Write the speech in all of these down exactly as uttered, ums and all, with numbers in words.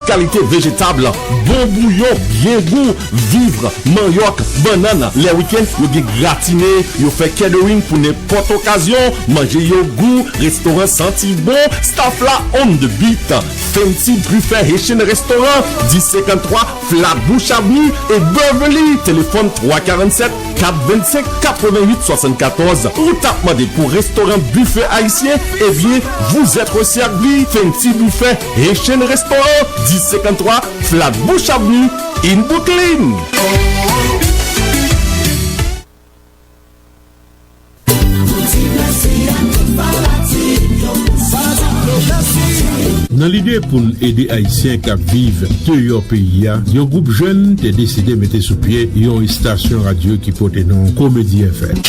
Kalite vejetab, bon bouyon, byen gou, vivre, manyòk, bannann. Lè wikenn, yo gen gratine, yo fè catering pou nenpòt okazyon. Manje yo gou, restoran santi bon, staff la on the beat. Fancy Buffet Haitian Restaurant, dis senkanntwa Flatbush Avenue e Beverly. Telefòn twa karannsèt kat vennsenk katrevennuit swasannkatòz. Ou t ap mande pou restoran bife ayisyen? Ebyen, vous êtes servi. Fancy Buffet Haitian Restaurant, dis senkanntwa Flatbush Avenue in Brooklyn. Nan lide pou n ede Ayisyen k ap viv deyò peyi a, yon gwoup jèn te deside mete sou pye yon estasyon radyo ki pote non Komedi F M.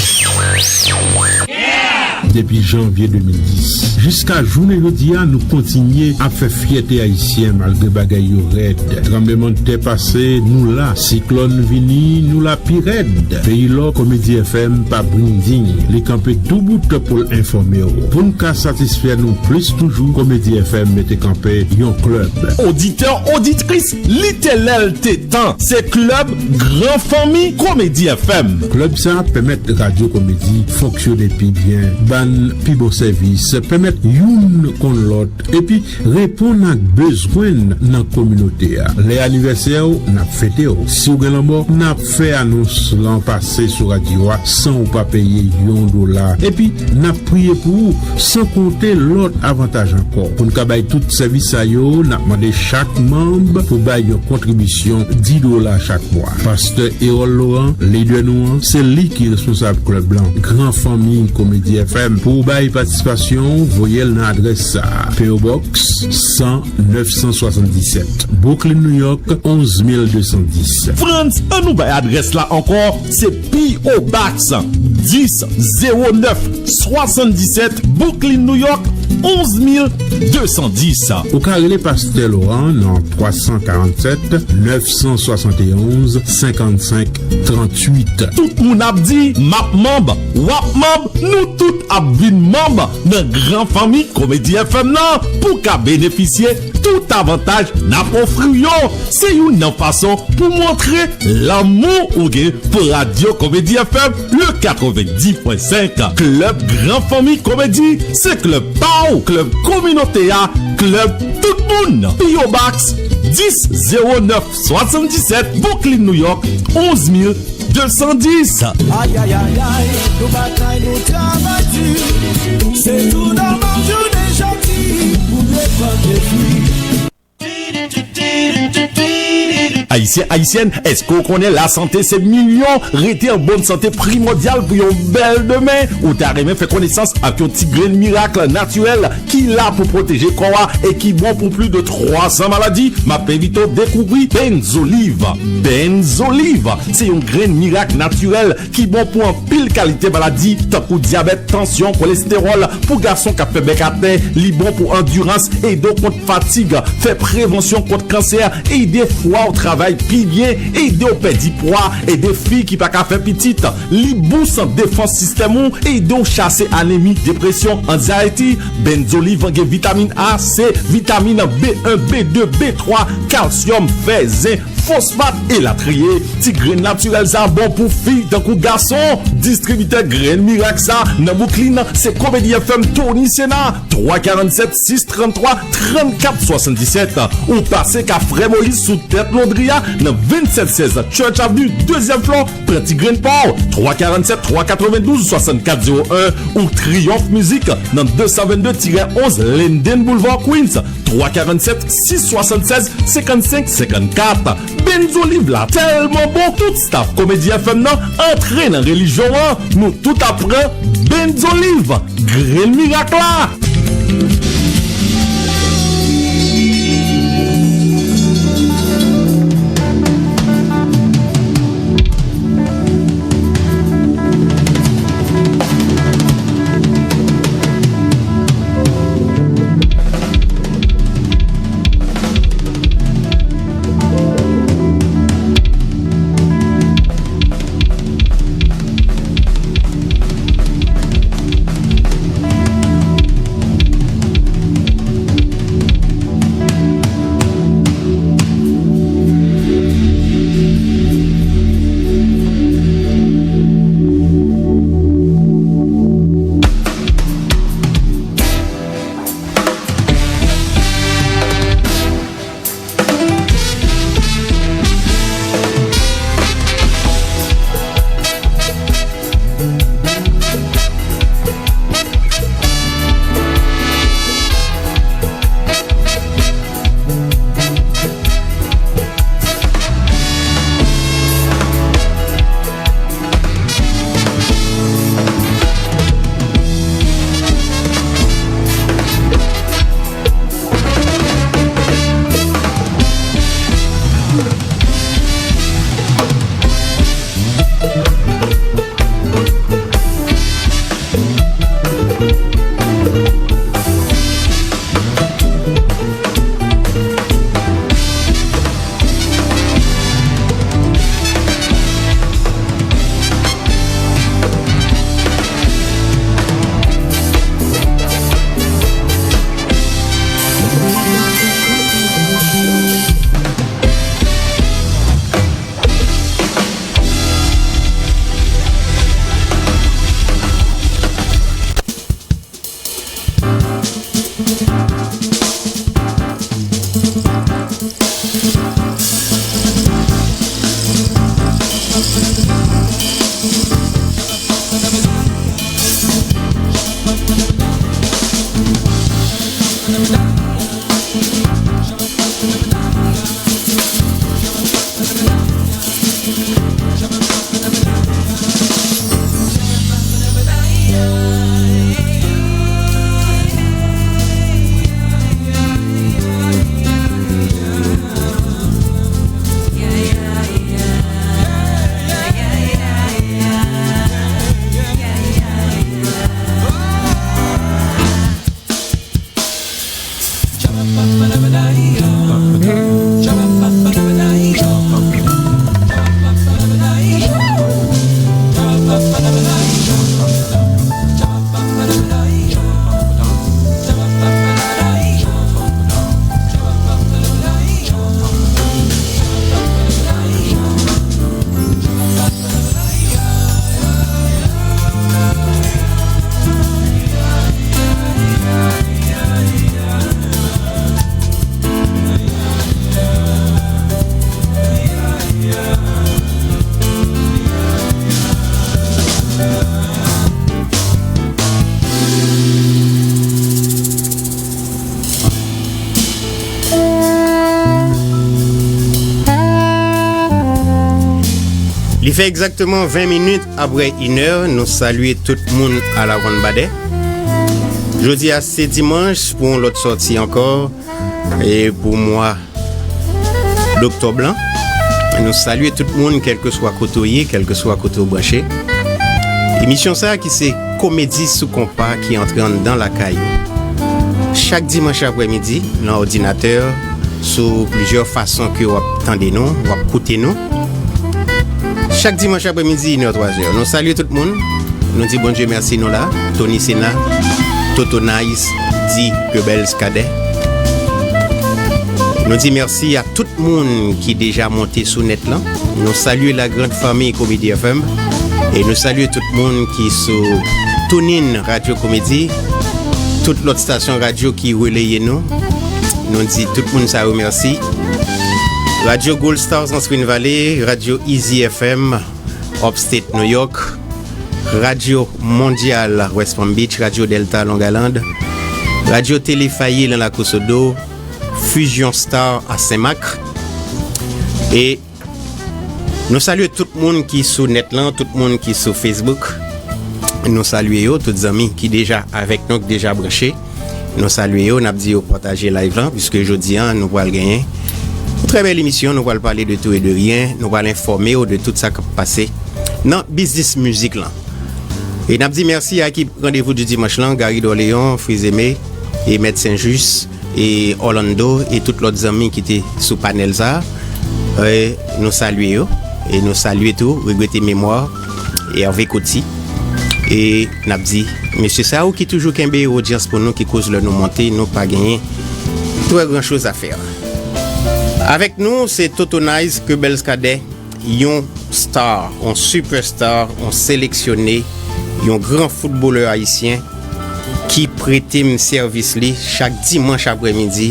Depi janvye de mil dis jiska jounen jodi a, nou kontinye ap fè fyète ayisyen malgre bagay yo rèd. Tranblemanntè pase, nou la. Siklòn vini, nou la pi rèd. Peyi lò, Komedi F M pa brinding. Li kanpe doubout pou l enfòme w. Pou n ka satisfè nou plis toujou, Komedi F M mete kanpe yon klèb. Oditè, oditris, li te lè l te tan. Se klèb Gran Fanmi Komedi F M. Klèb sa pèmèt radyo komedi fonksyone pi byen, ba n pi bon sèvis, pèmèt youn konn lòt, epi reponn ak bezwen n nan kominote a. Lè anivèsè w, n ap fete w. Si w gen lanmò, n ap fè anons lan pase sou radyo a san w pa peye yon dola. Epi, n ap priye pou ou, san konte lòt avantaj ankò. Pou n ka bay tout sèvis sa yo, n ap mande chak manm pou bay yon kontribisyon di dola chak mwa. Pastè Erol Laurent, lidè nou an, se li ki responsab klèb lan, Gran Fanmi Komedi F M. Pou w bay patisipasyon w, voye l nan adrès sa a, P O Box san, nèf san swasanndisèt, Brooklyn, New York, onz mil de san dis. Frantz, ann nou bay adrès la ankò, se P O Box dis zewo nèf swasanndisèt, Brooklyn, New York, onz mil de san dis. Ou ka rele Pastè Laurent nan twa san karannsèt, nèf san swasann e onz, senkannsenk tranntuit. Tout moun ap di, "M ap manm," w ap manm, nou tout ap vin manm nan Gran Fanmi Komedi F M nan pou ka benefisye tout avantaj n ap ofri w yo. Se youn nan fason pou montre lanmou ou gen pou Radyo Komedi F M, le katrevenndis pwen senk. Klèb Gran Fanmi Komedi, se klèb pa w, klèb kominote a, klèb tout moun. P O Box dis zewo nèf swasanndisèt, Brooklyn, New York, onz mil de san dis. Ay, ay, ay, ay, nou batay, nou travay di. Se tou nòmal, jounen jodi, pou nou pran defi. Ayisyen, Ayisyèn, èske w konnen lasante se milyon? Rete an bòn sante primòdyal pou yon bèl demen. Ou ta renmen fè konesans ak yon ti grenn mirak natirèl ki la pou pwoteje kò a e ki bon pou plis de twa san maladi? M ap envite w dekouvri Benzoliv. Benzoliv se yon grenn mirak natirèl ki bon pou anpil kalite maladi, tankou dyabèt, tansyon, kolestewòl. Pou gason k ap fè bèk atè, li bon pou andirans, ede w kont fatig, fè prevansyon kont kansè, ede fwa w travay pi byen, ede w pèdi pwa, ede fi ki pa ka fè pitit. Li boust defans sistèm ou, ede w chase anemi, depresyon, anxiety. Benzoliv gen vitamin A, C, vitamin B en, B de, B twa, kalsyòm, fè, zen, fosfat, elatriye. Ti grenn natirèl sa bon pou fi tankou gason. Distribitè grenn mirak sa nan Bouklin se Komedi F M Tony Sena, twa karannsèt, sis tranntwa, trannkat swasanndisèt. Ou pase ka Frè Moyiz sou tèt Londri a nan vennsèt sèz Church Avenue, dezyèm flò, pran ti grenn pa w, twa karannsèt, twa katrevendouz, swasannkat zewo en, ou Triyonf Mizik nan de san vennde tirè onz Linden Boulevard, Queens, twa karannsèt, sis swasannsèz, senkannsenk senkannkat. Benzoliv la tèlman bon, tout staf Komedi F M nan antre nan relijyon an. Nou tout ap pran Benzoliv, grenn mirak la. Li fè egzakteman ven minit apre inè, nou salye tout moun a Lawannbadè. Jodi a se dimanch pou yon lòt sòti ankò, e pou mwa doktòb lan. Nou salye tout moun, kèlkeswa kote w ye, kèlkeswa kote w branche. Emisyon sa a ki se Komedi sou Konpa ki antre anndan lakay ou. Chak dimanch aprèmidi, nan òdinatè, sou plizyè fason ke w ap tande nou, w ap koute nou. Chak dimanch aprèmidi, inè, twazè. Nou salye tout moun. Nou di Bondye mèsi, nou la. Tony Sena, Toto Nice, di Goebbels Cadet. Nou di mèsi a tout moun ki deja monte sou nèt lan. Nou salye la grande famille Comédie F M. E nou salye tout moun ki sou TuneIn Radio Comédie, tout lòt stasyon radyo ki releye nou. Nou di tout moun sa yo mèsi. Radyo Gold Stars nan Spring Valley, Radyo Easy F M, Upstate New York, Radyo Mondyal West Palm Beach, Radyo Delta Long Island, Radyo Tele Faye nan Lakou Sodo, Fusion Star a Senmak. E nou salye tout moun ki sou nèt lan, tout moun ki sou Facebook. Nou salye yo, tout zanmi ki deja avèk nou, ki deja branche. Nou salye yo, n ap di yo pataje live lan, piske jodi a, nou pral genyen yon trè bèl emisyon, nou pral pale de tou e de ryen, nou pral enfòme w de tout sa k ap pase nan biznis mizik lan. E n ap di mèsi a ekip Randevou di Dimanch lan, Gary Dorléon, Frizeme, e Mèt Senjis, e Orlando, e tout lòt zanmi ki te sou panèl sa a. E nou salye yo, e nou salye tou, regrete memwa, e Hervé Coty. E n ap di, mesye sa yo ki toujou kenbe odyans pou nou, ki koz lè nou monte, nou pa genyen twò gran choz a fè. Avèk nou, se Toto Nice, Goebbels Cadet, yon star, yon superstar, yon seleksyone, yon gran foutbolè ayisyen ki prete m sèvis li chak dimanch aprèmidi,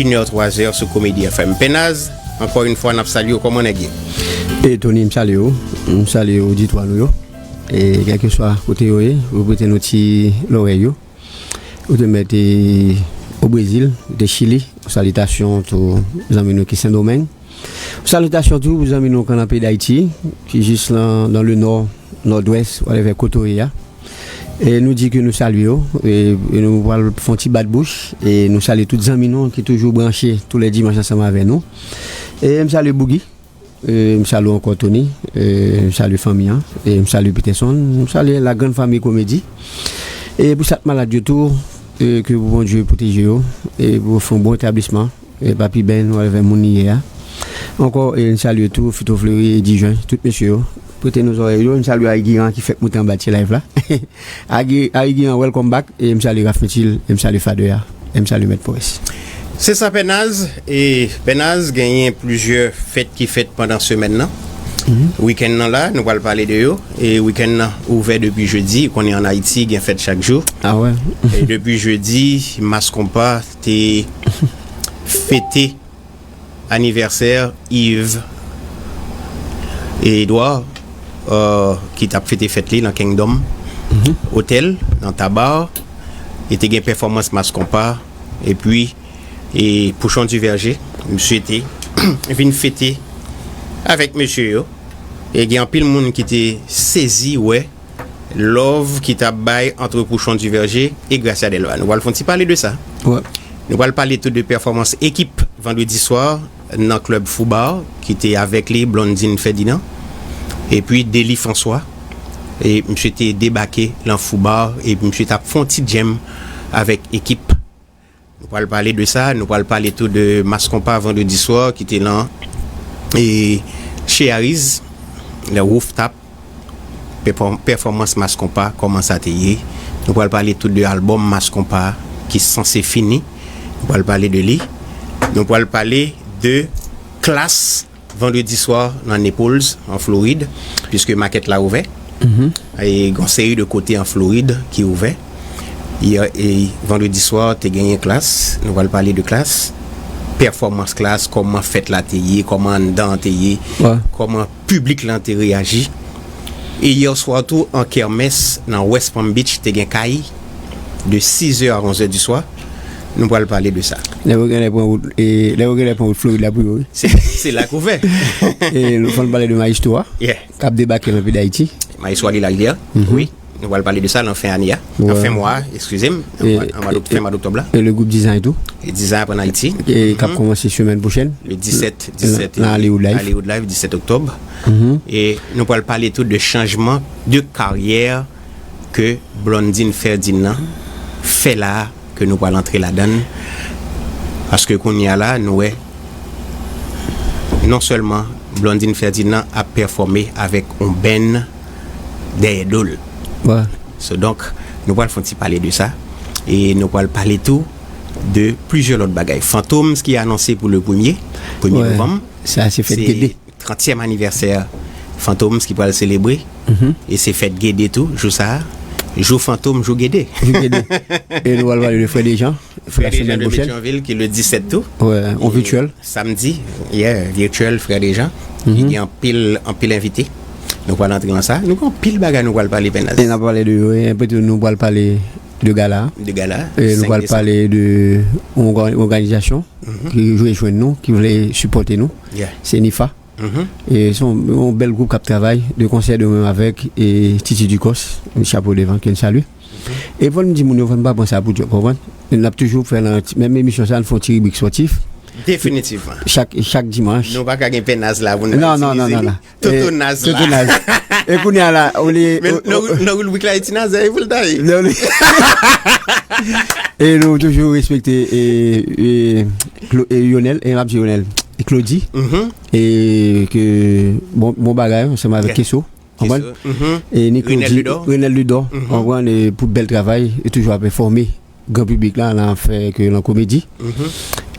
inè, twazè sou Komedi F M. Pènaz, ankò yon fwa, n ap salye w. Kòman nèg ye? E Tony, m salye w. M salye oditwa nou yo. E kèlkeswa kote yo ye, ou prete nou ti lòrèy yo. Ou te mèt, e, o Brezil, ou te Chili. Salitasyon tou zanmi nou ki Sendomeng. Salitasyon tou pou zanmi nou k nan peyi Dayiti, ki jis nan, nan le nò, nòdwès, whatever kote w ye a. E nou di ke nou salye yo, e, e nou pral fè yon ti bat bouch, e nou salye tout zanmi nou ki toujou branche tou lè dimanch ansanm avè nou. E m salye Boogie, e m salye w ankò Tony, e m salye fanmi an, e m salye Peterson, m salye la grande famille Comédie. E pou sa k malad yo tou, e ke Bondye pwoteje yo, e pou yo fè yon bon retablisman. E Papi Ben, whatever moun li ye a. Ankò, e n salye tou, Fito Fleury, Eddy Jean, tout mesye yo. Prete nou zòrèy yo, n salye Ayigiran ki fèk moute anba ti live la. Agi-, Ayigiran, welcome back. E m salye Raf Mitil, e m salye Fadè a, e m salye Mèt Forest. Se sa, Pènaz. E Pènaz, genyen plizyè fèt ki fèt pandan semèn nan. Wikenn nan la, nou pral pale de yo. E wikenn nan ouvè depi jedi, konnen ann Ayiti, gen fèt chak jou. Ah ouais. E depi jedi, Mass Konpa te fete anivèsè Yves e Edouard, euh, ki t ap fete fèt li nan Kingdom Hotel, nan Tabar. E te gen pèfòmans Mass Konpa, epi, e Pouchon Diverge, misye te vin fete avèk mesye yo. E gen anpil moun ki te sezi wè love ki t ap bay ant Pouchon Diverge e Gracia Delva. Nou pral fè yon ti pale de sa. Wè. Nou pral pale tou de pèfòmans ekip vandredi swa nan klèb Foubar, ki te avèk li Blondine Ferdinand. Epi Dely François. E misye te debake nan Foubar, epi misye t ap fè yon ti djèm avèk ekip. Nou pral pale de sa, nou pral pale tou de Mass Konpa vandredi swa ki te lan e Chez Ariz, le rooftop, pèfò-, pèfòmans Mass Konpa, kòman sa te ye. Nou pral pale tou de albòm Mass Konpa ki sanse fini. Nou pral pale de li. Nou pral pale de Klass vandredi swa nan Naples, an Florid, piske makèt la ouvè. E gen yon seri de kote an Florid ki ouvè. Yè, e vandredi swa, te genyen Klass. Nou pral pale de Klass. Pèfòmans Klass, kòman fèt la te ye, kòman anndan an te ye, kòman piblik lan te reyaji. E yè swa tou, an kèmès nan West Palm Beach, te gen kay de sizè a onzè di swa. Nou pral pale de sa. Lè yo genlè pran wout, e, lè yo genlè pran wout Florid la pou yo, wi. Se, se la k ouvè. E nou fò n pale de Maestro a, Yeah. k ap debake nan peyi Dayiti. Maestro Ali Larivière, Mhm. wi. Nou pral pale de sa nan fen ane a. Nan Wè. fen mwa, eskize m. Nan E, mwa, nan mwa e, d'ok-, fen mwa d'oktòb la. E le gwoup Dizan tou. E Dizan ap ann Ayiti. E k ap Mhm. kòmanse semèn pwochèn. Le disèt, disèt Nan Hollywood Live. Hollywood Live, disèt oktòb. Mhm. E nou pral pale tou de chanjman de karyè ke Blondine Ferdinand fè la a, ke nou pral antre ladan l. Paske kounye a la, nou wè, non sèlman Blondine Ferdinand ap pèfòme avèk yon band dèyè do l. Wè. So, donk, nou pral fè yon ti pale de sa. E nou pral pale tou de plizyè lòt bagay. Fantoms ki anonse pou le premye, premye Wè. novanm. Sa, se fèt Se Gede. trantyèm anivèsè Fantoms ki pral selebre. Mhm. E se fèt Gede tou, jou sa a. Jou Fantom, jou Gede. Jou Gede. E nou pral pale de Frè Dejan, Frè la Dejan semèn de pwochèn. Petyonvil, ki le disèt tou. Wè, on E vityèl. samdi, yeah, vityèl, Frè Dejan. Mhm. Li gen anpil, anpil envite. Nou pral antre nan sa. Nou gen anpil bagay nou pral pale, Pènaz. E n ap pale de, wi, enpè tou, nou pral pale de gala. De gala, E nou senk pral desanm. pale de yon òga-, òganizasyon Mhm. ki rejwenn nou, ki vle sipòte nou. Yeah. Se Nifa. Mhm. E se yon, yon bèl gwoup k ap travay, de konsè de menm avèk, e, Titi Ducos, chapo devan, ke n salye. Mhm. E fò n di moun yo, fò n pa pran sa pou djòb, konprann? N ap toujou fè nan ti, menm emisyon sa, n fè yon ti ribrik spòtif. Definitivman. Chak, chak dimanch. Nou pa ka gen Pènaz la pou n pa Non, non, non, itilize non, li. non. Toto E, Naz Toto la. Naz. E kounye a la, olye, Men o, nan, o, nan ribrik la, e ti Naz, e pou l ta ye. Non, non. E nou toujou respekte, e, e, Clo-, e Yonel, e m ap di Yonel, e Claudy, Mhm. e ke bon, bon bagay, ansanm avèk Yeah. Keso, konprann? Keso, mhm. E ni Renel Claudy, Ludor. Renel Ludor, Mhm. konprann, e pou bèl travay, e toujou ap enfòme gran piblik la, nan afè ke nan komedi. Mhm.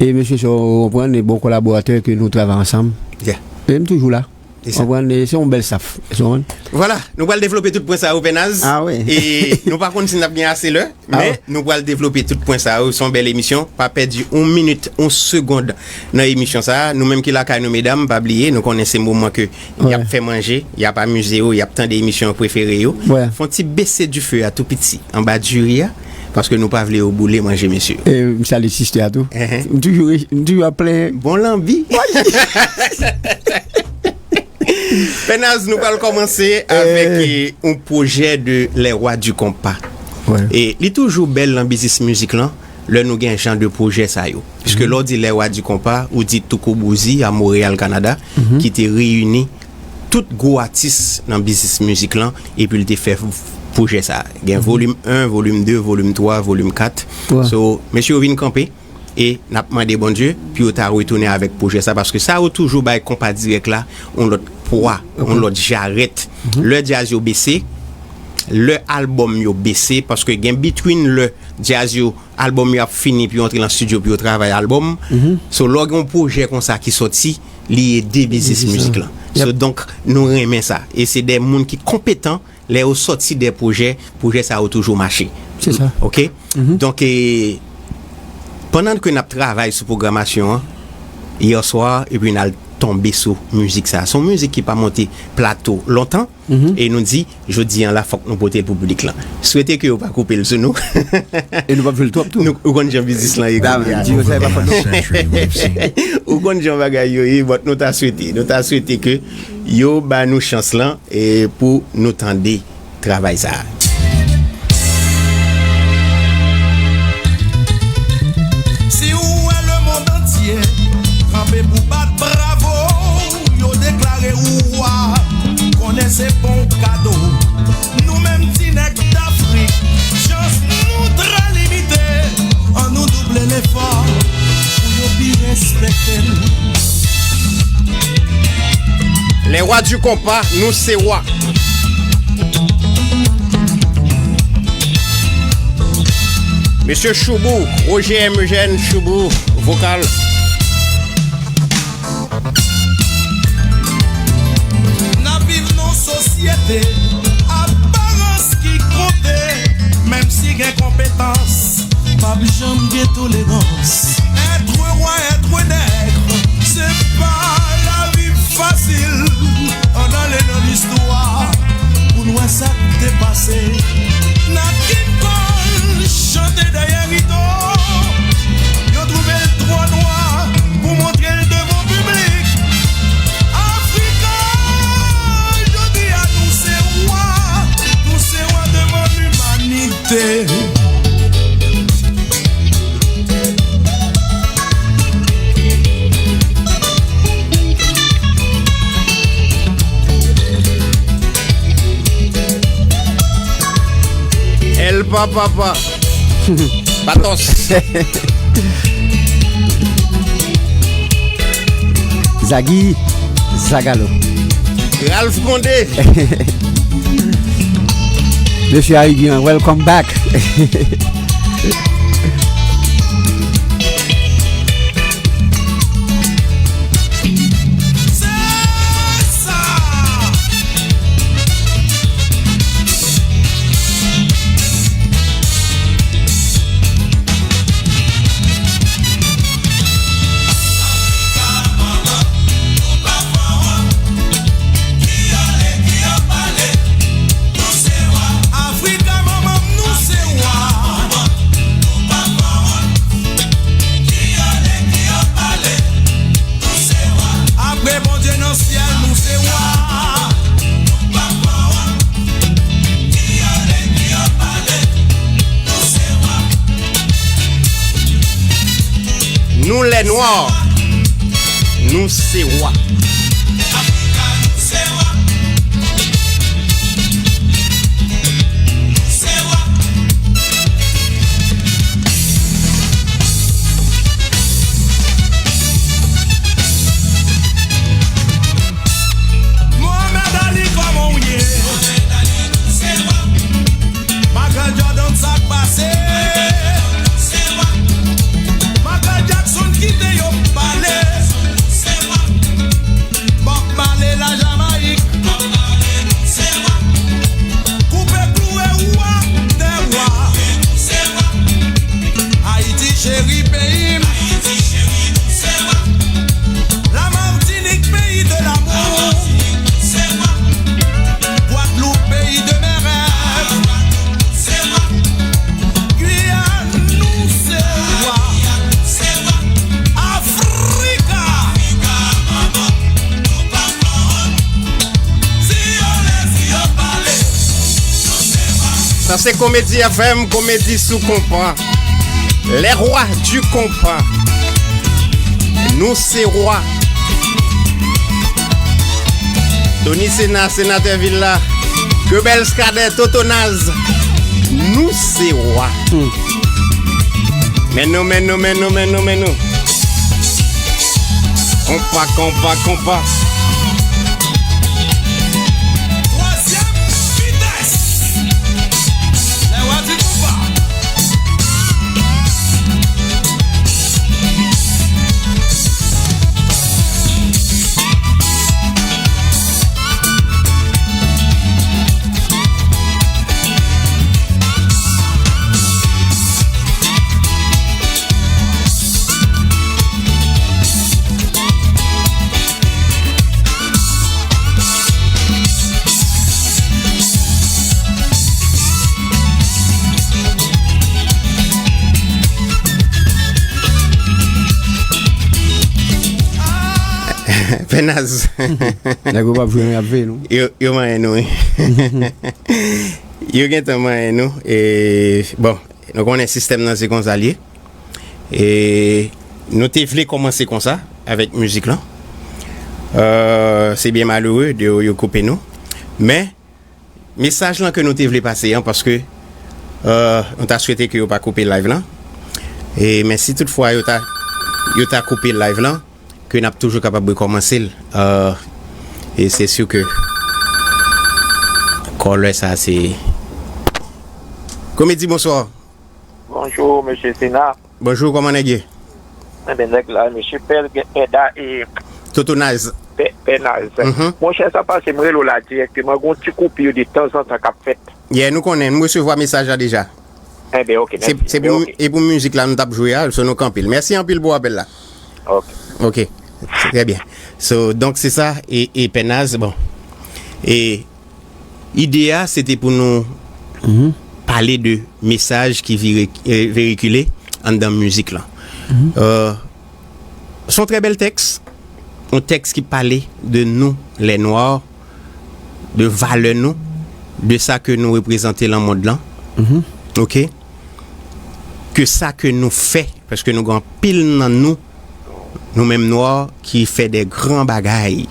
E mesye sa, w konprann, e bon kolaboratè ke nou travay ansanm. Yeah. E m toujou la. Se sa. Konprann, e se yon bèl staff. Ou konprann? Vwala, nou pral devlope tout pwen sa yo, Pènaz. Ah, wi. E nou pa konn si n ap gen ase lè, Ah, men wi. nou pral devlope tout pwen sa yo. Se yon bèl emisyon. Pa pèdi yon minit, yon segond nan emisyon sa a. Nou menm ki lakay nou, medam, pa bliye, nou konnen se moman ke y ap Wi. fè manje, y ap amize yo, y ap tande emisyon prefere yo. Wi. Fè yon ti bese dife a tou piti, anba diri a, paske nou pa vle yo boule manje, mesye. E m salye sista a tou. Ehe. M toujou re-, m toujou ap plenyen. Bon lanbi. Pènaz, nou pral kòmanse avèk, Eh. eh, yon pwojè de Les Rois du Compas. Wi. E li toujou bèl nan biznis mizik lan, lè nou gen jan de pwojè sa yo. Piske Mhm. lè w di Les Rois du Compas, ou di Touko Bouzi a Montréal, Kanada, Mhm. ki te reyini tout gwo atis nan biznis mizik lan, epi l te fè pwojè sa. Gen Mhm. volim en, volim de, volim twa, volim kat. Wi. So, mesye yo vin kanpe, e n ap mande Bondye pou yo ta retounen avèk pwojè sa, paske sa yo toujou bay konpa dirèk la yon lòt pwa, Ok. yon lòt jarèt. Mhm. Lè djaz yo bese, lè albòm yo bese, paske gen between lè djaz yo, albòm yo ap fini, pou yo antre nan estidyo, pou yo travay albòm. Mhm. So, lè w gen yon pwojè konsa ki sòti, li ede biznis Biznis mizik lan. lan. So, Yep. donk, nou renmen sa. E se de moun ki konpetan, lè yo sòti de pwojè, pwojè sa yo toujou mache. Se sa. Ok? Mhm. Donk, e, pandan ke n ap travay sou pwogramasyon an, yè swa, epi n al tonbe sou mizik sa. Se yon mizik ki pa monte plato lontan, Mhm. e nou di, jodi an la, fòk nou pote l pou piblik lan. Swete ke yo pa koupe l sou nou. E nou p ap jwe l twòp tou. Nou, ou konn jan biznis lan ye Da, kounye a. di yo sa, e pa fòt nou. Century Wave Scene. Ou konn jan bagay yo ye, but nou ta swete, nou ta swete ke yo ba nou chans lan, e pou nou tande travay sa a. Si w wè lemonn antye kanpe pou bat bravo, yo deklare ou wa, konnen se pa yon kado. Nou menm ti nèg Dafrik, chans nou trè limite. Ann nou double lefò pou yo pi respekte n. Les Rois du Compas, nou se wa. Mesye Choubou, Roger M. Eugène Choubou, vokal. N ap viv nan yon sosyete aparans ki konte, menm si gen konpetans, p ap janm gen tolerans. Être roi, être nègre, se pa lavi fasil. Ann ale nan listwa pou n wè sa k te pase. Nat King Cole chante dèyè rido. Pa, pa, pa. Patos. Zagi, Zagalo. Ralph Condé. Mesye Arigyan, welcome back. Afrika manman m, nou se wa. Apre Bondye nan syèl, nou se wa. Nou lè nwa, nou se wa. Mohamed Ali, kòman w ye? Michael Jordan, sa k pase? Michael Jackson, kite yo pale. Bob Marley, la Jamayik. Koupe kloure, wa dè wa. Ayiti cheri, peyi m. La Martinique, pays de l'amour. Guadeloupe, pays de mes rêves. Guyane, nou se wa. Afrika. Sa se Komedi F M, komedi sou konpa. Les rois du compas. Nou se wa. Tony Sena, senatè vil la. Goebels Cadet, Toto Naz. Nou se wa. Hmm. Men nou, men nou, men nou, men nou, men nou. Konpa, konpa, konpa. Twazyèm vitès. Lè w a di konpa. Pènaz. Nèg yo p ap jwe, men y ap veye nou. Yo, yo manyen nou, wi. Yo gentan manyen nou. E, bon, nou konnen sistèm nan se konsa l ye. E nou te vle kòmanse konsa avèk mizik lan. Euh, se byen malere de yo koupe nou. Men, mesaj lan ke nou te vle pase an, paske, euh, nou ta swete ke yo pa koupe live lan. E, men si toutfwa yo ta, yo ta koupe live lan, ke n ap toujou kapab rekòmanse l. Euh, e se si ke kòlè sa se Komedi, bonswa. Bonjou, mesye Sena. Bonjou, kòman nèg ye? Enben, nèg la, mesye Pè, Pèda e Toto Naz. Pè, Pè Naz. Mhm. Monchè, sa pase, m rele w la dirèkteman. Gon ti koupi de tanzantan k ap fèt. Yeah, nou konnen, m resevwa mesaj la deja. Enben, ok, se, mèsi. Se pou, enben, ok. E pou mizik la, nou t ap jwe a, so nou kanpe l. Mèsi anpil pou apèl la. Ok. Ok, trè byen. So, donk, se sa, e, e Pè Naz, bon. E Ide a, se te pou nou pale de mesaj ki vire, eh, verikile anndan mizik lan. Euh, se yon trè bèl tèks, yon tèks ki pale de nou, lè nwa, de valè nou, de sa ke nou reprezante lan mond lan. Ok? Ke sa ke nou fè, paske nou gen anpil nan nou, nou menm nwa, ki fè de gran bagay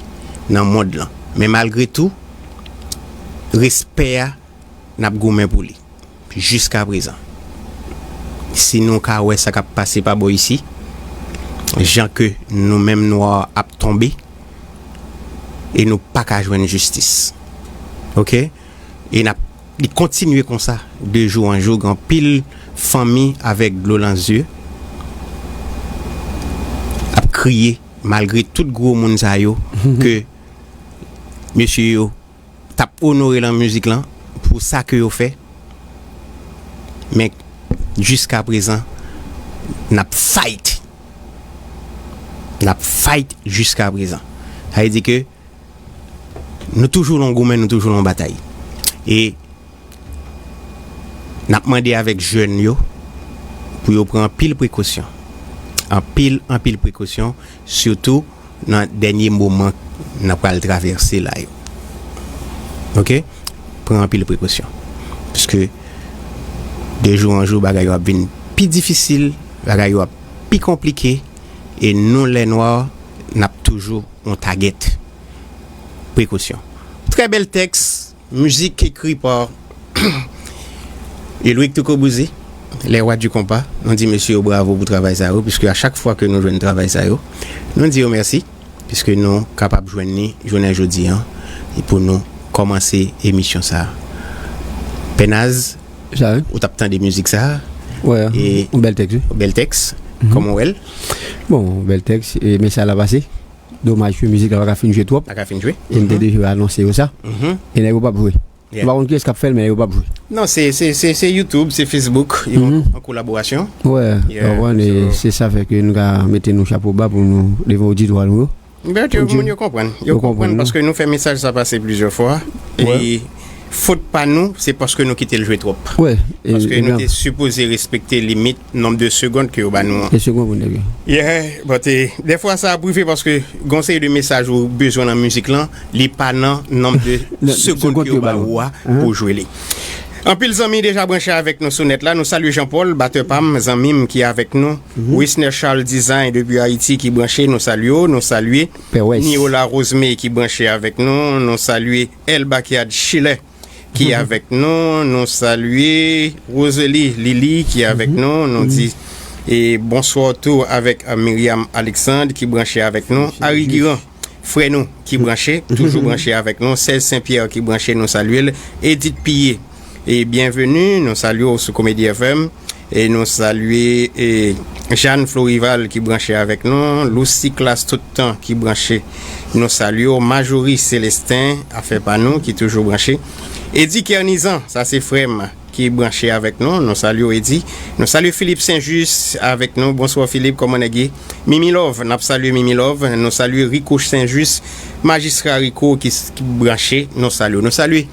nan mond lan. Men malgre tou, respè a, n ap goumen pou li. jiska prezan. Si nou ka wè sa k ap pase pa bò isi, jan ke nou menm nwa ap tonbe, e nou pa ka jwenn jistis. Oke? E n ap, li kontinye konsa, de jou an jou, gen anpil fanmi avèk dlo nan zye, ap kriye, malgre tout gwo moun sa yo, ke mesye yo t ap onore lan mizik lan, pou sa ke yo fè. Men, jiska prezan, n ap fight. N ap fight jiska prezan. Sa vle di ke nou toujou lan goumen, nou toujou lan batay. E n ap mande avèk jèn yo pou yo pran anpil prekosyon. Anpil, anpil prekosyon, sitou nan dènye moman n ap pral travèse la yo. Oke? Pran anpil prekosyon. Paske de jou an jou, bagay yo ap vin pi difisil, bagay yo ap pi konplike, e nou, lè nwa, n ap toujou on tagèt. Prekosyon. Trè bèl tèks, mizik ekri pa Ulrick Tuko Bouzy, Les Rois du Compas. Nou di mesye yo bravo pou travay sa yo, piske a chak fwa ke nou jwenn travay sa yo, nou di yo mèsi, piske nou kapab jwenn li jounen jodi an, e pou nou kòmanse emisyon sa a. Pè Naz, Sa, wi. Ou t ap tande mizik sa a? Wè, e yon bèl tèks, wi. Bèl tèks. Mhm. Kòman w wè l? Bon, bèl tèks, e mesaj la pase. Domaj ke mizik la pa ka fin jwe twòp. Pa ka fin jwe. E m te Mhm. deja anonse yo sa. Mhm. E nèg yo p ap jwe. Yeah. M pa konn kiyès k ap fè l, men nèg yo p ap jwe. Non, se, se, se, se YouTube, se Facebook, yo Mhm. an kolaborasyon. Wè, Yeah, ou konprann, e so se sa fè ke nou ka mete nou chapo ba pou nou leve oditwa nou yo. Ben, yo, Pou Dye. moun yo konprann. Yo Yo konprann konprann, non? paske nou fè mesaj sa pase plizyè fwa. Wè. E fot pa nou, se paske nou kite l jwe twòp. Wè, e, Paske e nou byen. te sipoze respekte limit nonb de segonn ke yo ba nou an. E segonn pou nèg yo. Yeah, but, eh, dèfwa sa ap rive paske gon seri de mesaj ou bezwen nan mizik lan, li pa nan nonb de Nan segonn segonn ke yo ba ou a Ahan. pou jwe li. Anpil zanmi deja branche avèk nou sou nèt la. Nou salye Jean Paul, batè pa m, zanmi m ki avèk nou. Mhm. Wisner Charles Design depi Ayiti ki branche, nou salye w, nou salye Pè Wès. Niola Rosemary ki branche avèk nou, nou salye Elba Kiad Chile ki Mhm. avèk nou, nou salye Rosalie Lily ki avèk Mhm. nou, nou Mhm. di e bonswa tou avèk, uh, Myriam Alexandre ki branche avèk nou, Harry Giran, frè nou ki branche, toujou Mhm. branche avèk nou, Serge Saint Pierre ki branche, nou salye l, Edith Pillé, e byenveni, nou salye w sou Komedi F M. E nou salye, e, Jeanne Florival ki branche avèk nou, Lucy Classe tout tan ki branche. Nou salye w, Majorie Célestin, afè pa nou, ki toujou branche. Eddy Kernizan, sa se frè m ki branche avèk nou. Nou salye w, Eddy. Nou salye Philippe Saint-Just avèk nou. Bonswa, Philippe, kòman nèg ye? Mimi Love, n ap salye Mimi Love. Nou salye Rico Saint-Just, majistra Rico ki, ki branche. Nou salye w. Nou salye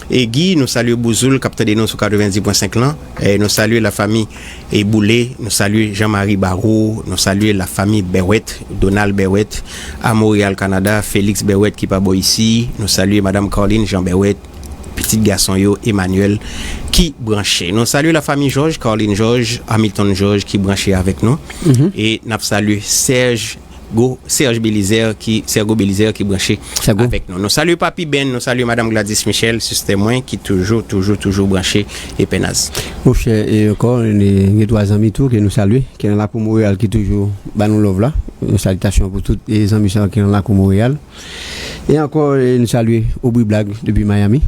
E Guy, nou salye Bouzoul k ap tande nou sou katrevenndis pwen senk lan. E nou salye lafanmi e Boulé, nou salye Jean Marie Barreau, nou salye lafanmi Berwet, Donald Berwet, a Montréal, Canada, Félix Berwet ki pa bò isi, nou salye madanm Carline Jean Berwet, pitit gason yo, Emmanuel, ki branche. Nou salye lafanmi Georges, Carline Georges, Hamilton Georges ki branche avèk nou. Mhm. E n ap salye Serge Go, Serge Belizaire ki, Sergo Belizaire ki branche Sergo. avèk nou. Nou salye Papi Ben, nou salye Madanm Gladys Michel, sistè mwen, ki toujou, toujou, toujou branche e Pè Naz. Monchè, e ankò, gen twa zanmi tou ke nou salye, ki nan lakou Monreyal, ki toujou ba nou love la. Yon salitasyon pou tout e zanmi sa yo ki nan lakou Monreyal. E ankò, e nou salye Aubry Blague depi Miami.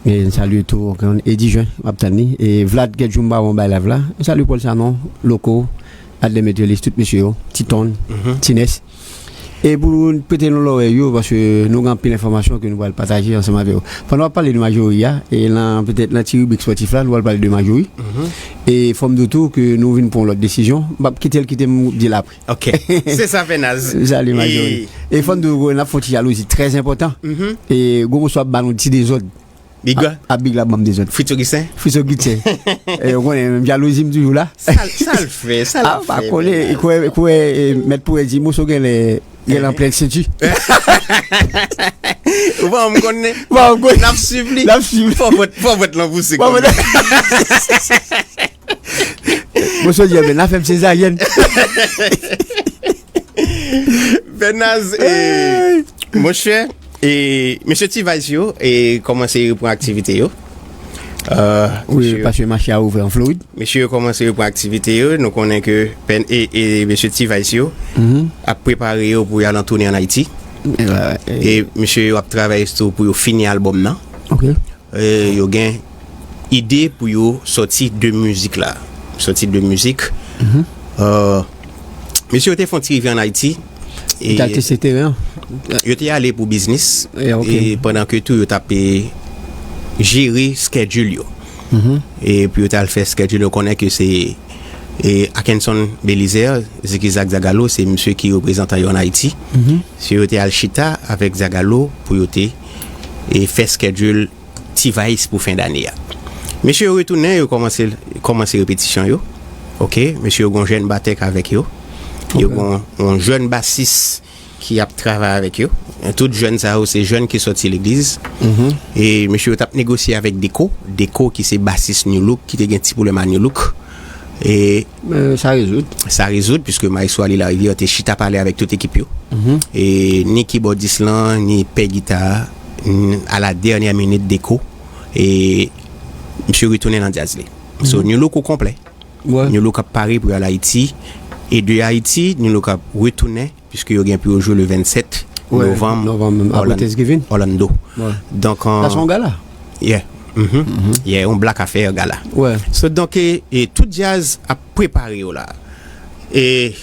E n salye tou ankò Eddy Jean, m ap tann li. E Vlad, kèk jou m pa wè w bay live la. N salye Paul Sanon, Loco, Adler Metelis, tout mesye yo, Titon, Mhm. Tines. E pou nou prete nou lòrèy yo, paske nou gen anpil enfòmasyon ke nou pral pataje ansanm avè yo. Pandan w ap pale de Majorie a, e nan, petèt nan ti ribrik spòtif la, nou pral pale de Majorie. Mhm. E fò m di w tou ke nou vin pran yon lòt desizyon. M p ap kite l kite m di l apre. Ok. Se sa, Pè Naz. Salye, Majorie. E fò n di w, n ap fè yon ti jalouzi trè enpòtan. Mhm. E gwo moso ap ba nou ti dezòd. Big ap, ap Big la ban m dezòd. Fritz Augustin? Fritz Augustin. E, ou konnen, menm jalouzi m toujou la. Sa l, sa l fè, sa l ap fè, pa konnen, Pè Naz. Kwè, kwè, e, mèt pou di, moso genlè, genlè an plen senti. Ou pa janm konnen? Ou pa janm konnen. N ap swiv li. N ap swiv. Fò bwèt, fò bwèt lan pouse kòm. Moso di, "Ebyen, n a fè m sezaryèn." Pè Naz, e, monchè, e, mesye T-Vice yo, e, kòmanse repran aktivite yo. Wi, paske mache a ouvè an Florid. Mesye yo kòmanse reprann aktivite yo. Nou konnen ke pèn e, e mesye T-Vice yo ap prepare yo pou y al an toune ann Ayiti. E mesye yo ap travay tou pou yo fini albòm nan. E yo gen ide pou yo sòti de mizik la. Sòti de mizik. Mesye yo te fè yon ti rive ann Ayiti. Yo t al teste teren an. Yo te ale pou biznis. E pandan ke tou yo t ap jere schedule yo. E pou yo t al fè schedule yo, konnen ke se e Akenson Belizaire, Zikizak Zagalo, se misye ki reprezantan yo ann Ayiti. Se yo te al chita avèk Zagalo pou yo te e fè schedule T-Vice pou fen dane a. Mesye yo retounen, yo kòmanse kòmanse repetisyon yo. Oke, mesye yo gon jèn batè k avèk yo. Yo gon yon jèn basis ki ap travay avèk yo. Tout jèn sa yo se jèn ki sòti legliz. E mesye yo t ap negosye avèk Deco. Deco ki se basis New Look, ki te gen ti pwoblèm a New Look. E sa rezoud. Sa rezoud, piske Maestro Ali Larivière te chita pale avèk tout ekip yo. E ni kibòdis lan, ni pè gita a, a la dènyè minit Deco. E misye retounen nan djaz li. So, New Look o konplè. New Look ap pare pou y al Ayiti. E de Ayiti, New Look ap retounen, piske yo gen pou yo jwe le vennsèt novanm Orlando. Donk, sa se yon gala. Yeah. Yeah, yon Black Affair gala. So, donk, e, e tout djaz ap prepare yo la. E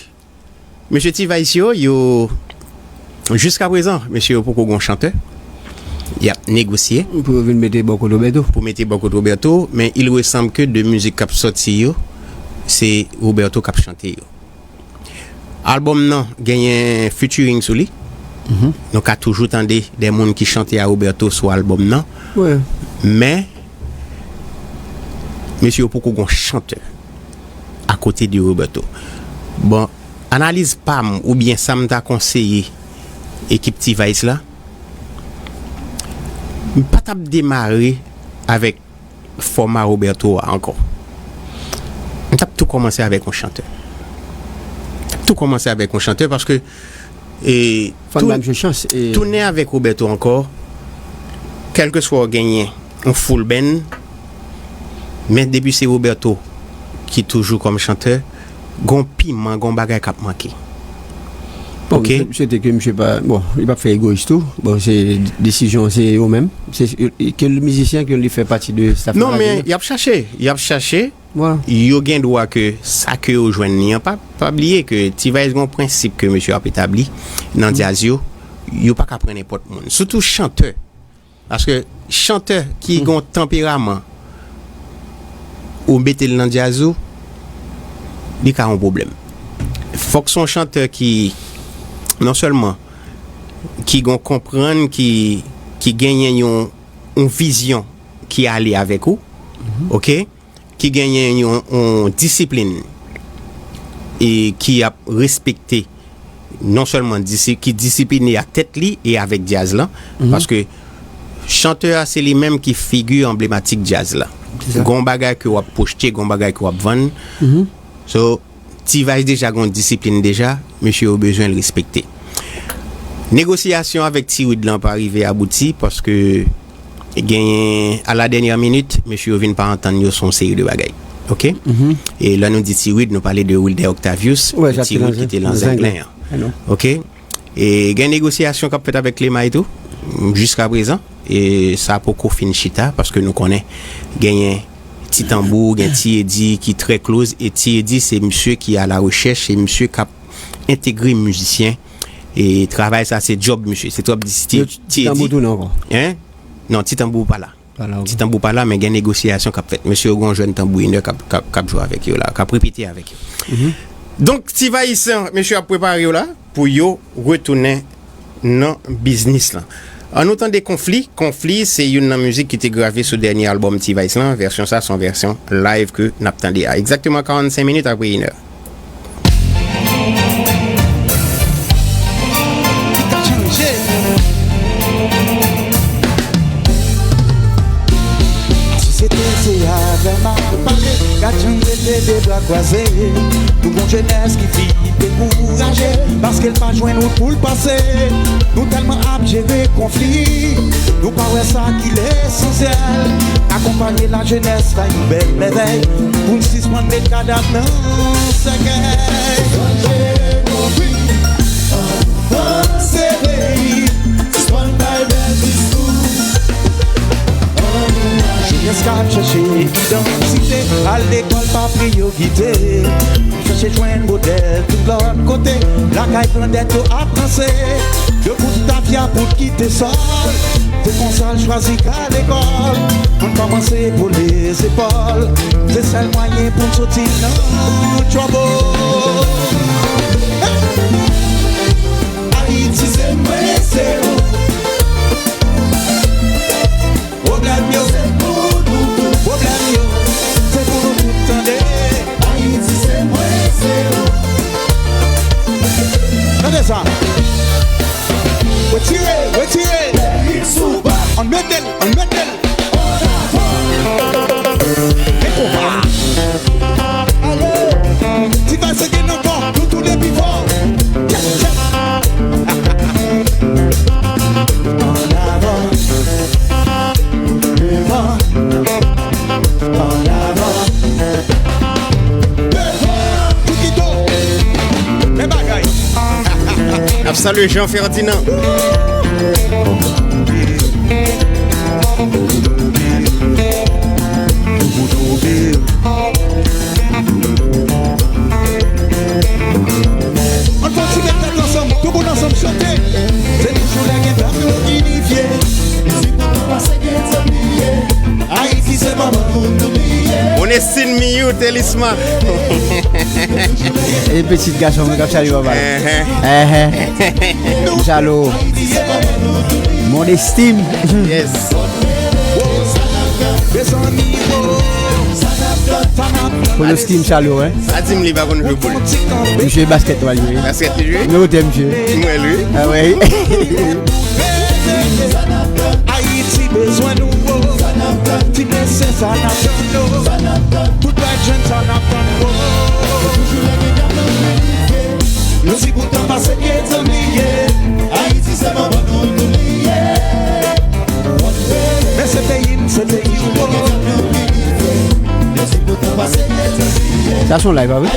mesye T-Vice yo, yo, jiska prezan, mesye yo poko gon chantè. Y ap negosye. Pou yo vin mete bò kot Roberto. Pou mete bò kot Roberto, men il ressemble ke de mizik k ap sòti yo, se Roberto k ap chante yo. Albòm nan genyen featuring sou li. Nou ka toujou tande de moun ki chante a Roberto sou albòm nan. Men, mesye yo poko gon chantè akote de Roberto. Bon, analiz pa m oubyen sa m ta konseye ekip T-Vice la, m pa t ap demare avèk fòma Roberto a ankò. M t ap tou kòmanse avèk yon chantè. M t ap tou kòmanse avèk yon chantè paske e, tounen avèk Roberto ankò, kèlkeswa w genyen yon full band, men depi se Roberto ki toujou kòm chantè, gon piman, gon bagay k ap manke. Bon, oke? M swete ke misye pa, bon, li p ap fè egoyis tou. Bon, se desizyon, se yo menm. Se ke l mizisyen, ke li fè pati de staff la. Non, men y ap chache, y ap chache. Yo gen dwa ke sa ke yo jwenn li an, pa, pa bliye ke T-Vice gon prensip ke mesye ap etabli nan djaz yo, yo pa ka pran nenpòt moun. Sitou chantè. Paske chantè ki gon tanperaman, ou mete l nan djaz ou, li ka yon pwoblèm. Fòk se yon chantè ki, non sèlman, ki gon konprann, ki, ki genyen yon, yon vizyon ki ale avèk ou, oke? Ki genyen yon, yon disiplin e ki ap respekte, non sèlman disi-, ki disipline ak tèt li e avèk djaz lan, paske chantè a se li menm ki figi anblematik djaz la. Gon bagay ke w ap pwojte, gon bagay ke w ap vann. So, T-Vice deja gon disiplin deja, mesye yo bezwen l respekte. Negosyasyon avèk T-Wid lan pa rive abouti paske genyen, a la dènyè minit, mesye yo vin pa antann yo sou yon seri de bagay. Oke? E lè nou di T-Wid, nou pale de Wilder Octavius, T-Wid ki te nan Zenglen an. Oke? E gen negosyasyon k ap fèt avèk Klemay tou, jiska prezan. E sa poko fin chita, paske nou konnen genyen Ti Tanbou, gen Ti Edi ki trè close, e Ti Edi se misye ki a la rechèch, se misye k ap entegre mizisyen. E travay sa se djòb misye, se twòp di Ti Edi. Ti Tanbou tounen ankò? Hein? Non, Ti Tanbou pa la. Ti Tanbou pa la, men gen negosyasyon k ap fèt. Mesye yo gen yon jèn tanbourinè k ap, k ap, k ap jwe avèk yo la, k ap repete avèk yo. Donk, T-Vice, mesye ap prepare yo la pou yo retounen nan biznis lan. Ann nou tande Konfli. Konfli se youn nan mizik ki te grave sou dènye albòm T-Vice lan. Vèsyon sa se yon vèsyon live ke n ap tande a egzakteman karannsenk minit apre inè. Si se te se avè m, gad jan m Se de bra kwaze, nou gon jenès ki fin dekouraje, paske l pa jwenn wout pou l pase. Nou tèlman ap jere konfli, nou pa wè sa ki lesansyèl. Akonpanye lajenès la yon bèl mèvèy, pou n sispann met kadav nan sèkèy. Sispann jere konfli, ann vanse peyi, sispann bay bèl diskou. Jenès k ap chèche idantite, al lekòl pa priyorite. Chèche jwenn modèl tout lòt kote, lakay grandèt yo ap panse. De bout tafya pou kite sòl, se konsa l chwazi kale kò l. Ann kòmanse pole zepòl, se sèl mwayen pou n soti nan twòbo. Ayiti se mwen, se ou. Pwoblèm yo se pou nou tout. Pwoblèm yo se pou nou tout, tande. Ayiti se mwen, se ou. Tande sa. Retire, retire. Fèlix Souban. Ann mete l, ann mete l. Ann avan. E konpa. Ale. Ti Vals gen nan kò, nou tou depi fò. Yes, yes. Ann avan. Devan. Ann avan. Devan. Poukito. Men bagay. N ap salye Jean Ferdinand. Ann fè yon ti met tèt ansanm, tout moun ansanm chante. Se toujou lè gen dam yo inifye. Isit nou tou pase gen zanmi ye. Ayiti se manman nou tout li ye. Onestin Miyou Telisma. E pitit gason mwen k ap salye papa l. Enhen. Enhen. M salye w. Mon estime. Yes. Polo Slim, salye w, hein. Sa di m li pa konn jwe boul. Misye baskèt pral jwe. Baskèt li jwe? Nimewo trè, misye. M wè l wi. Ah, wi. Ayiti bezwen nou, oh. Ti mesye, sa n ap tann, oh. Tout bèl jèn, sa n ap tann, oh. Nou si poutan pase pye zanmi ye. Ayiti se manman nou tou li ye. Men se peyi m, se peyi w. Sa se yon live, pa vre?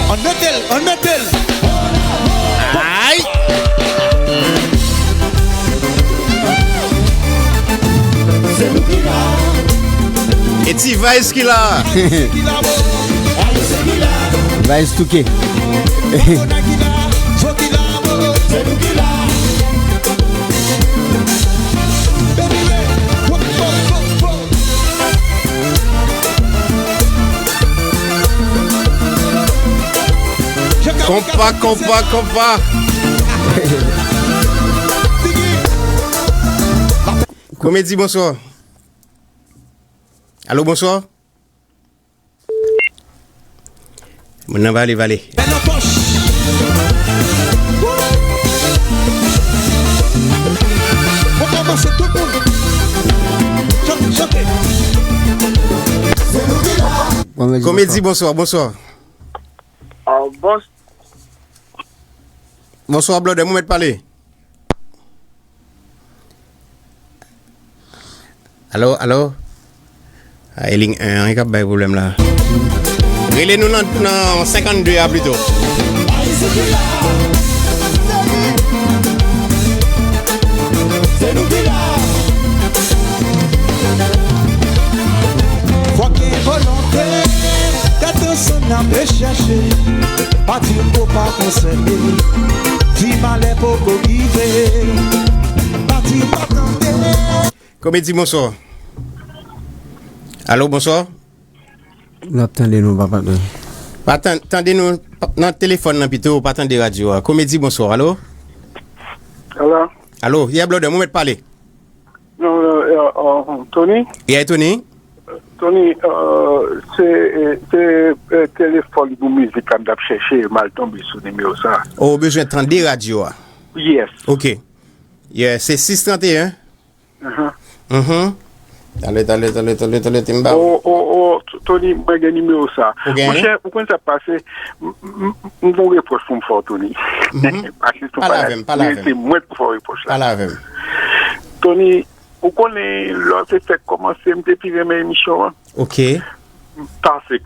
Ann mete l, ann mete l. Ay! E ti Vals ki la. Vals touke. Konpa, konpa, konpa. Komedi, bonswa. Alo, bonswa. Moun nan pale, pale. Komedi, bonswa, bonswa. Ah, bons- Bonswa, blòdè, mwen mèt pale. Alo, alo? A, e liy en an k ap bay pwoblèm la. Rele nou nan, nan senkannde a pito. Fòk gen volonte, tèt ansanm n ap chèche. Pati m ko pa konsène, di malè poko rive. Pati m pa tande. Komedi, bonswa. Alo, bonswa. N ap tande nou, papa. Pa tan-, tande nou nan telefòn nan pito, pa tande radyo a. Komedi, bonswa. Alo? Alo? Alo, yeah, blòdè, mwen mèt pale. Non, euh, euh, euh, Tony? Yeah, Tony? Tony, euh, se, euh, se, euh, telefòn pou mizik la m t ap chèche, m al tonbe sou nimewo sa. Oh, ou bezwen tande radyo a? Yes. Ok. Yeah, se sis trannteyen. Ahan. Mhm. Talè, talè, talè, talè, talè, te m ba ou. O, o, o, T-, Tony, mwen gen nimewo sa. Ou gen? Monchè, ou konn sa k pase? M, m, m, m gon repwòch pou m fè w, Tony. Mhm. Pale avè m, pale avè m. Se mwen pou fè w repwòch la. Pale avè m. Tony, ou konnen, lè w te fèk kòmanse, m te pi renmen emisyon an. Ok. Paske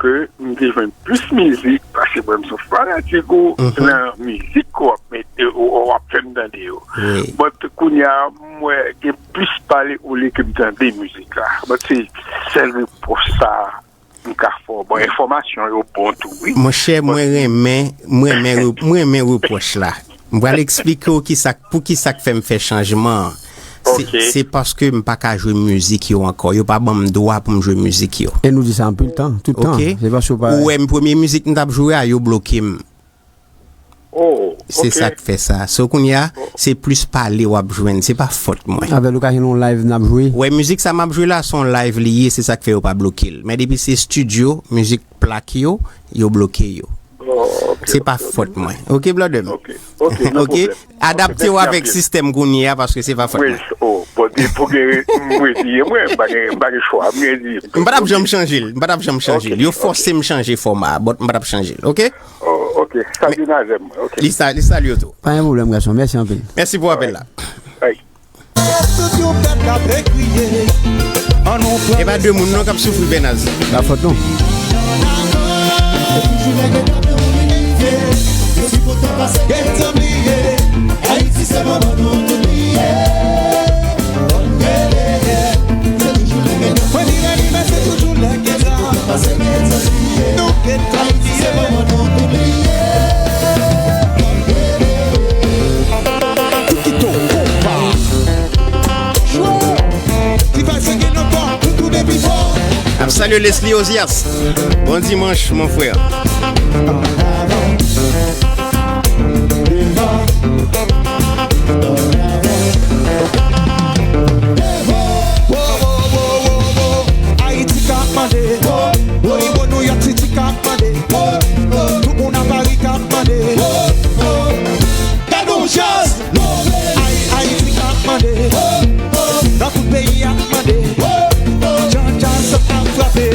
m te jwenn plis mizik, paske mwen, m se yon fanatik ou, mhm, nan mizik ke w ap mete, ou, ou ap fè m tande yo. Wi. But kounye a, m wè gen plis pale olye ke m tande mizik la. But se sèl repwòch sa m ka fè w. Bon, enfòmasyon yo bon tou, wi. Monchè, mwen renmen, mwen renmen re-, mwen renmen repwòch la. M pral eksplike w kisa, poukisa k fè m fè chanjman an. Se, ok, se paske m pa ka jwe mizik yo ankò. Yo pa ban m dwa pou m jwe mizik yo. E nou di sa anpil tan, tout tan. Ok. Se paske w pa... Ou wè m premye mizik m t ap jwe a, yo bloke m. Oh, se, ok, sa k fè sa. So kounye a, oh, se plis pale w ap jwenn. Se pa fòt mwen. Avè l ou ka jwenn yon live n ap jwe. Wè, mizik sa m ap jwe la, se yon live li ye, se sa k fè yo pa bloke l. Men depi se estidyo, mizik plak yo, yo bloke yo. Oh, ok, ok, ok. Se pa fòt mwen. Ok, brother m? Ok, ok, no pwoblèm. Adapte w avèk sistèm kounye a, paske se pa fòt mwen. Wi, oh, bon, depi w gen, m reziye mwen, m pa gen, m pa gen chwa, m reziye m. M pa t ap janm chanje l, m pa t ap janm chanje l. Ok, ok. Yo fòse m chanje fòma a, but m pa t ap chanje l, ok? Oh, ok. Salye Nazè m, ok. Li sa-, li salye w tou. Pa gen pwoblèm, gason. Mèsi anpil. Mèsi pou apèl la. Ay. E pa de moun non k ap soufri, Bènaz. Pa fòt nou. Ap salye Leslie Ozias. Bon dimanch, mon frè. Ayiti k ap mande, o nivo Nouyòk Siti k ap mande, tout moun a Pari k ap mande. Gade yon jazz! Ay, Ayiti k ap mande, nan tout peyi ap mande, jan jazz ap frape.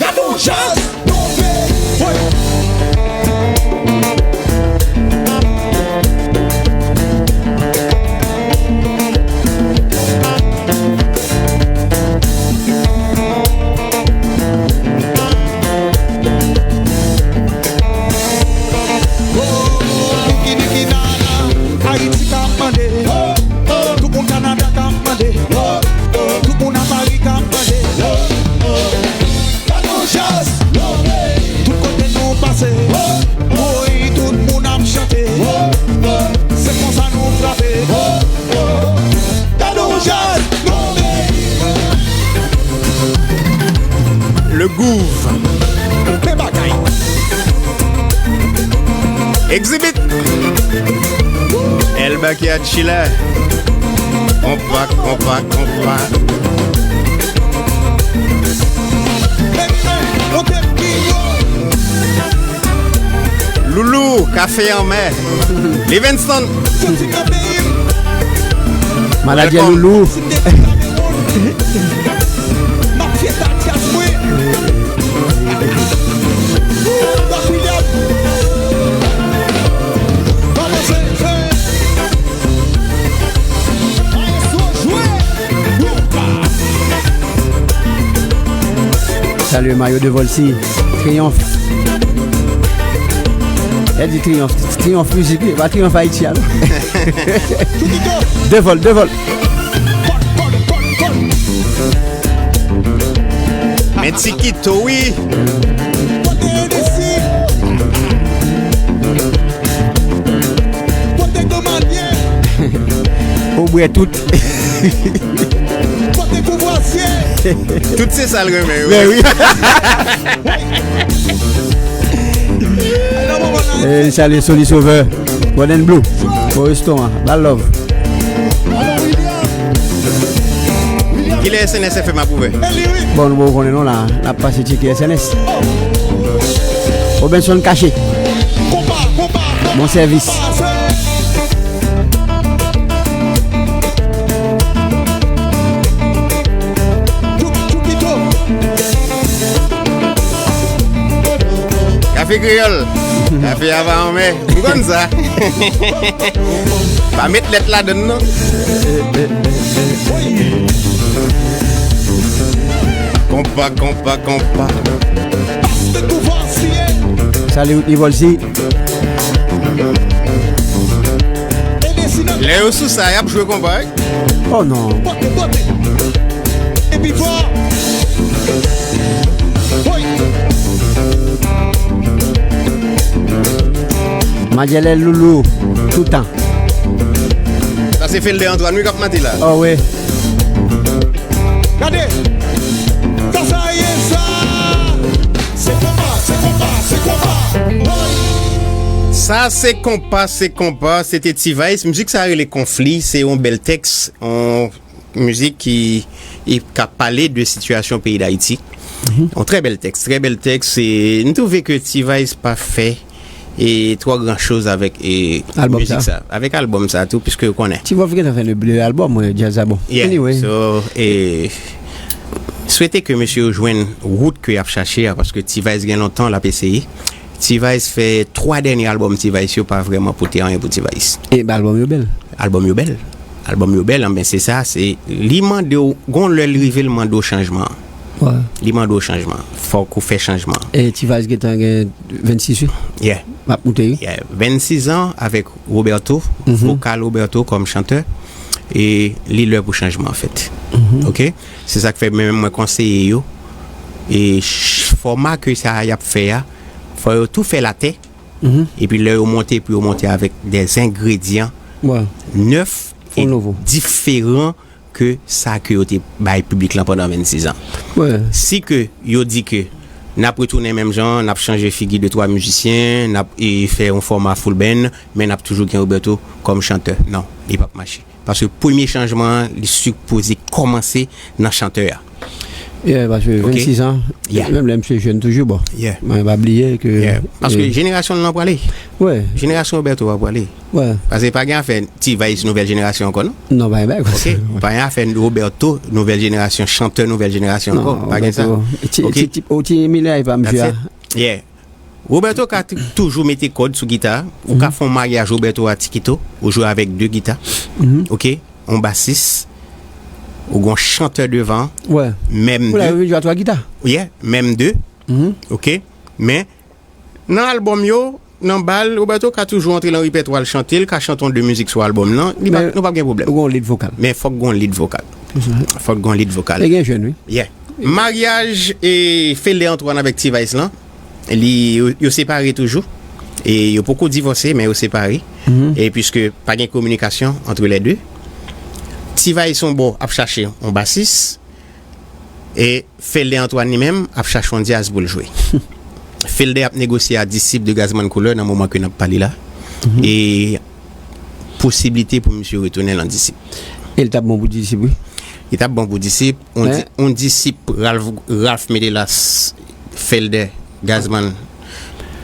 Gade yon jazz! Ayiti k ap mande, tout moun Kanada k ap mande, tout moun a Pari k ap mande. Gade yon jazz! Tout kote nou pase, woy, tout moun ap chante. Se konsa nou frape. Gade yon jazz! Le Gouv. Men bagay. Exhibit. El Bakia Chila. Konpa, konpa, konpa. Loulou, kafe anmè. Livingston. Manadjè Loulou. Salye mayo de Volcy, Triyonf. Lè di Triyonf, Triyonf mizik, li pa Triyonf Ayiti a, non. De Vol, de Vol. Men Tikito, wi. Ou bwè tout. Tout se sa l renmen, wi. Men wi. Eh, n salye Soli Sovè, Red and Blue, Boriston an, bal love. Kilè S N S F M ap ouvè? Bon, nou poko konnen non la, n ap pase tcheke S N S. Robinson Caché. Bon sèvis. Kafe kreyòl. Kafe a pa anmè. M konn sa. Pa met lèt ladann non. Konpa, konpa, konpa. Salut Nivolsi. Lè yo sou sa, y ap jwe konpa wi. Oh non. Magelel Loulou, toutan. Sa se Felder Antoine wi k ap mande la. Oh wi. Gade! Sa sa ye sa! Se konpa, se konpa, se konpa! Sa se konpa, se konpa, se te T-Vice. Mizik sa rele Konfli, se yon bèl tèks, yon mizik ki, ki ka pale de sitiyasyon peyi Dayiti. Yon trè bèl tèks, trè bèl tèks. E m twouve ke T-Vice pa fè e twò gran choz avèk e Album mizik sa. Sa, avèk albòm sa tou, piske ou konnen. Ti Vòf gentan fè de albòm, djaz la bon. Yeah. Anyway. So, e, swete ke mesye yo jwenn wout ke y ap chache a, paske T-Vice gen lontan l ap eseye. T-Vice fè twa dènye albòm T-Vice yo pa vrèman pote anyen pou T-Vice. E ba albòm yo bèl. Albòm yo bèl. Albòm yo bèl, men se sa, se li mande w, gon lè l rive l mande w chanjman. Wè. Li mande w chanjman. Fòk ou fè chanjman. E T-Vice gentan gen vennsis wi. Yeah. M ap moute wi. Yeah. Vennsis an avèk Roberto, vokal Roberto kòm chantè, e li lè pou chanjman an fèt. Ok? Se sa k fè menm mwen konseye yo, e ch- fòma ke sa y ap fè a, fò yo tou fè l atè, epi lè yo monte pou yo monte avèk de zengredyan Wè. nèf Fò e nouvo. diferan ke sa ke yo te bay piblik lan pandan vennsis an. Wè. Si ke yo di ke n ap retounen menm jan an, n ap chanje figi de twa mizisyen, n ap e, fè yon fòma full band, men n ap toujou gen Roberto kòm chantè. Non, li p ap mache. Paske premye chanjman an, li sipoze kòmanse nan chantè a. Yeah, paske Ok. vennsis an, Yeah. menm lè misye jèn toujou bon. Yeah. Mwen pa bliye ke Yeah. Paske e, jenerasyon l lan prale. Wè. Jenerasyon Roberto a prale. Wè. Paske pa gen afè T-Vice nouvèl jenerasyon ankò non. Non, pa gen bagay konsa. Ok? Pa gen afè Roberto nouvèl jenerasyon, chantè nouvèl jenerasyon ankò. Pa gen sa. Ti Ok? ti ti o ti milay pa misye That's a. it. Yeah. Roberto ka t- toujou mete kòd sou gita. Ou ka fè yon maryaj Roberto a Tikito, ou jwe avèk de gita. Ok? Yon basis, ou gon chantè devan, Wè. menm Ou la de. yo jwe a twa gita. Yeah, menm de. Ok? Men, nan albòm yo, nan bal, Roberto ka toujou antre nan repètwa l chante, l ka chante yon de mizik sou albòm nan, li pa, Men- nou p ap gen pwoblèm. Ou gon lead vokal. Men fòk gon lead vokal. Fòk gon lead vokal. E gen jèn wi. Yeah. Maryaj e Felder Antoine avèk T-Vice lan, li, yo, yo separe toujou. E yo poko divòse, men yo separe. E piske pa gen kominikasyon antre lè de. T-Vice yon bò ap chache yon basis. E Felder Antoine li menm ap chache yon djaz pou l jwe. Felder ap negosye a Disip de Gazman Couleur nan moman ke n ap pale la. E posiblite pou misye retounen lan Disip. E l t ap bon pou Disip wi. Li t ap bon pou Disip. On, Men- di, on Disip, Ralph, Ralph Mélélas, Felder, Gazman,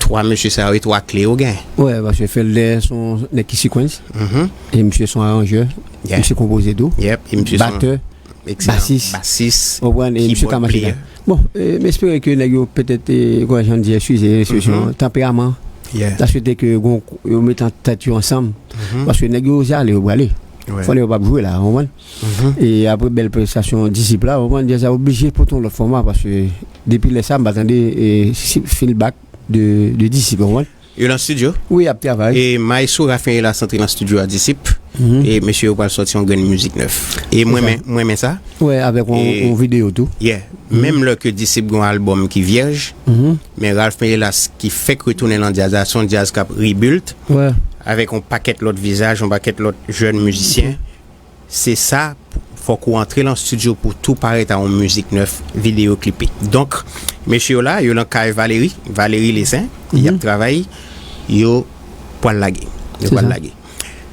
twa mesye sa yo, e twa kle yo gen. Wè, paske Felder se yon nèg ki sikwens. E misye se yon aranjè. Yeah. Misye konpoze tou. Yep, e misye se yon Batè. Excellent. Basis. Basis. Ou konprann, e misye ka Keyboard mache player. la. Bon, e, m espere ke nèg yo petèt, e, kòman jan m di, eskize, ekspresyon, tanperaman. Yeah. Ta swete ke gon, yo mete an tèt yo ansanm. Paske nèg yo se ale, yo prale. Ouais. Fò nèg yo p ap jwe la, ou konprann? E apre bèl prestasyon Disip la, ou konprann, djaz la oblije pote yon lòt fòma, paske depi lè sa, m pa tande, e, si, feedback de, de Disip, ou konprann? Yo lan studio. Wi, y ap travay. E Maestro Rafael la santre lan studio a Disip. E mesye yo pral sòti yon grenn mizik nèf. E mwen men, mwen men sa. Wè, avèk yon, E- yon videyo tou. Yeah. Menm lè ke Disip gon albòm ki vyèj, men Ralph Mélélas ki fèk retounen lan djaz la, se yon djaz k ap rebuild, Wè. avèk yon pakèt lòt vizaj, yon pakèt lòt jèn mizisyen. Se sa, fòk ou antre lan studio pou tou parèt a yon mizik nèf, videyo klipe. Donk, mesye yo la, yo lan kay Valérie, Valérie Lessin, y ap travay, yo pral lage. Yo Se pral sa. Lage.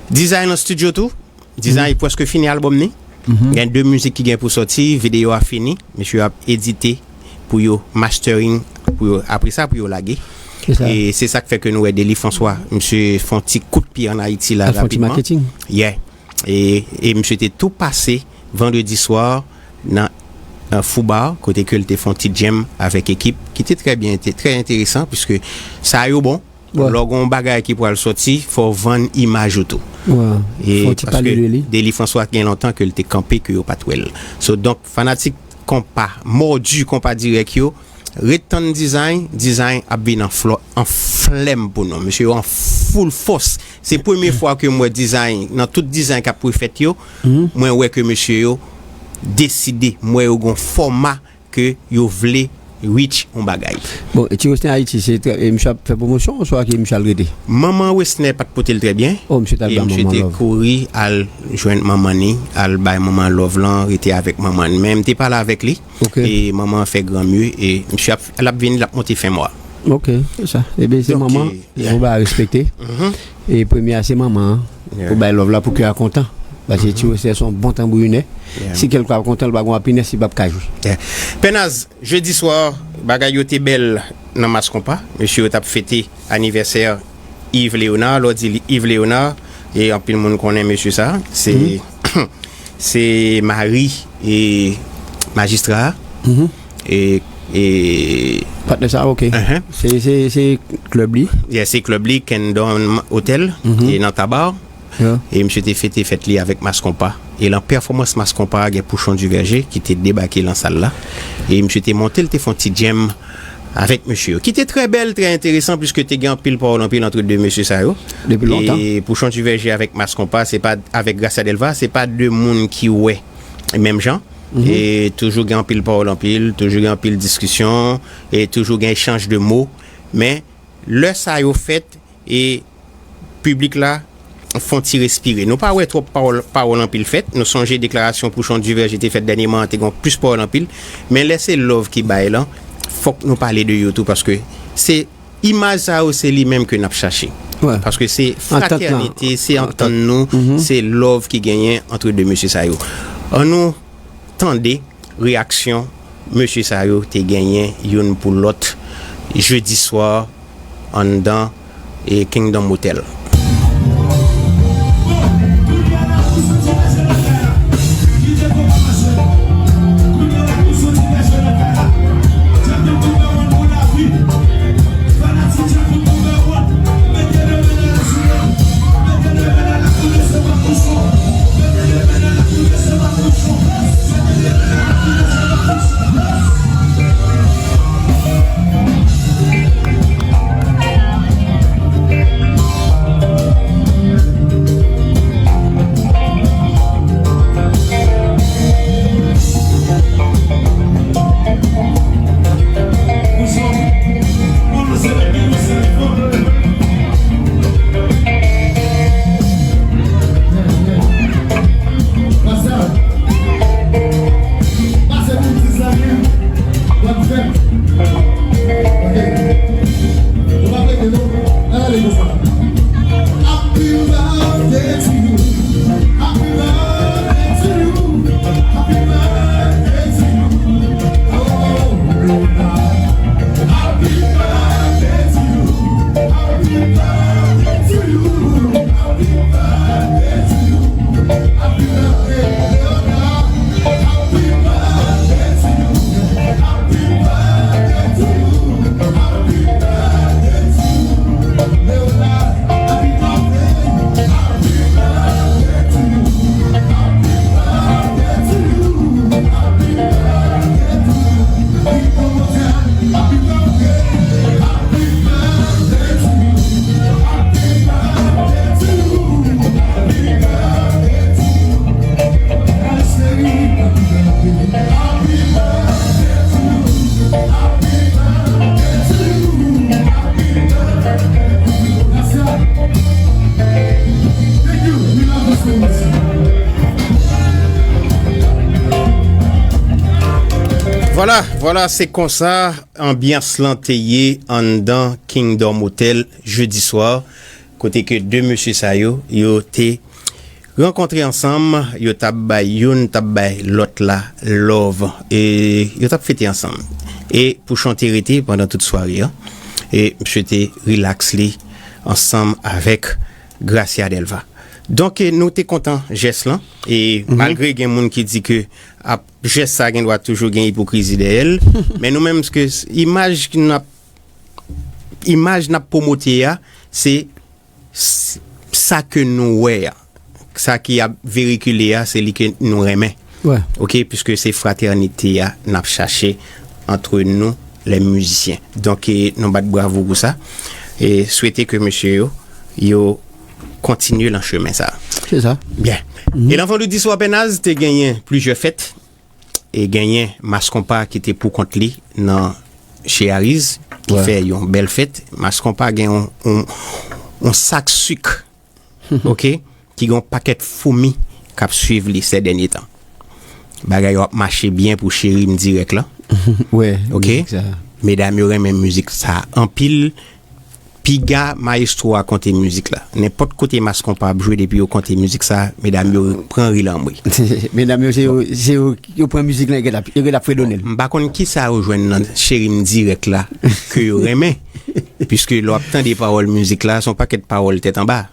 Design lan studio tou, Design prèske fini albòm ni. Gen de mizik ki gen pou sòti, videyo a fini, mesye yo ap edite pou yo mastering, pou yo, apre sa pou yo lage. Se sa. E se sa k fè ke nou wè Dely François, misye fè yon ti kout pye ann Ayiti la Al fè yon ti rapidman. Marketing. Yeah. E, e misye te tou pase vandredi swa nan euh, Foubar, kote ke l te fè yon ti djèm avèk ekip, ki te trè byen, te trè enteresan, piske sa yo bon. Lè w gen yon bagay ki pral sòti, fò w vann imaj ou tou. E paske Dely François gen lontan ke l te kanpe, ke yo pa t wè l. So, donk, fanatik konpa, mòdi konpa dirèk yo, ret tann Design, Design ap vin an flò, an flèm pou nou. Mesye yo an full fòs. Se premye fwa ke m wè Design, nan tout Design k ap refèt yo, mwen wè ke mesye yo deside, m wè yo gon fòma ke yo vle reach yon bagay. Bon, e ti Wesner Ayiti, se trè, e misye ap fè pwomosyon, oswa ke misye al rete? Manman Wesner pa t pote l trè byen. Oh, misye t al ba manman love. E misye te kouri al jwenn manman ni, al bay manman love lan, rete avèk manman ni. Men m te pale avèk li. E manman an fè gran mye, e misye ap, l ap vini, l ap monte fen mwa. Ok, se sa. Ebyen, se manman, e, fò ba respekte. E premye a, se manman an. Pou bay love la, pou kè a kontan. Paske ti Wesner se yon bon tanbourinè. Si kè l pa kontan, l pa gon apinès, li p ap ka jwe. Pènaz, jedi swa, bagay yo te bèl nan Mas Konpa. Mesye yo t ap fete anivèsè Yves Léonard, lè w di li Yves Léonard, e anpil moun konnen mesye sa, se, se mari e majistra a. E, e patnè sa, ok. Se, se, se klèb li? Yeah, se klèb li, Kingdom Hotel, e nan Taba. E misye te fete fèt li avèk Mas Konpa. E lan pèfòmans Mas Konpa, gen Pouchon Duverger ki te debake lan sal la. E misye te monte, l te fè yon ti djèm avèk mesye yo. Ki te trè bèl, trè enteresan, piske te gen anpil pawòl anpil antre de mesye sa yo. Depi lontan. E Pouchon Duverger avèk Mas Konpa, se pa avèk Gracia Delva, se pa de moun ki wè menm jan. E toujou gen anpil pawòl anpil, toujou gen anpil diskisyon, e toujou gen echanj de mo. Men, lè sa yo fèt, e piblik la fè yon ti respire. Nou pa wè twòp pawòl, pawòl anpil fèt. Nou sonje deklarasyon Pouchon Duverger te fèt dènyèman an, te gen plis pawòl anpil. Men lè se love ki bay lan, fòk nou pale de yo tou, paske se imaj sa yo, se li menm ke n ap chache. Paske se fratènite, se antann nou, se love ki genyen antre de mesye sa yo. Ann nou tande reyaksyon mesye sa yo te genyen youn pou lòt jedi swa anndan, e, Kingdom Hotel. Vwala, vwala, se konsa anbyans lan te ye anndan Kingdom Hotel jedi swa, kote ke de mesye sa yo, yo te rankontre ansanm, yo t ap bay youn, t ap bay lòt la love. E yo t ap fete ansanm. E Pouchon te rete pandan tout sware an. E misye te rilaks li ansanm avèk Gracia Delva. Donk, e, nou te kontan jès lan. E malgre gen moun ki di ke ap, jès sa gen dwa toujou gen ipokrizi dèyè l, men nou menm, ke s- imaj n ap, imaj n ap pwomote a, se s- sa ke nou wè a. Sa ki ap verikile a, se li ke nou renmen. Wè. Oke, piske se fratènite a n ap chache antre nou, lè mizisyen. Donk, e, nou bat bravo pou sa. E swete ke mesye yo, yo kontinye nan chemen sa. Se sa. Byen. E nan vandredi swa, Pènaz, te genyen plizyè fèt. E genyen Mas Konpa ki te pou kont li nan Cheriz, ki Wè. Fè yon bèl fèt. Mas Konpa gen yon, yon, yon sak sik, oke, ki gen yon pakèt foumi k ap swiv li sè dènye tan. Bagay yo ap mache byen pou Cheri M Dirèk la. Wè. Oke. Mizik sa. Medam yo renmen mizik sa anpil. Piga mayestwo a konte mizik la. Nenpòt kote Mas Konpa ap jwe, depi yo konte mizik sa, medam yo pran ri lanmri. Medam yo, se yo, se yo, yo pran mizik lan, yo ret ap, yo ret ap fredone l. M pa konn ki sa yo jwenn nan Cheri M Dirèk la ke yo renmen. Piske lè w ap tande pawòl mizik la, se yon pakèt pawòl tèt anba.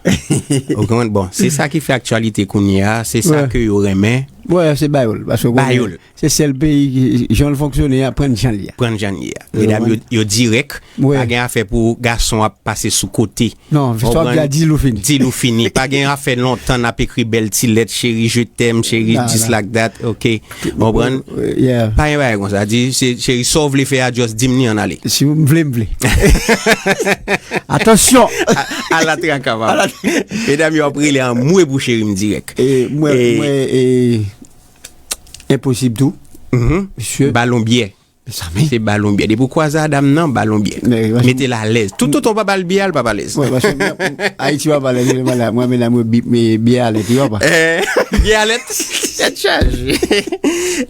Ou konprann? Bon, se sa ki fè aktyalite kounye a, se sa Wè. Ke yo renmen. Wè, se ba yo l. Paske ou konnen, Ba yo l. Se sèl peyi ki, jan l fonksyone a, pran jan l ye a. Pran jan l ye a. Yo Medam yo, konprann? Yo dirèk, Wè. Pa gen afè pou gason ap pase sou kote. Non, sa w ap Konprann? Di a, di l ou fini. Di l ou fini. Pa gen afè lontan n ap ekri bèl ti lèt, cheri, je t'aime, cheri, Nah, dis nah. Like that, oke. Konprann? Yeah. Pa gen bagay konsa. Di, se, cheri, sa w vle fè a, just di m li, ann ale. Si w vle, m vle. Atansyon! A, ala traka, papa. Medam yo ap rele anmwe pou Cheri M Dirèk. E, mwen, E- mwen, e, enposib tou. Mhm. Mesye. Balon byè. Mezanmi. Se balon byè. Depi w kwaze a dam nan, balon byè. Men, paske- Mete l alèz. Toutotan w pa ba l byè a, l p ap alèz. Wè, paske Ayiti pa pale, se malè. Mwen, medam yo bi- men byè alèz, yo pa. Eh, byè alèz. Tèt chaje.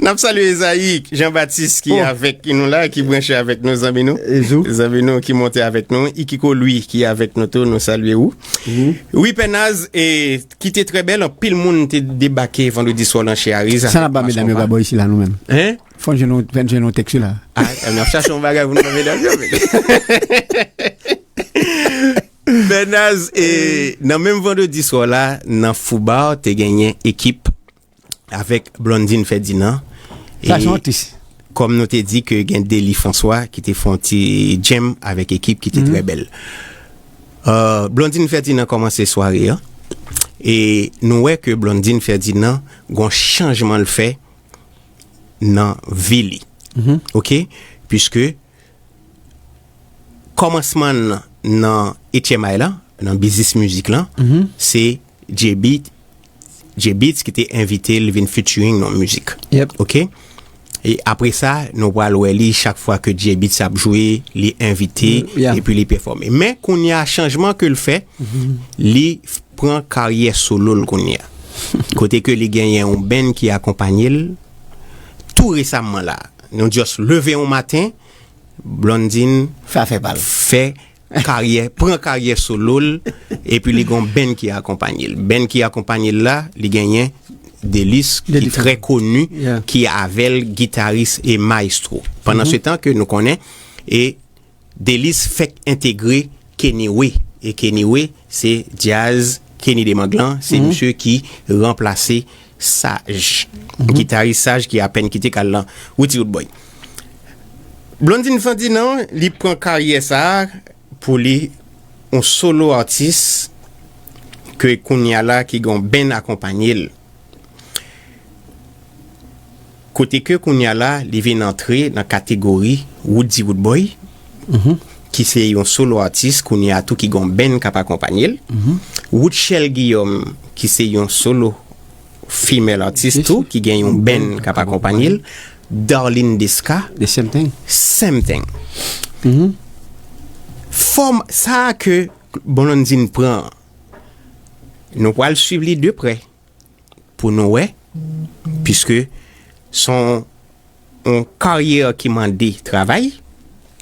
N ap salye Ezayi Jean Baptiste ki Oh. Avèk nou la, ki branche avèk nou, zanmi nou. Ezou. Zanmi nou ki monte avèk nou. Ikiko Louis ki avèk nou tou, nou salye ou. Wi, Pènaz, e, ki te trè bèl, anpil moun te debake vandredi swa nan Cheriz. Sa n ap ba medam yo pa bò isi la, nou menm. Hein? Fò n jwenn yon, fò n jwenn yon tèks la. Ah, n ap chache yon bagay pou nou ban medam yo, men. Pènaz, e, nan menm vandredi swa la, nan Foubar, te genyen ekip avèk Blondine Ferdinand. Sa E se yon tris. Kòm nou te di ke gen Dely François ki te fè yon ti jam avèk ekip ki te trè bèl. Euh, Blondine Ferdinand kòmanse sware an. E nou wè ke Blondine Ferdinand gon chanjman l fè nan vi li. Oke? Piske kòmansman l nan H M I la, nan biznis mizik lan, se J-Beat, J-Beatz ki te envite l vin featuring nan mizik. Yep. Oke? E apre sa, nou pral wè li chak fwa ke J-Beatz ap jwe, li envite, Mm, yeah. Epi li pèfòme. Men kounye a, chanjman ke l fè, li f- pran karyè solo l kounye a. Kote ke li genyen yon band ki akonpanye l. Tou resamman la, nou just leve yon maten, Blondine Fè afè pa l. Fè karyè, pran karyè solo l, epi li gon band ki akonpanye l. Band ki akonpanye l la, li genyen Delis, ki Delis. Trè koni, Yeah. Ki avè l, gitaris e maestro. Pandan se tan ke nou konnen, e Delis fèk entegre Kenny Way. E Kenny Way, se djaz Kenny Demanglan, se misye ki ranplase Saj. Gitaris Saj ki apèn kite kal lan. Wouti Woodboy. Blondine Ferdinand, li pran karyè sa a pou li yon solo atis ke kounye a la ki gon band akonpanye l. Kote ke kounye a la, li vin antre nan kategori Woody Woodboy, ki se yon solo atis, kounye a tou ki gon band k ap akonpanye l. Woodshell Guillaume, ki se yon solo female artist tou, ki gen yon band k ap akonpanye l. Darline Desca, The same thing. Same thing. Fòm sa a ke Blondine pran, nou pral swiv li de prè pou nou wè, piske se yon, yon karyè ki mande travay,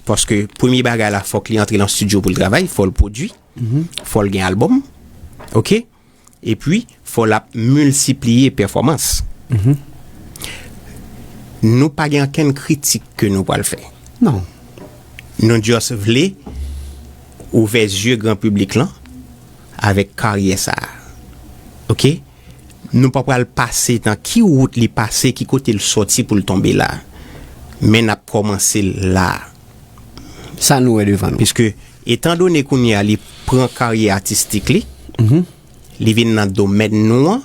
paske premye bagay la, fòk li antre nan estidyo pou l travay, fò l pwodui, fò l gen albòm, oke? Epi, fò l ap miltipliye pèfòmans. Nou pa gen ankenn kritik ke nou pral fè. Non. Nou just vle ouvè zye gran piblik lan avèk karyè sa a. Ok? Nou pa pral pase nan ki wout li pase, ki kote l sòti pou l tonbe la. Men n ap kòmanse l la. Sa nou wè devan nou. Piske, etandone kounye a li pran karyè atistik li, li vin nan domèn nou an,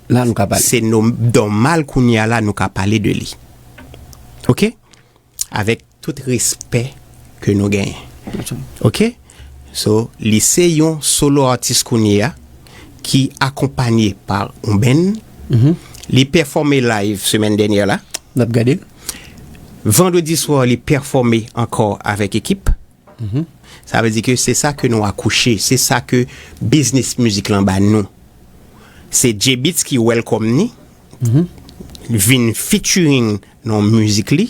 la nou ka pale. Se nòmal kounye a la nou ka pale de li. Ok? Avèk tout respè ke nou genyen. Ok? So, li se yon solo artist kounye a ki akonpanye pa yon band. Li pèfòme live semèn dènyè la. N ap gade. Vandredi swa, li pèfòme ankò avèk ekip. Sa vle di ke se sa ke nou akouche, se sa ke biznis mizik lan ba nou. Se J-Beatz ki welcome ni, vin featuring nan mizik li,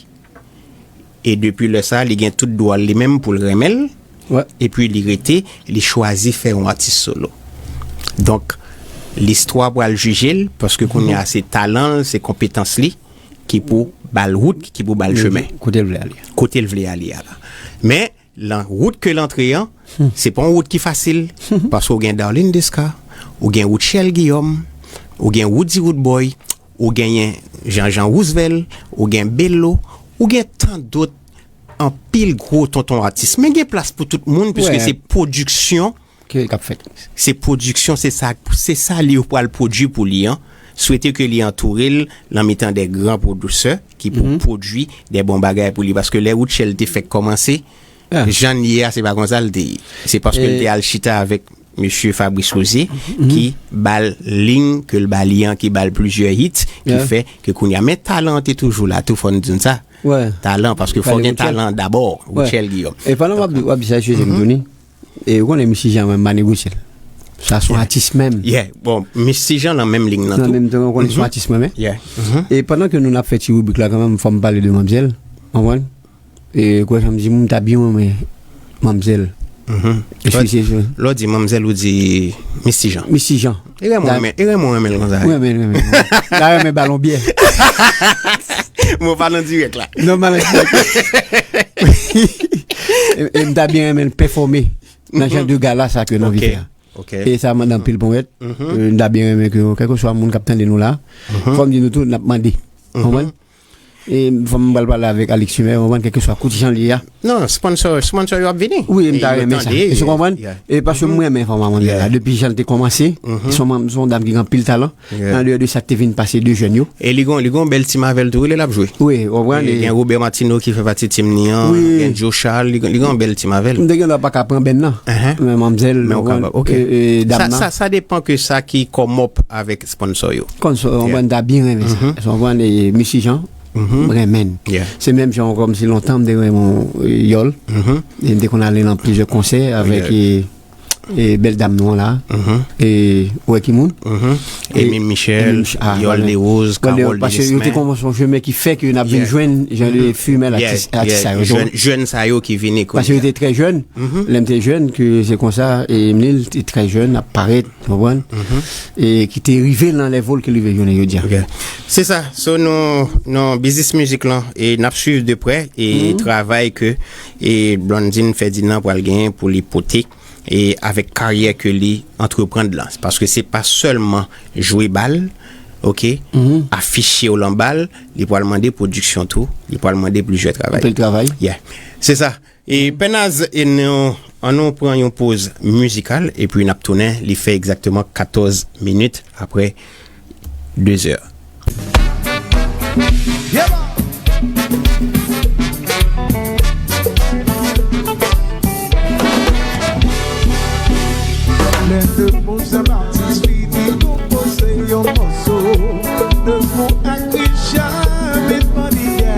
e depi lè sa, li gen tout dwa li menm pou l renmen l, epi li rete, li chwazi fè yon atis solo. Donk, listwa pral jije l, paske kounye a se talan l, se konpetans li, ki pou ba l wout, ki pou ba l chemen. Kote l vle ale. Kote l vle ale a la. Men, lan wout ke l antre an, se pa yon wout ki fasil, paske ou gen Darline Desca, ou gen Rutshelle Guillaume, ou gen Roody Roodboy, ou genyen Jean-Jean Roosevelt, ou gen Bello, ou gen tan dòt anpil gwo tonton atis. Men gen plas pou tout moun, piske se pwodiksyon ke k ap fèt. Se pwodiksyon, se sa, se sa li yo pral pwodui pou li an. Swete ke li antoure l nan mitan de gran pwodisè ki pou pwodui de bon bagay pou li. Paske lè Rutshelle te fèk kòmanse, jan l ye a, se pa konsa l te ye. Se paske l te al chita avèk mesye Fabrice Rosier ki ba l liy ke l ba li an, ki ba l plizyè hit, ki fè ke kounye a. Men talan an te toujou la, tou fò n di n sa. Talan, paske fò gen talan dabò, Rutshelle Guillaume. E pandan w ap di, w ap di sa, eskize m, Tony. E ou konnen Misty Jean, mwen, m pa negosye l. Sa se yon atis menm. Yeah, bon, Misty Jean nan menm liy nan tou. Nan menm tan, ou konnen se yon atis mwen, men. Yeah. E pandan ke nou n ap fè ti ribrik la, kanmenm, fò m pale de manmzèl. Konprann? E kwè jan m di, m ta byen renmen manmzèl. Eskize, je. Lè w di manmzèl, ou di Misty Jean. Misty Jean. E renmen, renmen, e renmen, renmen l konsa. Renmen, renmen. M ta renmen ba l yon byè. Mwen pa nan dirèk la. Non, m pa nan dirèk la. E, e m ta byen renmen l pèfòme nan jan de gala sa ke nou anvi fè a. E sa mande anpil ponyèt. E m ta byen renmen ke, kèlkeswa moun k ap tande nou la, fò m di nou tou, n ap mande. Konprann? E fò m pral pale avèk Alex Humer, konprann, kèlkeswa kout jan li ye a. Non, sponsor, sponsor yo ap vini. Wi, m ta renmen sa. Èske w konprann? E paske m renmen fanm manmzèl la. Depi jan l te kòmanse, se yon manm, se yon dam ki gen anpil talan. Andeyò de sa k te vin pase de jèn yo. E li gon, li gon bèl tim avè l tou, wi, lè l ap jwe. Wi, w konprann. Gen Robert Martineau ki fè pati tim ni an, gen Joe Charles, li, li gon bèl tim avè l. M te gen dwa pa ka pran bèn nan. Men manmzèl, men w kapab, ok. Dam nan. Sa, sa depan ke sa ki come up avèk sponsor yo. Sponsor, w konprann, ta byen renmen sa. Èske w konprann, e, Misty Jean, m renmen l. Se menm jan kòmsi lontan m te renmen yon, e, Yòl. E m te konn ale nan plizyè konsè avèk, e, e bèl dam nou an la. E, ou wè ki moun? Amy Michel, Yòl Desroses, Carole Ledesma. Paske yo te kòmanse yon chemen ki fè ke n ap vin jwenn jan de female atis, atis sa yo. Jèn, jèn sa yo ki vini kounye a. Paske yo te trè jèn. Lè m te jèn, ke se konsa, e Emile te trè jèn, ap parèt, w konprann? E ki te rive nan level ke li rive jounen jodi a. Se sa. So, nou, nou, biznis mizik lan, e n ap swiv de prè, e travay ke, e Blondine Ferdinand pral genyen pou li pote, e avèk karyè ke li antreprann lan. Paske se pa sèlman jwe bal, ok, afiche w lan bal, li pral mande pwodiksyon tou, li pral mande plizyè travay. Anpil travay. Yeah. Se sa. E Pè Naz, e nou, ann nou pran yon poz mizikal, epi n ap tounen, li fè egzakteman katòz minit apre de zè. Lè de mo Jean Baptiste fini konpoze yon mòso, de mo ak Richard vin mannyè.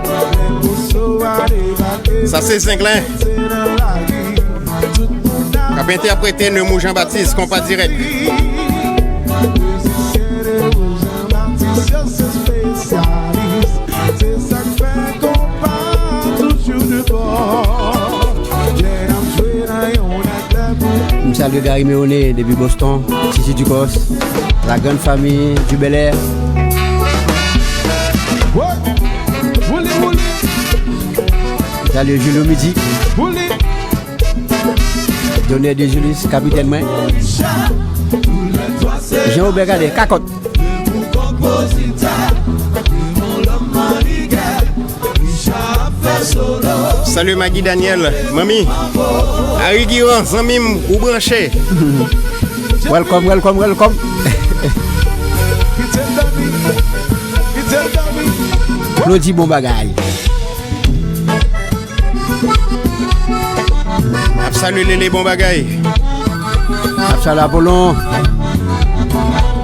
Lè moso a debake, sa se Zenglen k ap entèprete Neumou Jean Baptiste, konpa dirèk. Mizisyen Neumou Jean Baptiste yo se espesyalis. Se sa k fè konpa toujou debò. Lè n ap jwe nan yon nèt lè pou. M salye Gary Meone depi Boston, Titi Ducos, la grande famille du Bel Air. Woy! Wouli, wouli! M salye Julio Midi. Wouli! Donner de Julius, kapitèn mwen. Jean Robert Cadet, kakòt. Salut Maggie Daniel, manmi. Harry Guiran, zanmi m, ou branche. Welcome, welcome, welcome. Claudie, bon bagay. Ap salye Lele, bon bagay. Ap salye Apollon.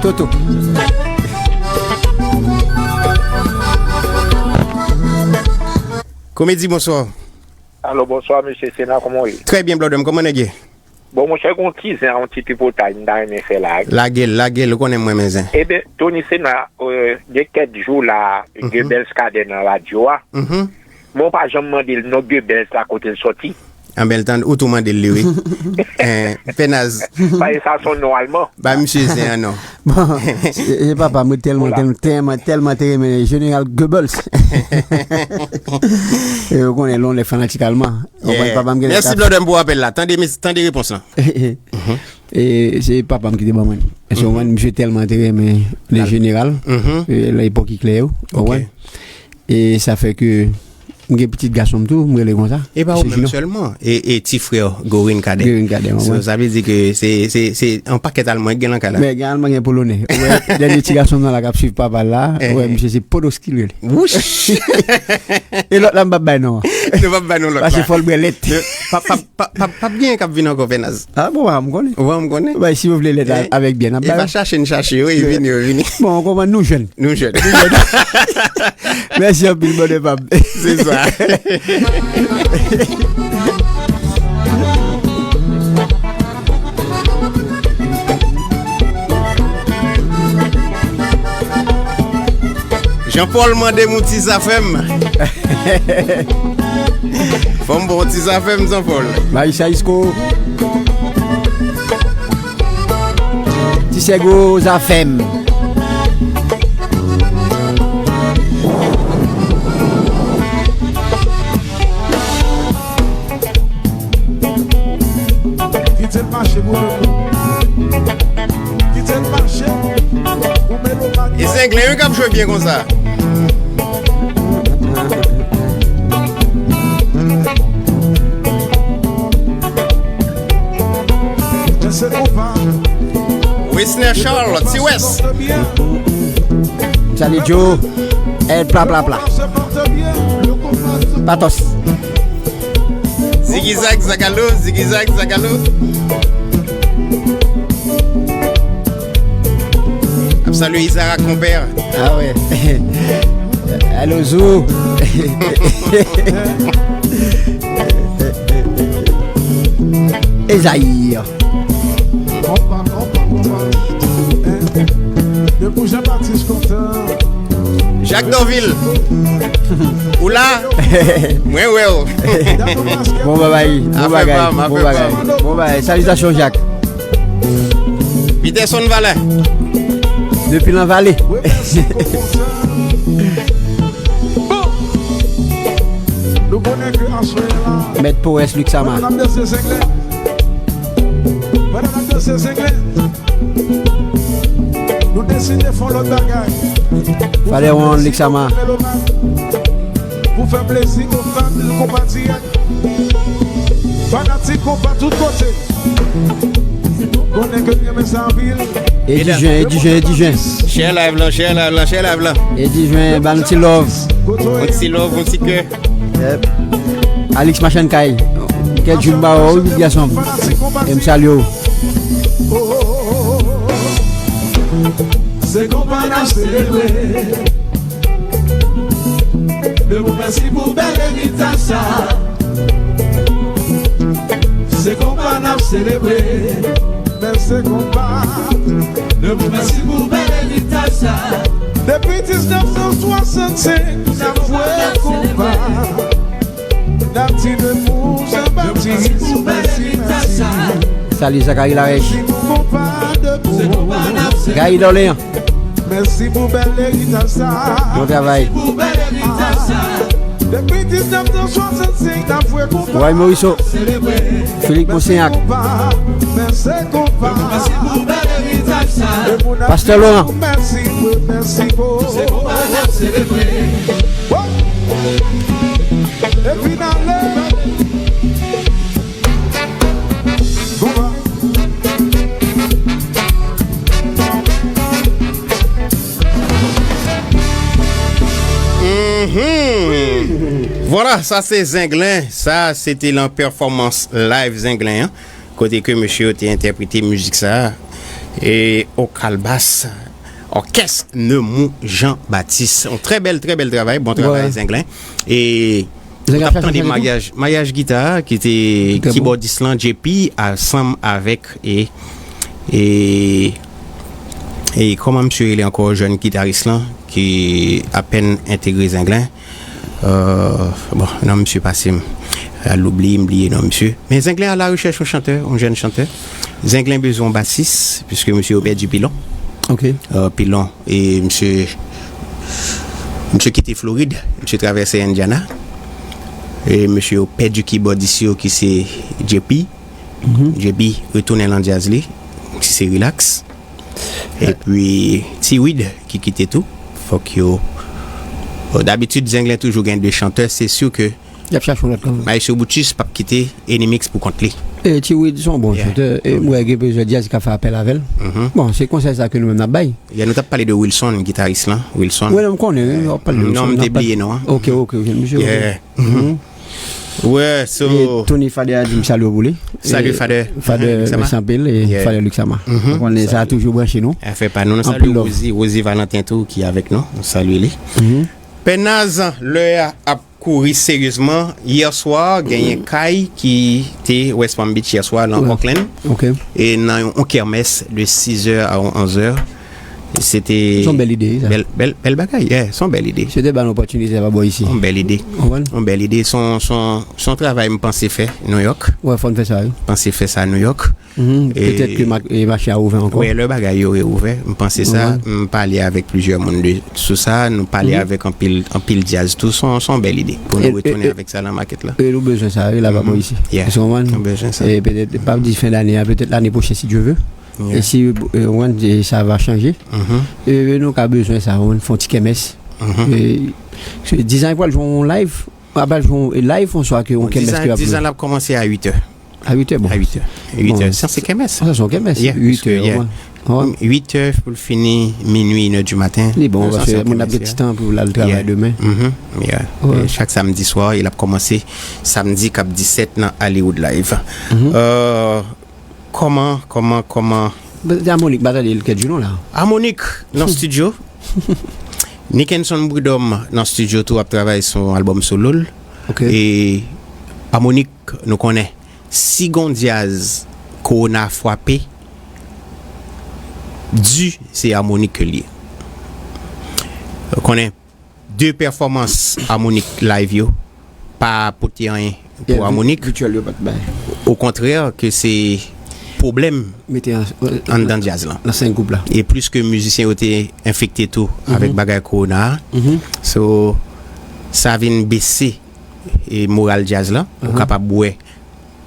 Toto. Komedi, bonswa. Alo, bonswa, mesye Sena, kòman w ye? Trè byen, blòdè m, kòman nèg ye? Bon, monchè, gon ti zen, yon ti tripotay, m ta renmen fè la. Lage l, lage l, ou konnen m renmen zen. Eben, Tony Sena, euh, gen kèk jou la, Goebbels ka dèyè nan radyo a. Men w pa janm mande l non Goebbels la kote l sòti. Anben, l tann, ou tou mande l li, wi. Eh, Penaz. Paske sa se yon non alman. Ba misye zen an non. Bon, e, e papa, mwen tèlman, tèlman, tèlman, tèlman te renmen Jeneral Goebbels. E ou konnen, lè w fanatik alman. Ou konprann, papa m gen... Mèsi, blòdè m, pou apèl la. Tande, tande repons lan. E se papa m ki te ban mwen. Èske w konprann, misye tèlman te renmen le jeneral, e, nan epòk Hitler yo, ou konprann? E sa fè ke m gen pitit gason m tou, m rele konsa. E pa ou menm sèlman, e, e ti frè Gorin Kadè. Gorin Kadè, ou konprann? So, sa vle di ke se, se, se yon pakèt alman ki gen nan kay la. Men gen alman, gen polonè. Ou wè, dènye ti gason m nan la k ap swiv papa l la, ou wè, misye se Podolski l rele. Wouch! E lòt la, m p ap bay non an. Nou p ap bay non lòt la. Paske fò l bwè lèt. Pa, pa, pa, p ap gen k ap vin ankò, Fènaz. Ah, bon, ah, m konnen. Bon, m konnen. Bay, si yo vle lèt avèk byè, n ap bay yo. E pa chache n chache yo, e vini, yo vini. Bon, ou konprann, nou jèn. Nou jèn. Nou jèn. Mèsi anpil, bòdè pa m. Se sa. Jean Paul mande m yon ti zafèm. Fò m bon ti zafèm, Jean Paul. Marisa Isco. Ti sègo zafèm. Kite l mache pou nou. Kite l mache pou melomani. E Zenglen wi k ap jwe byen konsa. Wisner Charles, Ti Wès. Salye Joe. El pla pla pla. Patos. Zigizag, zagalo, zigizag, zagalo. Ap salye Isaac, konpè. Ah ouais. Allô, Zou. Ezayi. Konpa, konpa, konpa. Depi Jean Baptiste kontan. Jacques Dorvil. Ou la? Mwen wè w. Bon bagay, bon bagay, bon bagay. Bon bagay. Salutations, Jacques. Peterson Valè. Depi Lanvale. Nou konnen ke aswè la. Mèt Powès Luxama. Pandan n ap danse Zenglen. Pandan n ap danse Zenglen. Nou deside fè yon lòt bagay. Fale Won Luxama. Pou fè plezi aux fans, compatriotes, fanatik konpa tout kote. Konnen ke m renmen sa anpil. Edi Jwen, Edi Jwen, Edi Jwen. Share live lan, share live lan, share live lan. Edi Jwen, ba n ti love. Yon ti love, yon ti kè. Yep. Alix Machann Kay. Kè Djoum ba w, wi, gason m. E m salye w. Se konpa n ap selebre. Debout, mèsi pou bèl eritaj sa. Se konpa n ap selebre. Men se konpa. Debout, mèsi pou bèl eritaj sa. Depi diznèf san swasannsenk, n ap jwe konpa. Dati de pou Jean Baptiste, mèsi, mèsi. Salut Zachary Larèche. Gaï Dorléans. Mèsi pou bèl eritaj sa. Bon travay. Depi diznèf san swasannsenk, n ap jwe konpa. Roy Morisseau. Félix Monseigneur. Men se konpa. Pastè Laurent. Mhm. Vwala, sa se Zenglen. Sa se te lan pèfòmans live Zenglen an, kote ke mesye yo te entèprete mizik sa a, e o kalbas, òkès Nemou Jean Baptiste. Yon trè bèl, trè bèl travay, bon travay Zenglen. E ou t ap tande maryaj, maryaj gita a, ki te kibòdis lan, J P, ansanm avèk, e, e, e kòman misye rele ankò, jèn gitaris lan, ki apèn entegre Zenglen. Euh, bon, non misye pase m. Al oubli, m bliye non misye. Men Zenglen a la rechèch yon chantè, yon jèn chantè. Zenglen bezwen yon basis, piske misye yo pèdi Pilon. Ok. Euh, Pilon, e misye, misye kite Florid, misye travèse Indiana. E misye yo pèdi kibòdis yo ki se J P. Mhm. J P retounen lan djaz li, ki se Relax. Epi Ti Wid ki kite tou. Fòk yo, bon, dabitid Zenglen toujou gen de chantè, se si ke y ap chache yon lòt kanmenm. Maestro Bouchis p ap kite Enimix pou kont li. E Ti Wid se yon bon chantè. E m wè gen plizyè djaz k ap fè apèl avè l. Bon, se konsèy sa ke nou menm n ap bay. Yè nou t ap pale de Wilson, gitaris lan, Wilson. Wi, non, m konnen, wi, w ap pale de Wilson. Non, m te bliye non an. Ok, ok, ok, misye, ok. Mhm. Wè, so e Tony Fader a di m salye w pou li. Salye Fader. Fader, mèsi anpil, e Fader Luxama. Ou konnen sa toujou branche nou. Afè pa nou, nou salye Rosie, Rosie Valentin tou ki avèk nou. Nou salye li. Pè Naz, lè a ap kouri seryezman. Yè swa, genyen Kay ki te West Palm Beach yè swa, lan Oakland. Ok. E nan yon, yon kèmès de sizè a onzè. Se te se yon bèl ide, sa. Bèl, bèl, bèl bagay, yeah, se yon bèl ide. Se te ba nou opòtinite pa bò isi. Yon bèl ide. Ou konprann? Yon bèl ide. Se yon, se yon, se yon travay m panse fè Nouyòk. Wè, fò n fè sa, wi. Panse fè sa Nouyòk. Mhm. E petèt ke ma-, e mache a ouvè ankò. Wè, lè bagay yo reouvè, m panse sa, m pale avèk plizyè moun de, sou sa, nou pale avèk anpil, anpil djaz tou, se yon, se yon bèl ide pou nou retounen avèk sa lan makèt la. E nou bezwen sa, wi, la pa bò isi. Yeah. Ou konprann? Nou bezwen sa. E petèt, pa di fen dane a, petèt lane pwochen, si Dye vle. Yeah. E si, e, ou konprann, e sa va chanje. Mhm. E, e nou ka bezwen sa, ou konprann, fè yon ti kèmès. Mhm. E, se dizan pral jwe yon live, a pral jwe yon live, yon swa ke yon kèmès ki ap jwe. Dizan l ap kòmanse a uitè. A uitè, bon. A uitè. Uitè. Bon, sa se kèmès. Sa se yon kèmès. Yeah, uitè, yeah. Uitè pou l fini minui, inè di maten. Li bon, paske moun ap gen ti tan pou l al travay demen. Mhm. Yeah. E chak samdi swa, e l ap kòmanse samdi k ap disèt nan Hollywood Live. Mhm. Euh, kòman, kòman, kòman? Harmonik, m pa tande l kèk jou non la. Harmonik nan studio. Nickenson Prud'homme nan studio tou ap travay sou yon albòm solo l. Ok. E Harmonik, nou konnen, si gon djaz kowona frape, di se Harmonik ke l ye. Ou konnen, de pèfòmans Harmonik live yo pa pote anyen pou Harmonik. Vityèl yo pa t bay. Okontrè, ke se pwoblèm anndan djaz lan. Nan senk gwoup la. E plis ke mizisyen yo te enfekte tou avèk bagay kowona a. Mhm. So, sa vin bese, e, moral djaz lan. Ou kapab wè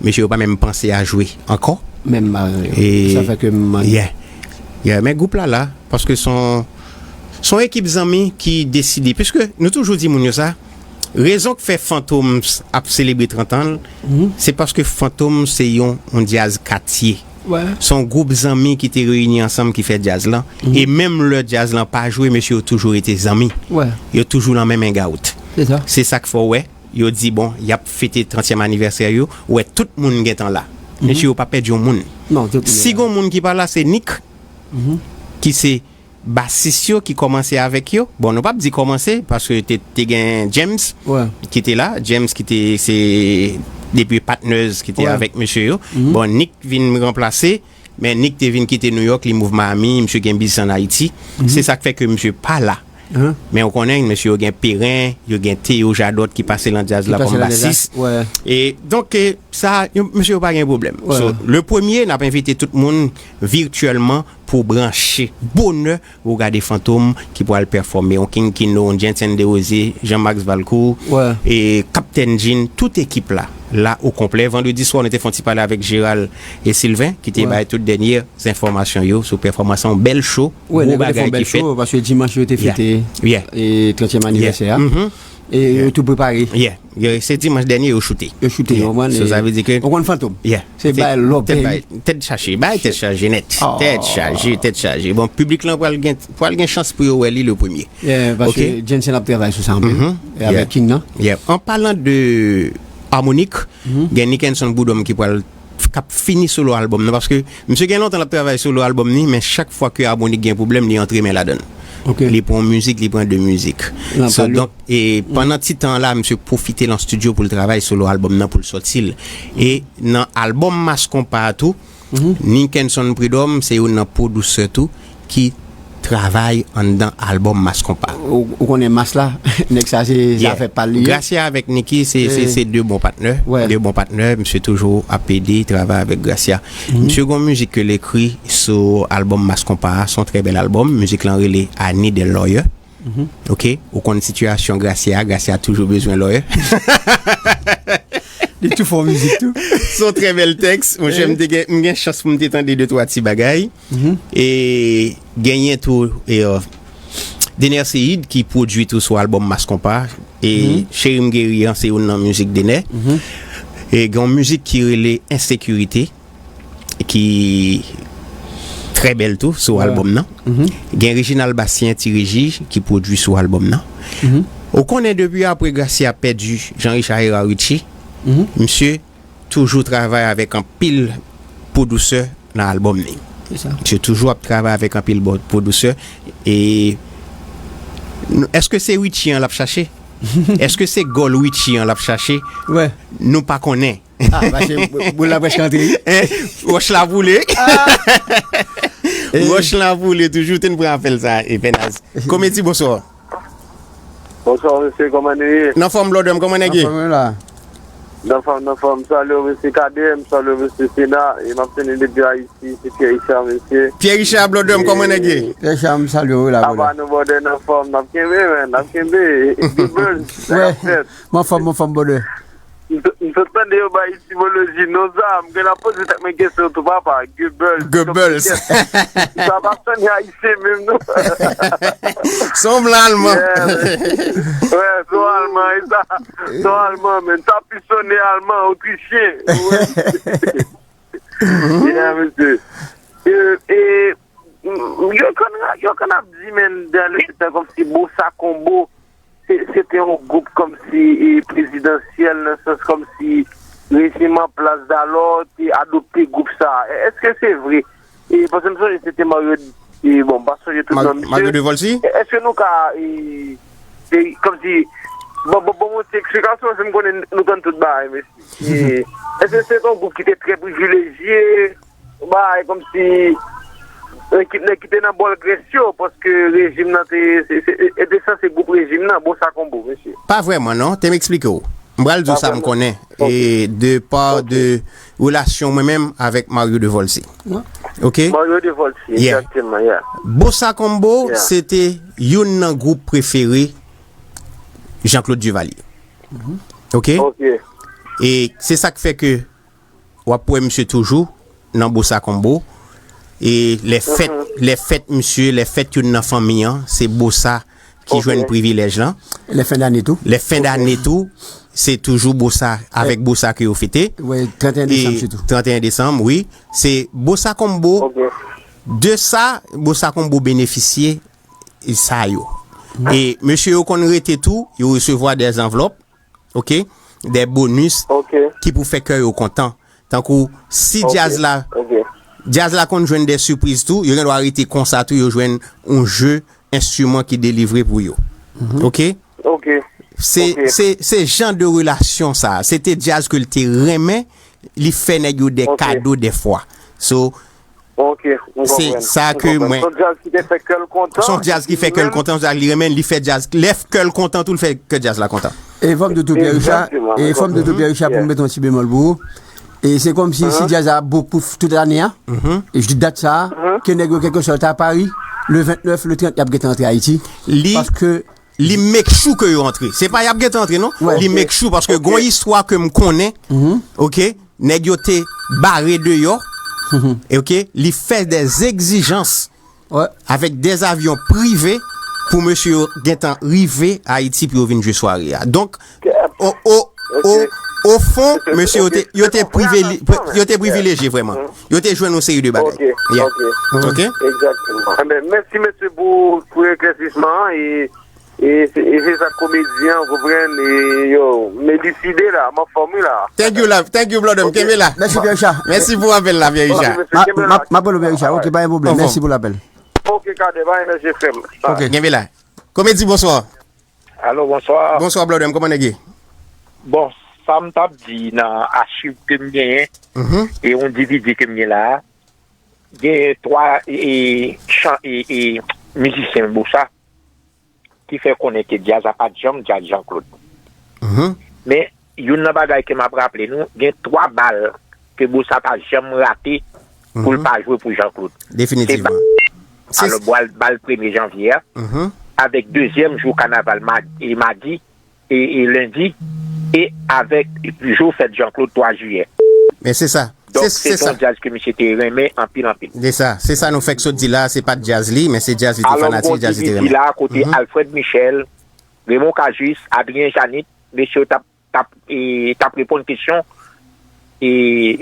mesye yo pa menm panse a jwe ankò. Menm, e, sa fè ke m, yeah. Yeah, men gwoup la la, paske se yon, se yon ekip zanmi ki deside, piske nou toujou di moun yo sa, rezon k fè Fantom ap selebre trant an l, se paske Fantom se yon, yon djaz katye. Se yon gwoup zanmi ki te reyini ansanm ki fè djaz lan. E menm lè djaz lan pa jwe, mesye yo toujou rete zanmi. Yo toujou lan menm hangout. Se sa k fè w wè, yo di, bon, y ap fete trantyèm anivèsè yo, ou wè tout moun gentan la. Mesye yo pa pèdi yon moun. Si gon moun ki pa la, se Nick, ki se basis yo ki kòmanse avèk yo. Bon, nou p ap di kòmanse, paske te, te gen James ki te la. James ki te, se depi Partners ki te avèk mesye yo. Bon, Nick vin ranplase, men Nick te vin kite Nouyòk, li mouv Miami, misye gen biznis ann Ayiti. Se sa k fè ke misye pa la. Men ou konnen, mesye yo gen Perrin, yo gen Théo Jadot ki pase lan djaz la kòm basis. E donk, e, Sa, yo, mesye yo pa gen pwoblèm. So, le premye, n ap envite tout moun vityèlman pou branche bonè pou gade Fantom ki pral pèfòme. Yon King Kino, yon Jensen Desrosiers, Jean-Max Valcourt, e Captain Jean, tout ekip la, la o konplè. Vandredi swa, nou te fè yon ti pale avèk Gérald e Sylvain, ki te bay tout dènye enfòmasyon yo sou pèfòmasyon, yon bèl show, gwo bagay ki fèt. Paske dimanch yo te fete e trantyèm anivèsè a. E yo tou prepare. Yeah. Yo, se dimanch dènye yo choute. Yo choute, yo konprann. So, sa vle di ke ou konn Fantom. Yeah. Se bay lòb, tèt chaje, bay tèt chaje nèt. Tèt chaje, tèt chaje. Bon, piblik lan pral gen, pral gen chans pou yo wè li le premye. Yeah, paske Jensen ap travay sou sa anpil. E avèk King nan. Yeah. An palan de Harmonik, gen Nickenson Prud'homme ki pral k ap fini solo albòm nan, paske misye gen lontan l ap travay solo albòm ni, men chak fwa ke Harmonik gen pwoblèm, li antre men ladann. Li pran yon mizik, li pran de mizik. So, donk, e pandan ti tan la, misye pwofite l an estidyo pou l travay solo albòm nan, pou l sòti l. E nan albòm Mass Konpa a tou, Nickenson Prud'homme se youn nan pwodisè tou ki travay anndan albòm Mass Konpa. Ou, ou konnen Mass la, nèg sa se zafè pa l li ye. Gracia avèk Nicky se, se, se de bon patnè. De bon patnè. Misye toujou ap ede travay avèk Gracia. Misye gon mizik ke l ekri sou albòm Mass Konpa a, se yon trè bèl albòm. Mizik lan rele I Need a Lawyer. Ok, ou konn sitiyasyon Gracia, Gracia toujou bezwen lawyer. Li tou fè yon mizik tou. Se yon trè bèl tèks, monchè, m te gen, m gen chans pou m te tande de twa ti bagay. E genyen tou, e, Dener Ceide ki pwodui tou sou albòm Mass Konpa. E Cheri M Geri an se youn nan mizik Dener. E gen yon mizik ki rele Ensekirite, ki trè bèl tou sou albòm nan. Gen Reginald Bastien, Ti Reji, ki pwodui sou albòm nan. Ou konnen depi apre Gracia pèdi Jean Richard Hérard Richie, misye toujou travay avèk anpil pwodisè nan albòm li. Misye toujou ap travay avèk anpil pwodisè. E èske se Richie an l ap chache? Èske se gòl Richie an l ap chache? Nou pa konnen. Ah, paske boul la prèske antre. Wòch la boule. Wòch la boule toujou, te n pran apèl sa, e Pènaz. Komedi, bonswa. Bonswa, mesye, kòman nou ye? Nan fòm, blòdè m, kòman nèg ye? Nan fòm, nan fòm. Salye w, mesye Kadè, m salye w, mesye Sena, e m ap tande depi Ayiti, se Pierre Richard, mesye. Pierre Richard, blòdè m, kòman nèg ye? Pierre Richard, m salye w, wi, la, apa nou, blòdè, nan fòm, n ap kenbe, men, n ap kenbe. Good buzz, sa k ap fèt? M anfòm, m anfòm, blòdè. M t-, m sot tande yo bay etimoloji non sa, m gen ap poze tèt mwen kesyon tou, papa. Goebbels. Goebbels. Sa pa sonnen ayisyen menm, non. Se yon blan alman. Yeah, man. Wè, se yon alman, e sa. Se yon alman, men sa plis sonnen alman, otrichyen. Yeah, mesye. E, e, yo konn, yo konn ap di, men, dan le tan, kòmsi Bossa Combo, se, se te yon gwoup kòmsi, e, prezidansyèl, nan sans kòmsi rejim an plas dalò te adopte gwoup sa a. Èske se vre? E, paske m sonje se te Mario, e, bon, m pa sonje tout non misye. Mario Devolcy? E, èske nou ka, e, e, kòmsi, bon, bon, bon, yon ti eksplikasyon, paske m konnen nou konn tout bagay, mesye. E, èske se te yon gwoup ki te trè privilejye? Bagay kòmsi ekip nèg ki te nan bòl grès yo, paske rejim nan te, se, se, e te sanse gwoup rejim nan, Bossa Combo, mesye. Pa vrèman, non. Te m eksplike w. M pral di w sa m konnen. E de pa de relasyon mwen menm avèk Mario Devolcy. Ok? Mario Devolcy, yeah, egzakteman, yeah. Bossa Combo, yeah, se te youn nan gwoup prefere Jean-Claude Duvalier. Ok? Ok. E se sa k fè ke w ap wè misye toujou nan Bossa Combo. E lè fèt, lè fèt misye, lè fèt youn nan fanmi an, se Bossa ki jwenn privilèj lan. Lè fen dane tou. Lè fen dane tou, se toujou Bossa, avèk Bossa ke yo fete. Wi, trannteyen desanm sitou. Trannteyen desanm, wi. Se Bossa Combo. Ok. De sa, Bossa Combo benefisye sa yo. E mesye yo konn rete tou, yo resevwa de zanvlòp, ok, de bonis ki pou fè kè yo kontan. Tankou si djaz la, djaz la konn jwenn de sipriz tou, yo gen dwa rete konsa tou, yo jwenn yon je enstriman ki delivre pou yo. Ok? Ok. Se, se, se jan de relasyon sa. Se te djaz ke l te renmen, li fè nèg yo de kado dèfwa. So, Ok, m konprann. Se sa ke mwen. Se yon djaz ki te fè kè l kontan. Se yon djaz ki fè kè l kontan, yon djaz li renmen, li fè djaz. Lè kè l kontan, tou l fè kè djaz la kontan. E fò m di tou Pierre Richard, e fò m di tou Pierre Richard pou m mete yon ti bemòl pou ou. E se kòmsi si djaz la ap bon pou tout ane a, e jis dat sa a, ke nèg yo kèlkeswa yo ta Paris, le vennèf, le trant, y ap gentan antre Ayiti. Li, paske li make sure ke yo antre. Se pa y ap gentan antre, non. Li make sure, paske gon istwa ke m konnen, ok, nèg yo te bare deyò, ok, li fè des exigences avèk des avions privés pou mesye yo gentan rive Ayiti pou yo vin jwe sware a. Donk, o, o, o, o fon, mesye yo te, yo te privili-, yo te privilejye vrèman. Yo te jwenn yon seri de bagay. Ok, ok. Ok? Egzakteman. Enben, mèsi mesye pou, pou eklèsisman an e, e se, e se sa komedyen an, ou konprann, e yo, m eliside la, m anfòm wi la. Thank you, la. Thank you, brother. M kenbe la. Mèsi, Pierre Richard. Mèsi pou apèl la, Pierre Richard. Ok, mesye, kenbe la. M ap rele Pierre Richard. Ok, pa gen pwoblèm. Mèsi pou lapèl. Ok, Kadè, pa gen mèsi, frè m. Ok. Kenbe la. Komedi, bonswa. Alo, bonswa. Bonswa, brother m, kòman nèg ye? Bon, sa m t ap di nan achiv ke m genyen, e yon D V D ke m gen la a, gen twa, e, e, chan-, e, e, mizisyen bosa ki fè konnen ke djaz la pa t janm djaz Jean Claude. Men, youn nan bagay ke m ap raple nou, gen twa bal ke bosa pa janm rate pou l pa jwe pou Jean Claude. Se bal, alò, bal, bal premye janvye a, avèk dezyèm jou kanaval ma-, e madi, e, e lendi, e avèk jou fèt Jean Claude twa jiyè. Men se sa. Donk, se, se se yon djaz ke misye te renmen anpil, anpil. Se sa. Se sa nou fèk sot di la, se pa t djaz li, men se djaz li te fanatik, djaz li te renmen. Alò, gon D V D la, kote Alfred Michel, Raymond Cajuste, Adrien Jeannette, mesye yo t ap, t ap, e, t ap reponn kesyon, e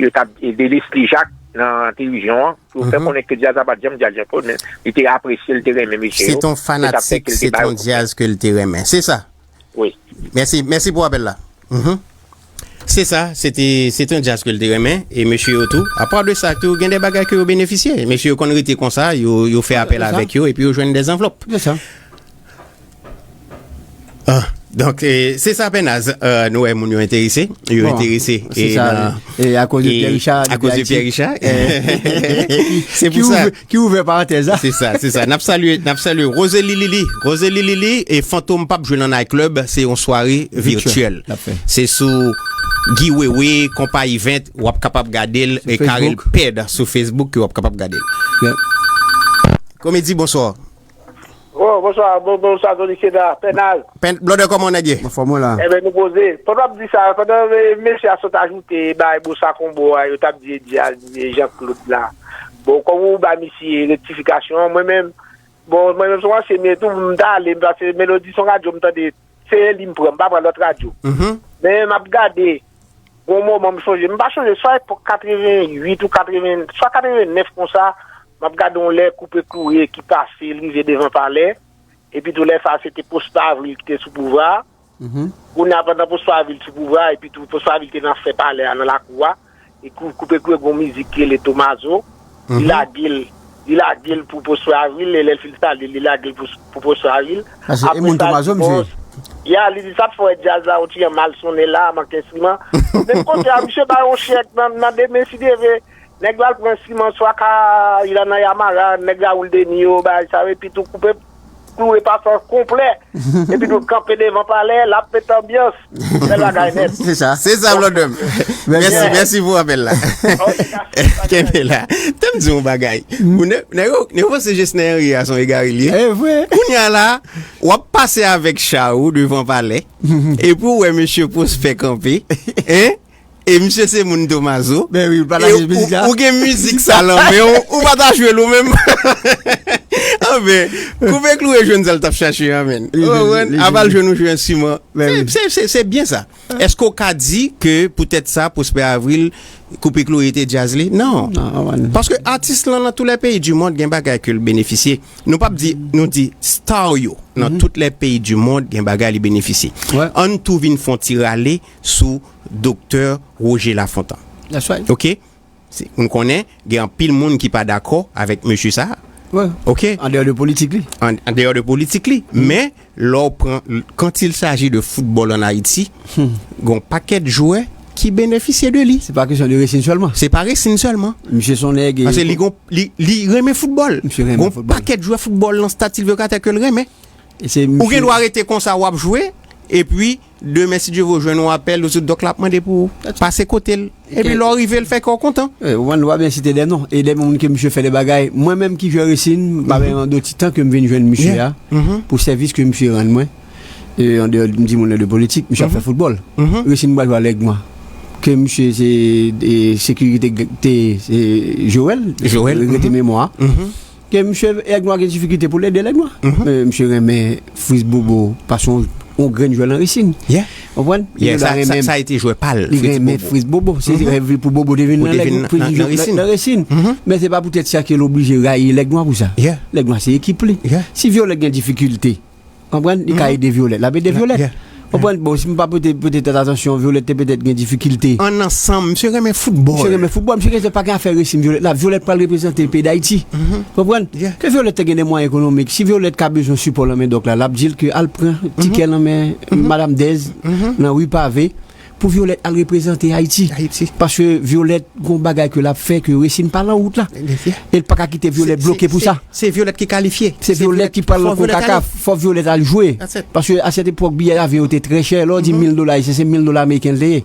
yo t ap, e, de Leslie Jacques nan televizyon an, pou fè konnen ke djaz la pa t janm djaz Jean Claude, men li te apresye, li te renmen mesye yo. Se t on fanatik, se t on djaz ke l te renmen. Se sa. Wi. Mèsi, mèsi pou apèl la. Se sa, se te, se te yon djaz ke l te renmen, e mesye yo tou. Apa de sa tou, gen de bagay ke yo benefisye. Mesye yo konn rete konsa, yo, yo fè apèl avèk yo, epi yo jwenn de zanvlòp. Se sa. Ah, donk, e, se sa, Pènaz, e, nou wè moun yo enterese. Yo enterese, e, nan, e, akoz de Pierre Richard, akoz de Pierre Richard. Se pou sa. Ki ouvè parantèz la. Se sa, se sa. N ap salye, n ap salye Rosely Lili. Rosely Lili e Fantom p ap jwe nan night club, se yon sware vityèl. Se sou Guy Wewe, Konpa Event, w ap kapab gade l, e Carel Ped sou Facebook ke w ap kapab gade l. Komedi, bonswa. Oh, bonswa, bon, bonswa, Tony Seda, Pènaz. Pèn-, blòdè, kòman nèg ye? Anfòm ou la? Enben, nou poze. Pandan w ap di sa, pandan, e, mesye a sot ajoute, bay bosa konbo a, yo t ap di e djaz, e Jean Claude la. Bon, kòm ou bay misye rektifikasyon an, mwen menm, bon, mwen menm, se yon ansyen m ye tou, m ta ale, m pase Melodi, se yon radyo m tande, se li m pran, m pa pran lòt radyo. Men m ap gade, gon moman m sonje, m pa sonje, swa epòk katreven uit ou katreven, swa katreven nèf konsa, m ap gade yon lè Koupe Kloure ki pase, l rive devan palè, epi tou lè sa a, se te Prosper Avril ki te sou pouvwa a. Kounye a, pandan Prosper Avril sou pouvwa a, epi tou Prosper Avril te nan fè palè a, nan lakou a, e Kou-, Koupe Kloure gon mizik ki rele Tomazo, li lage l, li lage l pou Prosper Avril, e lè l fin salye l, li lage l pou, pou Prosper Avril. Apre sa, li di, bon, ya, li di, sa fè djaz la, yon ti jan mal sonnen la, manke enstriman. Men kote a, misye bay yon chèk nan, nan de men, si Dye vle, nèg yo al pran enstriman, swa ka, nan Yamara, nèg Raoul Denis yo, bagay sa yo, epi tou Koupe Kloure pase an konplè. Epi nou kanpe devan palè, l ap met anbyans. Bèl bagay nèt. Se sa. Se sa, blòdè m. Mèsi, mèsi pou apèl la. Kenbe la. Te m di yon bagay. Ou ne, nèg yo, nèg yo panse Jesner Henry a se yon egare l ye. E vre. Kounye a la, w ap pase avèk cha ou devan palè. Epi w wè mesye Prosper kanpe. Hein? E misye se moun Tomazo. Ben wi, ou pa ta jwe mizik la. Ou gen mizik sa lan men w, ou pa ta jwe l ou menm. Anben, Koupe Kloure jwenn sa l t ap chache an, men. Ou konprann? Apa l jwenn ou jwe enstriman. Se, se, se, se byen sa. Èske w ka di ke poutèt sa, Prosper Avril, Koupe Kloure te djaz li? Non. Paske atis lan nan tous les pays du monde gen bagay ke l benefisye. Nou p ap di, nou di star yo nan tous les pays du monde gen bagay li benefisye. Ann tou vin fè yon ti rale sou Doktè Roger Lafontant. That's right. Ok? Se, nou konnen, gen anpil moun ki pa dakò avèk mesye sa a. Ok? An deyò de politik li. An, an deyò de politik li. Men, lè w pran, quand il s'agit de football en Haïti, gen yon pakèt jwè ki benefisye de li. Se pa kesyon de Racing sèlman. Se pa Racing sèlman. Misye se yon nèg. Paske li, gon, li, li renmen foutbòl. Misye renmen foutbòl. Gon pakèt jwè foutbòl nan stad Sylvio Carter ke l renmen. Ou gen dwa rete konsa w ap jwe, epi demen si Dye vle w jwenn yon apèl, ou sou dòk la ap mande pou w pase kote l. Epi lè w rive, l fè kè w kontan. Ou konprann, w ap byen site de non. E de moun ke misye fè de bagay. Mwen menm ki jwe Racing, m pa gen yon doti tan ke m vin jwenn misye a pou sèvis ke misye rann mwen. E an deyò, m di moun nan de politik, misye ap fè foutbòl. Racing m pral jwe a Lèg Nwa. Ke misye se sekirite te se Joel, regrete memwa. Ke misye Lèg Nwa gen difikilte pou l ede Lèg Nwa. Men misye renmen Fritz Bobo paske yon grenn jwè nan Racing. Konprann? Li te dwe renmen. Sa a te jwè pa l, Fritz Bobo. Li renmen Fritz Bobo. Se rèv li pou Bobo te vin nan Lèg, pou vin nan Racing. Men se pa poutèt sa ke l oblije rayi Lèg Nwa pou sa. Lèg Nwa se ekip li. Si Violette gen difikilte, konprann, li ka ede Violette. L ap ede Violette. Konprann? Bon, si m pa pote pote tèt atansyon, Violette te petèt gen difikilte. An ansanm, misye renmen foutbòl. Misye renmen foutbòl, misye gen pa gen afè Racing Violette la. Violette pral reprezante peyi Dayiti. Konprann? Ke Violette te gen de mwayen ekonomik. Si Violette ka bezwen sipò nan men dòk la, l ap di l ke al pran tikè nan men madanm Dez nan ri Pave pou Violette al reprezante Ayiti. Paske Violette gon bagay ke l ap fè ke Racing pa nan wout la. E l pa ka kite Violette bloke pou sa. Se Violette ki kalifye. Se Violette ki pral nan Konkakaf. Fò Violette al jwe. Paske a sèt epòk biyè avyon yo te trè chè. Lè w di mil dola ayisyen, se mil dola ameriken l te ye.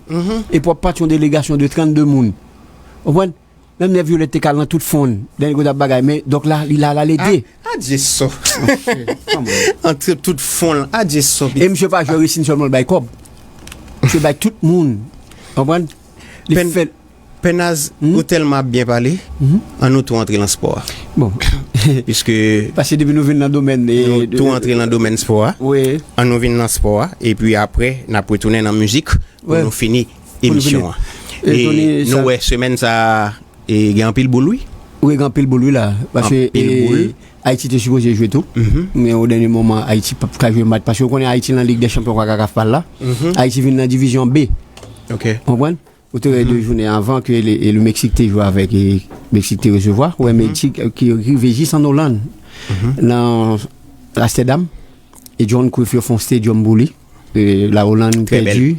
E pou w ap pati yon delegasyon de trannde moun. Ou konprann? Menm lè Violette te kal nan tout fon l, dènye kote ap bagay, men dòk la, li la, l al ede. Adye so. Antre tout fon l, adye so. E misye pa jwe Racing sèlman, l bay kòb. Misye bay tout moun. Ou konprann? Li fè Pènaz, ou tèlman ap byen pale, ann nou tou antre nan spò a. Bon. Piske. Paske depi nou vin nan domèn. Nou tou antre nan domèn spò a. Ann nou vin nan spò a, epi apre, n ap retounen nan mizik pou nou fini emisyon an. E nou wè semèn sa a, gen anpil boul, wi. Wi, gen anpil boul, wi, la. Paske Ayiti te sipoze jwe tou. Men o dènye moman, Ayiti p ap ka jwe match. Paske ou konnen Ayiti nan Lig dè Chanpyon Konkakaf pa l la. Ayiti vin nan divizyon B. Konprann? Ou te wè de jounen avan ke le, e le Meksik te jwe avèk, e Meksik te resevwa. Ou wè Meksik ki rive jis an Olann, nan Amstèdam. E John Cruyff yo fè yon stadium pou li. E la Olann pèdi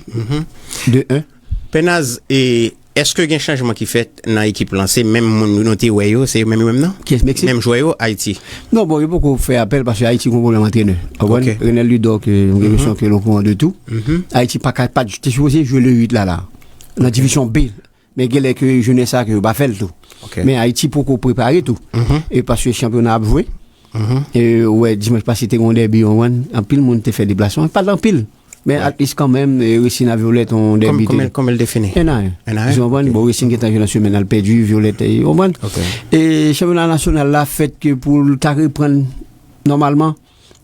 de en. Pènaz, e èske gen chanjman ki fèt nan ekip lan? Se menm moun nou te wè yo, se yo menm yo menm nan? Kiyès, Meksik? Menm jwè yo, Ayiti. Non, bon, yo poko fè apèl paske Ayiti gon pwoblèm antrenè. Ou konprann? Renel Ludor, ke m gen enpresyon ke l okouran de tou. Ayiti pa ka, pa te sipoze jwe le uit la, la. Nan divizyon B. Men genlè ke jounen sa ke yo pa fè l tou. Men Ayiti poko prepare tou. E paske chanpyona ap jwe. E ou wè dimanch pase te gen yon dèbi, ou konprann, anpil moun te fè deplasman. Pa t anpil. Men at least kanmenm, e, Racing a Violette yon dèbi. Konbyen, konbyen l te fini? En a en. En a en? Ou konprann? Bon, Racing gentan jwe nan semèn nan, l pèdi, Violette, e, ou konprann? E chanpyona nasyonal la fèt ke pou l ta reprann nòmalman,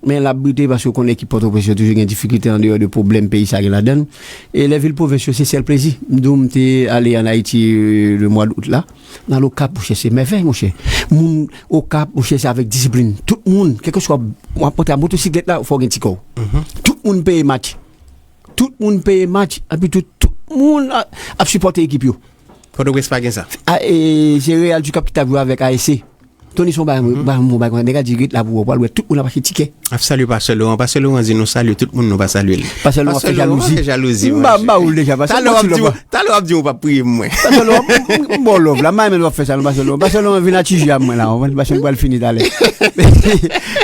men l ap bite paske ou konnen ekip Pòtoprens yo toujou gen difikilte an deyò de pwoblèm peyi sa gen ladan l. E lè vil pwovens yo, se sèl plezi. M di w, m te ale ann Ayiti, e, le mwa d out la. Nan Okap, monchè, se mèvèy, monchè. Moun Okap, monchè, se avèk disiplin. Tout moun, kèlkeswa w ap monte a motosiklèt la, fò w gen ti kò w. Tout moun peye match. Tout moun peye match. Epi tout, tout moun a, ap sipòte ekip yo. Pòtoprens pa gen sa. A, e, se Real du Cap ki t ap jwe avèk A S C. Tony, se yon bagay, bagay, yon bagay konsa. Nèg la di, "Ret la pou wè, w pral wè tout moun ap achte tikè." Ap salye Pastè Laurent. Pastè Laurent di nou salye tout moun, nou pa salye l. Pastè Laurent fè jalouzi. M ba, m ba ou l deja, Pastè Laurent. Talè w ap di w p ap priye pou mwen. Pastè Laurent, m, m, m ba w love la, m pa renmen lè w ap fè sa non, Pastè Laurent. Pastè Laurent vin atiji a mwen la, ou konprann, paske m pral fini talè.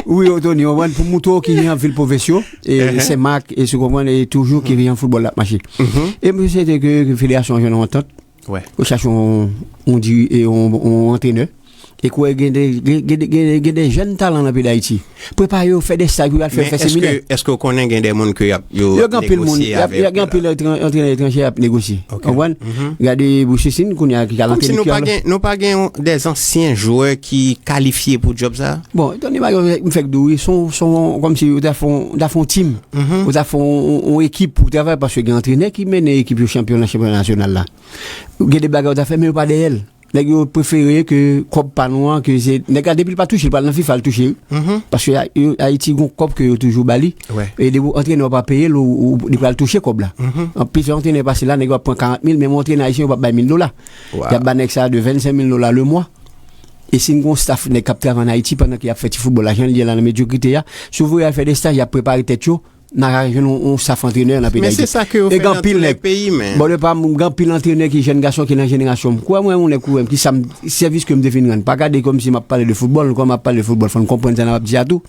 Wi, Tony, ou konprann, pou moutre w ki an vil pwovens yo, e Sen Mak, e si w konprann, e toujou ki an foutbòl la ap mache. E m swete ke, ke federasyon an jwenn yon antant, ou chache yon, yon diri-, e yon, yon antrenè. E kwè gen de, gen, gen, gen, gen de jèn talan nan peyi Dayiti. Prepare yo, fè de staj pou y al fè, fè seminè. Men èske, èske w konnen gen de moun ke y ap, yo ap negosye avèk yo la? Yo gen anpil moun, y ap, y ap gen anpil antrenè etranjè y ap negosye. Ou konprann? Gade Bouchesine, kounye a, ki al antrennen ki ap la. Kòmsi nou pa gen, nou pa gen yon, dèz ansyen jwè ki kalifye pou djòb sa a? Bon, Tony, m fèk di w, wi, se yon, se yon, kòmsi yo ta fè yon, ta fè yon team. Ou ta fè yon, yon, yon ekip pou travay, paske gen antrenè ki mennen ekip yo chanpyon nan chanpyona nasyonal la. Gen de bagay ou ta fè, men yo pa dèyè l. Nèg yo prefere ke kòb pa nou an, ke se, nèg la depi l pa touche, l pral nan fifa, l touche, wi. Paske A-, yo, Ayiti gon kòb ke yo toujou ba li. E depi w antrenè w pa peye l, ou, ou, li pral touche kòb la. Anplis, yon antrenè pase la, nèg yo ap pran karant mil, menm yon antrenè ayisyen, yo p ap bay mil dola. Y ap ba nèg sa de vennsenk mil dola le mwa. E si n gon staff nèg k ap travay ann Ayiti pandan ke y ap fè ti foutbòl la, jan l ye la nan medyokrite a, si w voye al fè de staj, y ap prepare tèt yo, N a ka jwenn yon, yon staff antrenè nan peyi Dayiti. Men se sa ke yo fè nan tout lè peyi, men. Bon, le pa m, gen anpil antrenè ki jèn gason ki nan jenerasyon m. Kwè mwen, yon nèg ou wè m, ki sa m, sèvis ke m te vin rann. Pa gade kòmsi m ap pale de foutbòl, kòm m ap pale de foutbòl, fò n konprann sa n ap di a tou.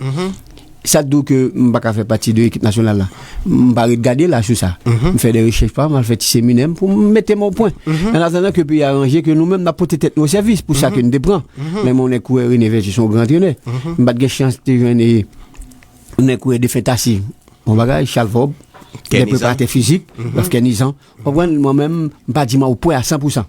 Sa t di w ke m pa ka fè pati de ekip nasyonal la. M pa ret gade la sou sa. M fè de rechèch pa m, al fè ti seminè m pou m mete m o pwen. An atandan ke peyi a ranje, ke nou menm n ap pote tèt nou o sèvis pou sa ke n te pran. Men yon nèg ou wè René Vergé se yon gran antrenè. M pa t gen chans te jwenn e, yon nèg ou wè Defentasi. Yon bagay, Chalvòb, de preparatè fizik, Ralph Kènizan. Konprann, mwen menm, m pa di m o pwen a san pou san.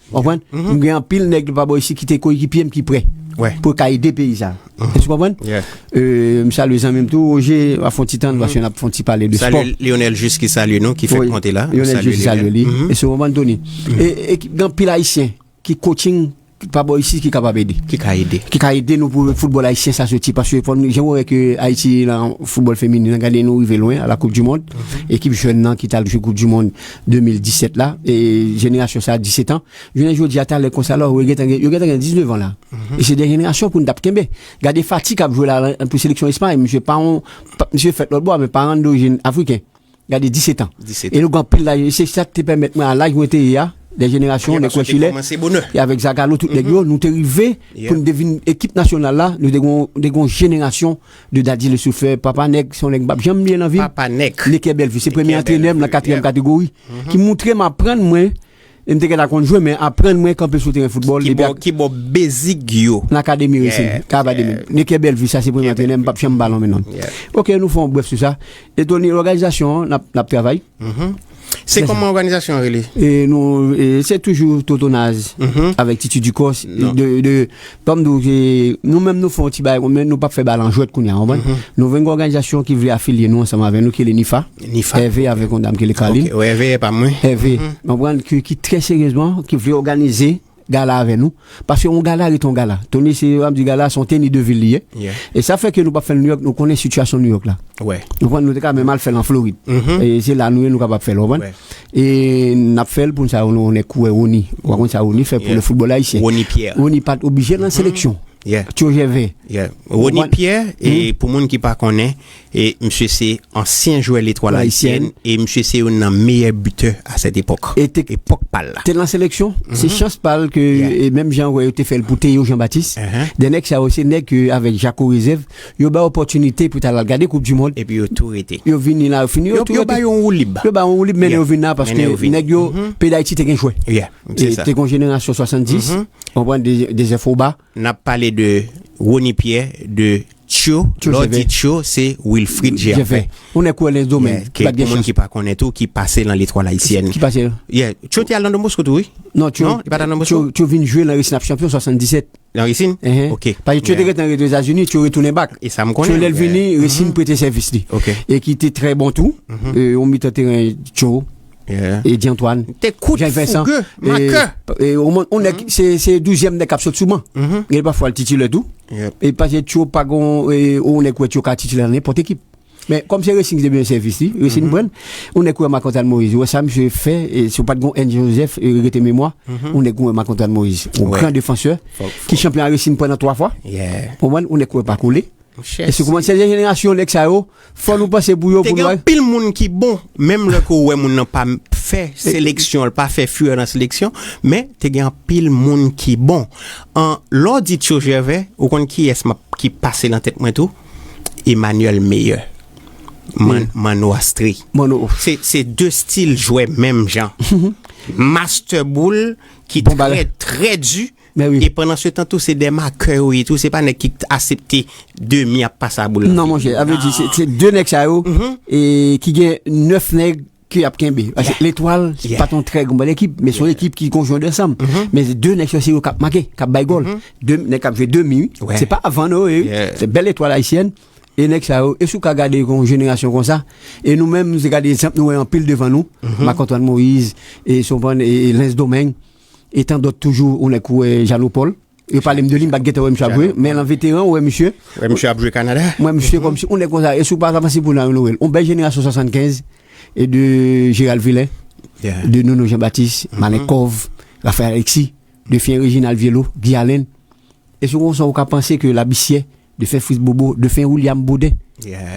Konprann? M gen anpil nèg pa bò isi ki te koyekipye m ki prè pou yo ka ede peyi sa. Èske w konprann? Euh, m salye zanmi m tou, Roger, a fè yon ti tan, paske n ap fè yon ti pale de spò. Salye Lionel Jus ki salye nou, ki fèk monte la. Lionel Jus ki salye li. Èske w konprann, Tony? E, e ki- gen anpil Ayisyen ki coaching pa bò isi ki kapab ede. Ki ka ede. Ki ka ede nou pou foutbòl ayisyen sa soti. Paske fò nou, jan w wè ke Ayiti nan foutbòl feminen, gade nou rive lwen a la Coupe du Monde. Ekip jèn nan ki t al jwe Coupe du Monde de mil disèt la, e jenerasyon sa a disèt an. Jounen jodi a, talè konsa la, yo gentan gen, yo gentan gen diznèf an la. E se de jenerasyon pou n t ap kenbe. Gade Fati k ap jwe la, la, pou seleksyon Espay, misye pa yon, pa- misye fèt lòt bò, men paran l dorijin afriken. Gade disèt an. E nou gen anpil laj, e se sa k te pèmèt mwen, a laj mwen te ye a, de jenerasyon, nèg Chilè, e avèk Zagallo, tout nèg yo, nou te rive pou n te vin ekip nasyonal la, nou te gon, te gon jenerasyon de Daddy le Souffleur, papa nèg, se yon nèg m p ap janm bliye nan vi m. Papa nèg. Necker Bellevue, se premye antrenè m nan katriyèm kategori, ki moutre m, aprann mwen, e m te gentan konn jwe, men aprann mwen kanpe sou teren foutbòl. Ki bò, ki bò basic yo. Nan akademi Racing, Cavademi. Necker Bellevue, sa se premye antrenè m, m p ap janm ba l non. Ok, nou fè yon brèf sou sa. E Tony, òganizasyon an, n ap, n ap travay. Se kòman òganizasyon an rele? E nou, e se toujou Toto Naz avèk Titi Ducos, de, de, kòm nou, e nou menm nou fè yon ti bagay, men nou p ap fè bal an jwèt kounye a, w konprann? Nou vin gen òganizasyon ki vle afilye nou ansanm avè nou, ki rele NIFA. NIFA. Hervé avèk yon dam ki rele Carline. Ok, Hervé pa mwen. Hervé, w konprann, ki, ki trè seryezman, ki vle òganize gala avè nou. Paske yon gala rete yon gala. Tony, se, w ap di gala, se yon teni de vil li ye. E sa fè ke nou p ap fè l New York, nou konnen sitiyasyon New York la. Ou konprann, nou te ka menm al fè l an Florid. E se la nou ye, nou kapab fè l, ou konprann? E n ap fè l pou n sa, nou, nèg ou wè Rony. Ou pa konn sa Rony fè pou le football ayisyen. Rony Pierre. Rony pa t oblije nan seleksyon. Tio Gervais. Rony Pierre, e pou moun ki pa konnen, e misye se ansyen jwè Letwal Ayisyèn, e misye se youn nan meyè bitè a sèt epòk. E te, epòk pa l la. Te nan seleksyon, se chans pa l ke, e menm jan wè yo te fè l pou Théo Jean-Baptiste. De nèg sa yo, se nèg ke avèk Jaco Rezèv, yo bay opòtinite pou ta al gade Koup di Mond. Epi yo tou rete. Yo vini la, yo fini, yo tou rete. Yo ba yo yon woulib. Yo ba yo yon woulib, men yo vin la paske nèg yo, peyi Dayiti te gen jwè. E te gen jenerasyon swasanndis, ou konprann, de, de Zèf Oba. N ap pale de Rony Pierre, de Tio. Lè w di Tio, se Wilfrid Gervais. Ou nèk wè Lens Domeng, ke pou moun ki pa konnen tou, ki pase nan Letwal Ayisyèn. Ki pase? Tio te al nan Don Bosco tou, wi. Non, Tio, li pa t al Don Bosco? Tio, Tio vin jwe nan Racing Ap Chanpyon swasanndisèt. Nan Racing? Ok. Paske Tio te gentan ret Etazini, Tio retounen bak. E sa m konnen. Tio, lè l vini, Racing prete sèvis li. E ki te trè bon tou. E, yon mitan teren Tio. Eddy Antoine. Te kout, fouge, makè. E, e, yon nèg, se, se douzyèm nèg k ap sot sou ban. Gen pafwa l titilè tou. E paske Tio pa gon, e, yon nèg wè Tio ka titilè nan nenpòt ekip. Men kòm se Racing te bezwen sèvis li, Racing pran l. Yon nèg wè Marc Antoine Moïse, wè sa misye fè, e si w pa t gon N. Joseph, e rete memwa, yon nèg wè Marc Antoine Moïse, yon gran defansè, ki chanpyon a Racing pran nan twa fwa. Ou konprann, yon nèg wè pa kole. E si w konprann, se de jenerasyon nèg sa yo, fò nou panse pou yo, pou nou. Te gen anpil moun ki bon, menm lè ke w wè moun nan pa fè seleksyon, l pa fè furè nan seleksyon, men te gen anpil moun ki bon. An, lè w di Tio Gervais, ou konn kiyès m ap, ki pase nan tèt mwen tou? Emmanuel Meyer. Man-, Manno Astrée. Se, se de stil jwè menm jan. Master boul ki trè, trè di. E pandan se tan tou, se de makè yo ye tou, se pa nèg ki aksepte demi ap pase a boul nan figi yo. Non, monchè, sa vle di, se, se de nèg sa yo, e ki gen nèf nèg ke y ap kenbe. Paske Letwal, se pa t yon trè gwo ekip, men se yon ekip ki gon jwè dansanm. Men se de nèg sa yo, se yo k ap make, k ap bay gòl. De nèg k ap jwe demi, wi. Se pa avan nou, wi. Se bèl Letwal Ayisyèn. E nèg sa yo, e si w ka gade yon jenerasyon konsa, e nou menm, nou te gade egzanp, nou wè anpil devan nou, Marc Antoine Moïse, e si w konprann, e, e Lens Domeng, e tan dòt toujou, ou nèk ou wè Jeannot Paul. Yo pale m de li, m pa t gentan wè misye ap jwe, men nan veteran, ou wè misye. Wè misye ap jwe Kanada. M wè misye kòmsi, yon nèg konsa, e si w pa avanse pou nan Noël. Yon bèl jenerasyon swasannkenz, e de Gérald Villain, de Nono Jean-Baptiste, Malenkov, Raphaël Alexis, de Fien Reginald Viellot, Guy Allen. E si w konsa, ou ka panse ke Labissière, defen Fritz Bobo, defen William Baudin.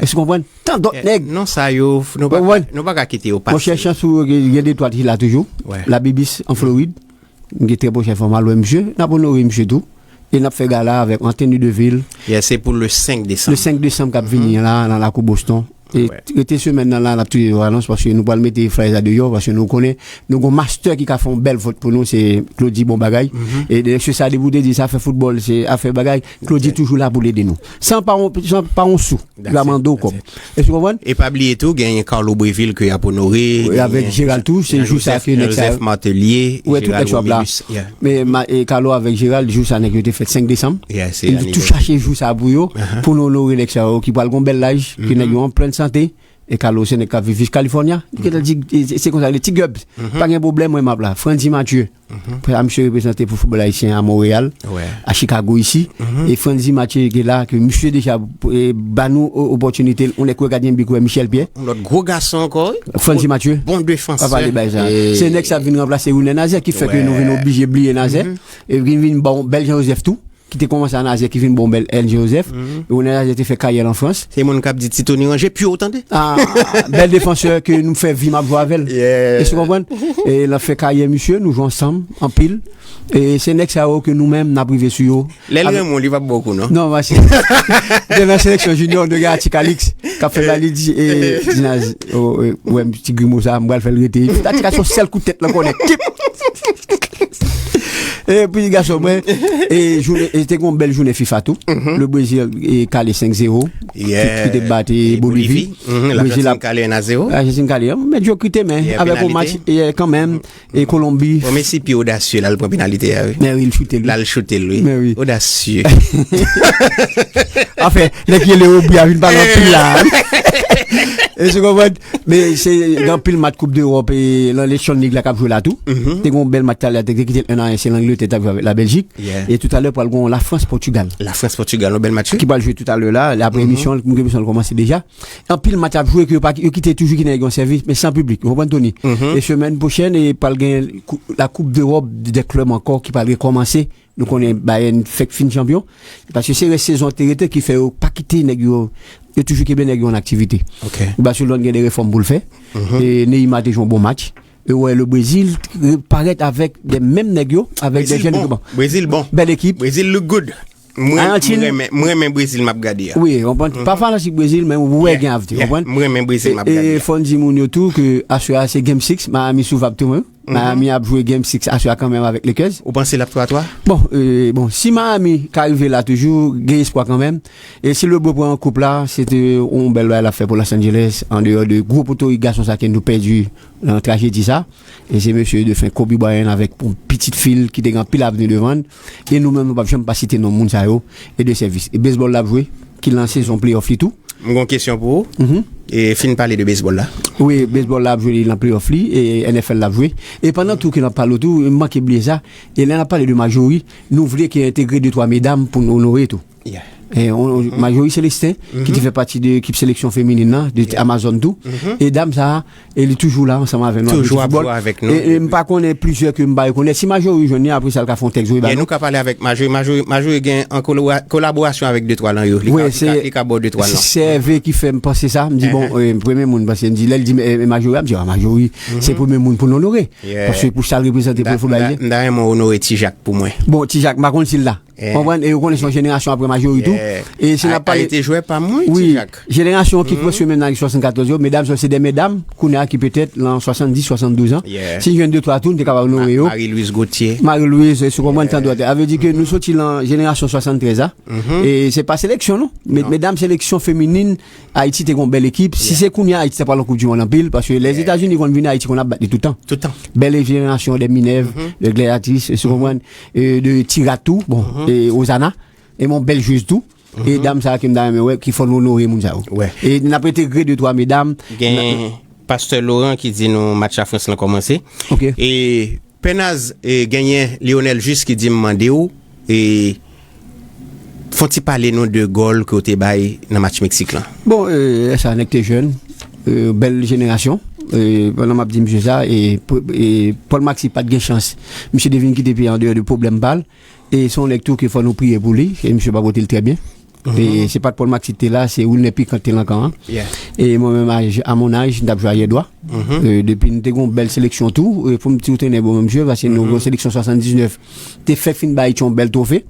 Èske w konprann? Tan dòt nèg. Non, sa yo, nou pa, nou pa ka kite yo pase. Monchè, chans pou yo, gen de twa ki la toujou. Labibis an Florid. M gen trè pwochen fwa m al wè misye. N ap onore misye tou. E n ap fè gala avèk an teni de vil. Yeah, se pou le senk desanm. Le senk desanm k ap vini an la, nan lakou Boston. E rete semèn nan la, n ap touye yo anons paske nou pral mete flyer sa deyò, paske nou konnen nou gon mastè ki ka fè yon bèl vant pou nou, se Claudy Bon Bagay. E se sa, depi w te di sa, fè foutbòl, se afè bagay, Claudy toujou la pou l ede nou. San pa yon, san pa yon sou, li pa mande w kòb. Èske w konprann? E pa bliye tou, genyen Carlo Breville ke y ap onore, avèk Gérald tou, se jou sa ke nèg sa. Joseph Martelly, Gérald Romulus. Men e Carlo avèk Gérald, jou sa nèg yo te fèt senk desanm. E nou tou chache jou sa pou yo, pou nou onore nèg sa yo ki pral gon bèl laj, ke nèg yo an plèn sante. E Carlo se nèg k ap viv jis California. Li gentan di, e, se, se konsa, le ti Gubs. Pa gen pwoblèm, mwen m ap la. Frandy Mathieu. Sa misye reprezante pou foutbòl ayisyen a Montréal, a Chicago isi. E Frandy Mathieu ki la, ke misye deja, e, ba nou o-, opòtinite, yon nèg ki wè gadyen bi, ki wè Michel Pierre. Yon lòt gwo gason ankò, wi. Frandy Mathieu. Bon defansè. Pa pale bay sa. Se nèg sa vin ranplase Wilner Nazaire ki fè ke nou vin oblije bliye Nazaire. E vin, vin ba yon bèl Jean Joseph tou, ki te kòmanse a Nazaire, ki vin ba yon bèl Jean Joseph. E Wilner Nazaire te fè karyè l an Frans. Se moun k ap di Ti Tony ranje pye w, tande? Ah, bèl defansè ke nou fè vi m ap jwe avè l. Èske w konprann? E l ap fè karyè misye, nou jwe ansanm anpil. E se nèg sa yo ke nou menm n ap rive sou yo. Lè l renmen w, li p ap ba w kou, non? Non, paske devan seleksyon junior, de gen Ati Calix k ap fè la, li di, e, Dinaz, o, e, wè, ti grimo sa, m pral fè l rete. Ati Calix, yon sèl kout tèt lan konnen. Kip! E pi gason mwen, e jounen, e te gon bèl jounen fifa tou. Le Brezil, e, kale senk zewo. Ki, ki te bat, e, Bolivi. Brezil ap kale en a zewo. Ajantin kale, medyokrite, men avèk yon match, e, kanmenm, e Kolonbi. Bon, Messi pi odasye la, l pran penalite a, wi. Men wi, l choute l, wi. La, l choute l, wi. Men wi. Odasye. Anfen, nèg ki rele Obri a vin pale anpil la. Èske w konprann? Men se gen anpil match Koup Dewòp e nan Nation League la k ap jwe la tou. Te gen yon bèl match talè, te kite l en a en, se Langletè t ap jwe avèk Labèljik. E toutalè pral gen yon Lafrans Pòtigal. Lafrans Pòtigal, yon bèl match, wi. Ki pral jwe toutalè la, apre emisyon, m gen emisyon l kòmanse deja. Anpil match ap jwe ke yo pa, yo kite toujou kite nèg yo an sèvis, men san piblik. Ou konprann, Tony? E semèn pwochèn, e pral gen kou-, la Coupe d'Europe des clubs ankò ki pral rekòmanse. Nou konnen Bayern fèk fin chanpyon. Paske se rès sezon an te rete ki fè yo pa kite nèg yo, yo toujou kenbe nèg yo an aktivite. Barcelone gen de refòm pou l fè. E Neymar te jwe yon bon match. E w wè le Brezil parèt avèk de menm nèg yo, avèk de jèn bon. Brezil bon. Bèl ekip. Brezil look good. Mwen, mwen renmen, mwen renmen Brezil m ap gade a. Wi, w konprann? Pa fanatik Brezil, men w wè gen avni, w konprann? Mwen renmen Brezil m ap gade a. E fò n di moun yo tou ke aswè a se Game six, Miami sou vab tou, wi. Miami ap jwe Game six aswè a kanmenm avèk Lakers. Ou panse l ap twa twa? Bon, e, bon, si Miami ka rive la toujou, gen espwa kanmenm. E si LeBron pran koup la, se te yon bèl bagay l ap fè pou Los Angeles, andeyò de gwo potorik gason sa ke nou pèdi nan trajedi sa. E se mesye defen Kobe Bryant avèk yon pitit fi l ki te gen anpil avni devan l. E nou menm, nou p ap janm pa site non moun sa yo. E de sèvis. E bezbòl l ap jwe, ki lan sezon playoff li tou. M gen yon kesyon pou ou. E fin pale de bezbòl la. Wi, bezbòl la ap jwe, li lan playoff li, e N F L la ap jwe. E pandan tou ke n ap pale tou, m manke bliye sa, e lè n ap pale de Marjorie, nou vle ke entegre de twa medam pou n onore tou. E, on, on, Marjorie Célestin, ki te fè pati de ekip seleksyon feminin nan, de Amazon tou. E dam sa a, e li toujou la ansanm avè nou, ap jwe ti foutbòl. E, e m pa konnen plizyè ke m pa rekonèt. Si Marjorie jwenn li, apre sa, l ka fè yon tèks voye ba nou. Nou ka pale avèk Marjorie. Marjorie, Marjorie gen an kolabora-, kolaborasyon avèk de twa lan yo. Li ka, li ka, li ka ba w de twa lan. Se Hervé ki fè m panse sa. M di, bon, e, premye moun, paske m di, lè l di, e, e, Marjorie, m di, a, Marjorie, se premye moun pou n onore. Paske pou sa l reprezante pou foutbòl ayisyen. M ta renmen w onore Ti Jak pou mwen. Bon, Ti Jak, m pa konn si l la. Konprann? E yo konnen se yon jenerasyon apre Marjorie tou. E si n ap pale, Ayiti jwè pa mwen, wi, Ti Jak. Jenerasyon ki prèske menm nan ane swasannkatòz yo, medam sa yo se de medam, kounye a ki petèt lan swasanndis, swasanndouz an. Si n jwenn de twa tou, n te kapab onore yo. Marie-Louise Gauthier. Marie-Louise, si w konprann, tan dwat. Sa vle di ke nou soti lan jenerasyon swasanntrèz la. E se pa seleksyon, non. Medam seleksyon feminin, Ayiti te gen yon bèl ekip. Si se kounye a, Ayiti ta pral nan Koup di Mond anpil, paske Lèzetazini konn vini Ayiti, konn ap bat li toutan. Toutan. Bèl jenerasyon de Minerve, de Gladiatrice, si w konprann, e de Ti Rat tou, bon, e Ozana, e yon bèl jwez tou. E dam sa a ke m ta renmen wè, ki fò n onore moun sa yo. E n ap entegre de twa medam. Gen Pastè Laurent ki di nou match Lafrans lan kòmanse. E Pè Naz, e, genyen Lionel Jus ki di m mande w, e, fè w ti pale nou de gòl ke w te bay nan match Meksik lan. Bon, e, sa nèg te jèn, e, bèl jenerasyon. E, pandan m ap di misye sa, e, e, Paul Maxi pa t gen chans. Misye te vin kite peyi an deyò de pwoblèm pa l. E se yon nèg tou ke fò nou priye pou li. E misye pa pote l trè byen. E se pa t Paul Maxi ki te la, se Wilner Piquant ki te lan kan an. E mwen menm, a, a mon âge, m t ap jwe aryè dwa. E depi nou te gen yon bèl seleksyon tou, e pou m di w te nè bon menm jwe, paske nou gen yon seleksyon swasanndiznèf, te fè fin bay Ayiti yon bèl twofe.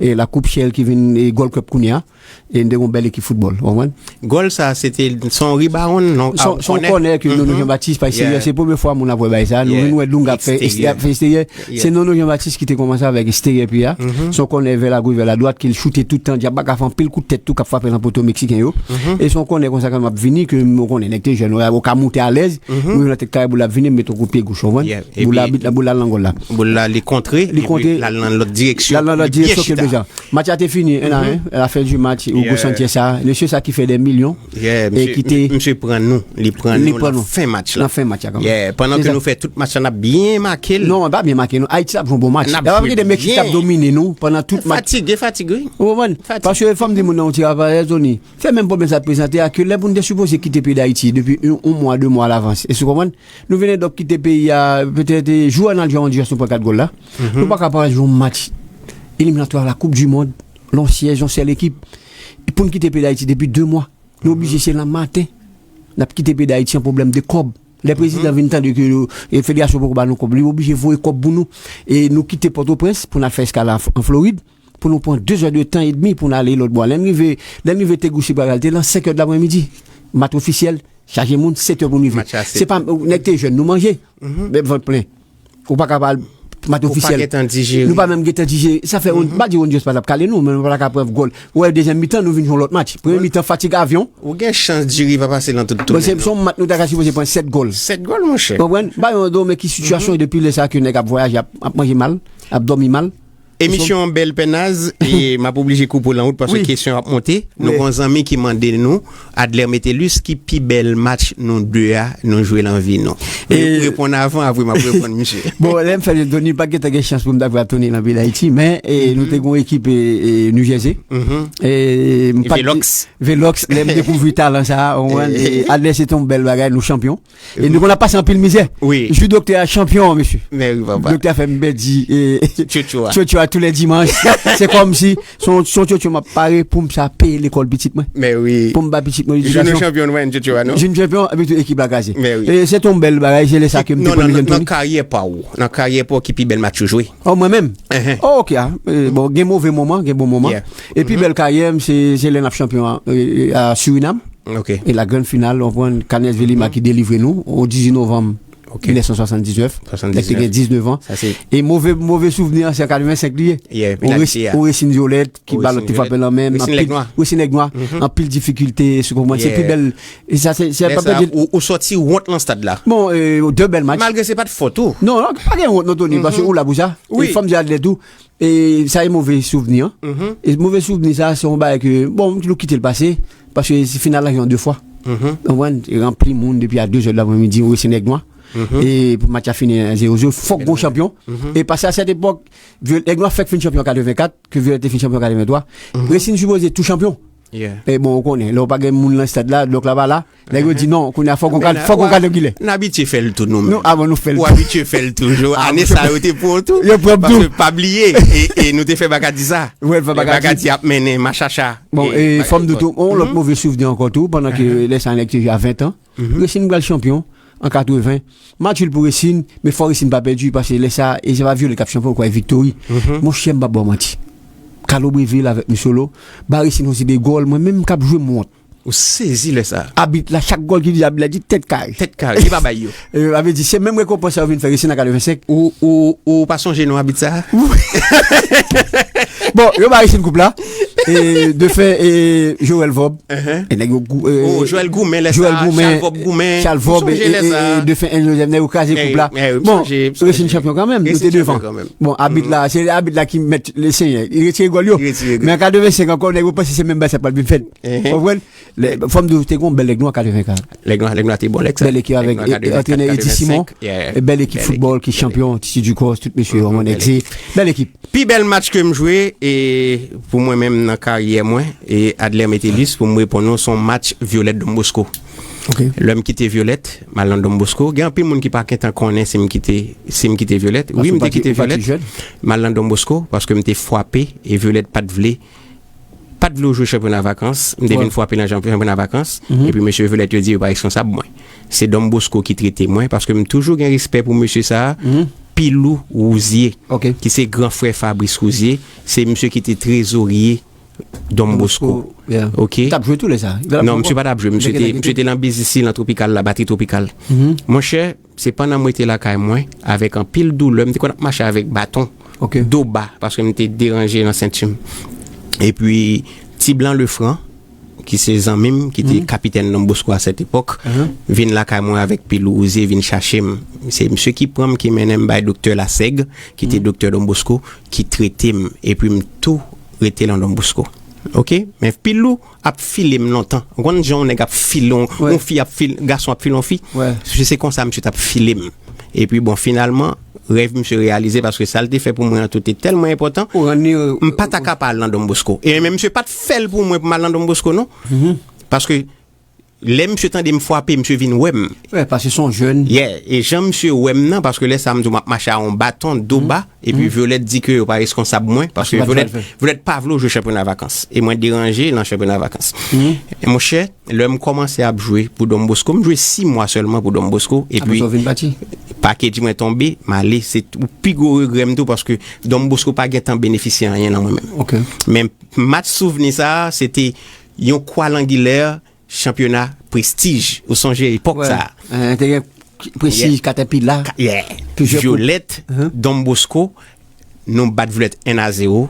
E la Coupe Shell ki vin, e Gold Cup kounye a. E nou te gen yon bèl ekip foutbòl, w konprann? Gòl sa, se te, se yon rebound, non? Se yon, se yon kònè ke Nono Jean Baptiste, pa eksteryè, se premye fwa moun ap wè bagay sa. Nou vin wè Dunga ap fè eksteryè, ap fè eksteryè. Se Nono Jean Baptiste ki te kòmanse avèk eksteryè pye a. Se yon kònè vè la goch, vè la dwat, ke l choute tout tan, djab pa ka fè anpil kout tèt tou k ap frape nan poto meksiken yo. E se yon kònè konsa ke m ap vini, ke m konnen nèg te jèn, ou ka moute alèz, ou rive nan tèt kare, boul la ap vini, m mete yon kout pye goch, w konprann? Boul la, boul la al nan gòl la. Boul la, li kontre, li kontre, l al nan lòt direksyon, l al nan lòt direksyon ke l bezwen. Match la te fini, en a en, à la fin du match, Hugo Sanchez sa, mesye sa ki fè dè milyon, e ki te, misye pran nou, li pran nou nan fen match la. Nan fen match la, kanmenm. Pandan ke nou fè tout match la, n ap byen make l. Non, n pa byen make nou. Ayiti t ap jwe yon bon match. N ap jwe byen. L ap gen de Meksik t ap domine nou pandan tout match. Fatige, fatige, wi. Ou konprann? Paske fò m di moun nan yon ti rapèl, Tony, fè menm pwoblèm sa t prezante a, ke lè pou nou te sipoze kite peyi Dayiti depi yon, yon mwa, de mwa alavans. Èske w konprann? Nou vin dòk kite peyi a, petèt, e, jou a n al jwe a Ondiras, nou pran kat gòl la. Nou pa ka pral jwe yon match eliminatwa la Coupe du Monde, lè w syèj yon sèl ekip. E pou n kite peyi Dayiti depi de mwa, nou oblije se lan maten. N ap kite peyi Dayiti an pwoblèm de kòb. Lè prezidan vin tande ke, e, federasyon poko ba nou kòb, li oblije voye kòb pou nou. E nou kite Pòtoprens pou n al fè eskal an, an Florid, pou nou pran de zè de tan edmi pou n ale lòt bò a. Lè n rive, lè n rive Tegucigalpa, te lan senk è de lapremidi. Mat ofisyèl, chaje moun, sèt è pou n rive. Se pa, nèg te jèn, nou manje, men vant plen. Ou pa ka pral mat ofisyèl. Nou pa menm gentan dijere. Sa fè, m pa di Ondiras pa t ap kale nou, men nou pa ta ka pran gòl. Ou wè, dezyèm mitan, nou vin jwe yon lòt match. Premye mitan, fatig avyon. Ou gen chans diri pa pase nan tout tounen. Bon, se, se yon match nou ta ka sipoze pran sèt gòl. Sèt gòl, monchè. Konprann? Ba yon do, men ki sitiyasyon, e depi lè sa ke nèg ap vwayaje, ap, ap manje mal, ap dòmi mal. Emisyon an bèl pènaz, e m ap oblije koupe w lan wout paske kesyon yo ap monte. Nou gen yon zanmi ki mande nou, Adler Metellus, ki pi bèl match nou de a nou jwe lan vi nou. Reponn avan, apre m ap reponn misye. Bon, lè m fè Tony, pa t gentan gen chans pou m ta pral tounen nan peyi Dayiti, men, e, nou te gen yon ekip, e, e, New Jersey. E, m pa t Velox. Velox, lè m dekouvri talan sa a, ou konprann, e, Adler, se te yon bèl bagay, nou chanpyon. E nou konn ap pase anpil mizè. Jou doktè a chanpyon an, mesye. Doktè a fè m pèdi, e, tchotcho a tou lè dimanch. Se kòmsi se yon, se yon tchotcho m ap pare pou m sa peye lekòl pitit mwen. Pou m ba pitit mwen edikasyon. Jou nou chanpyon, nou pa jwenn tchotcho a, non? Jou n chanpyon, epi tou ekip la kraze. E se te yon bèl bagay, se lè sa ke m te premye jwenn Tony. Nan karyè pa w, nan karyè pa w, ki pi bèl match ou jwe? O, mwen menm? O, ok, a. E, bon, gen move moman, gen bon moman. E pi bèl karyè m, se, se lè n ap chanpyon a, e, a Surinam. E la grann final, w konprann, Cannes Velima ki delivre nou, o dizuit novanm mil nèf san swasanndiznèf, lè te gen diznèf an. E move, move souvni an, se an katrevensenk li ye. O Racing Violette, ki balon te frape lan men m, Racing Nèg Nwa, anpil difikilte, èske w konprann, se pi bèl. E sa, se, se pa pèdi. Ou, ou sòti wont lan stad la. Bon, e, de bèl match. Malgre se pa t fòt ou. Non, non, pa gen wont, non, Tony, paske ou la pou sa. E fò m di Adler tou, E sa e move souvni an. E move souvni sa, se yon bagay ke, bon, nou kite l pase, paske se final la jwe an de fwa. Ou konprann? E ranpli moun depi a de zè de lapremidi, ou resi Nèg Nwa. E pou match la fini zewo zewo, fòk gon chanpyon. E pase a sèt epòk, Nèg Nwa fèk fin chanpyon an katrevenkat, ke Violet te fin chanpyon an katreventwa. Racing sipoze tou chanpyon. E bon, ou konnen, lè w pa gen moun lan estad la, donk la pa la. Nèg yo di non, kounye a fòk on kad, fòk on kad angilè. N abitye fè l tou nou menm. Nou, avan nou fè l tou. Ou abitye fè l toujou. Ane sa yo te pran w tou. Yo pran m tou. Paske pa bliye, e, e nou te fè Bakadi sa. Wè, fè Bakadi. Bakadi ap mennen Machacha. Bon, e fò m di w tou, on lòt move souvni ankò tou, pandan ke lè sa nèg te jwe a ven tan. Racing pral chanpyon an katreven. Match nul pou Racing, men fò Racing pa pèdi, paske lè sa, e se pa Violet k ap chanpyon, kwa, e Victory. Monchè, m p ap ba w manti. Carlo Breville avèk Misolo, ba Racing yon seri de gòl, mwen menm k ap jwe m wont. Ou sezi lè sa. Abit la, chak gòl ki di, abit la di tèt kare. Tèt kare, li pa bay yo. E, sa vle di, se menm rekonpans sa yo vin fè Racing an katrevensenk. Ou, ou, ou pa sonje non abit sa? Bon, yo ba Racing koup la. E, de fè, e, Joël Vob. E nèg yo gou-, e, oh, Joël goumen, lè sa, Joël goumen, Charles Vob goumen. Charles Vob, e, e, e, de fè Ange Joseph, nèg yo kraze koup la. Bon, Racing chanpyon kanmenm, nou te devan. Bon, abit la, se abit la ki mèt le senyè. Li retire gòl yo. Men an katrevensenk ankò, nèg yo panse se menm bagay sa pral vin fèt. Ou konprann? Fò m di w, te gon bèl Lèg Nwa katrevenkat. Lèg Nwa, Lèg Nwa te bon lèg sa. Bèl ekip avèk, e, antrenè Eddy Simon. E bèl ekip foutbòl ki chanpyon, Titi Ducos, tout mesye yo, Eddy. Bèl ekip. Pi bèl match ke m jwe, e, pou mwen menm nan karyè mwen, e Adler Metellus, pou m reponn ou, se yon match Violet Don Bosco. Lè m kite Violet, m al nan Don Bosco. Gen anpil moun ki pa gentan konnen si m kite, si m kite Violet. Wi, m te kite Violet. M al nan Don Bosco, paske m te frape, e Violet pa t vle pa t vle w jwe chanpyona vakans, m te vin frape nan chanpyona vakans, epi mesye Violet yo di yo pa reskonsab mwen. Se Don Bosco ki trete mwen, paske m toujou gen respè pou mesye sa a, Pilou Rouzier, ki se gran frè Fabrice Rouzier, se misye ki te trezorye Don Bosco. Ok? T ap jwe tou lè sa. Non, misye pa t ap jwe, misye te, misye te nan biznis li, nan Tropikal la, batri Tropikal. Monchè, se pandan m rete lakay mwen, avèk anpil doulè, m te konn ap mache avèk baton, do ba, paske m te deranje nan senti m. Epi, Ti Blan Lefran, ki se zanmi m, ki te kapitèn Don Bosco a sèt epòk, vin lakay mwen avèk Pilou Rouzier, vin chache m. Se misye ki pran m, ki mennen m bay doktè Lasèg, ki te doktè Don Bosco, ki trete m. Epi m tou rete nan Don Bosco. Ok? Men Pilou ap file m lontan. Ou konn jan yon nèg ap file, yon, yon fi ap file, gason ap file yon fi. Se, se konsa misye t ap file m. Epi bon, finalman, rèv misye reyalize paske sa l te fè pou mwen an tou te tèlman enpòtan. M pa ta ka pa al nan Don Bosco. E men misye pa t fè l pou mwen pou m al nan Don Bosco, non. Paske lè misye tande m frape, misye vin wè m. Wi, paske se yon jèn. Yeah, e jan misye wè m nan, paske lè sa a m di w m ap mache a yon baton, do ba, epi Violet di ke yo pa reskonsab mwen, paske Violet, Violet pa vle w jwe chanpyona vakans. E mwen deranje nan chanpyona vakans. E monchè, lè m kòmanse ap jwe pou Don Bosco, m jwe sis mwa sèlman pou Don Bosco, epi pakedj mwen tonbe, m ale, se tou pi gwo regrè m tou, paske Don Bosco pa gentan benefisye anyen nan mwen menm. Men match souvni sa a, se te yon kwa langilè, chanpyona prestij. Ou sonje epòk sa a? Te gen prestij, Caterpillar. Violet, Don Bosco, nou bat Violet en a zewo.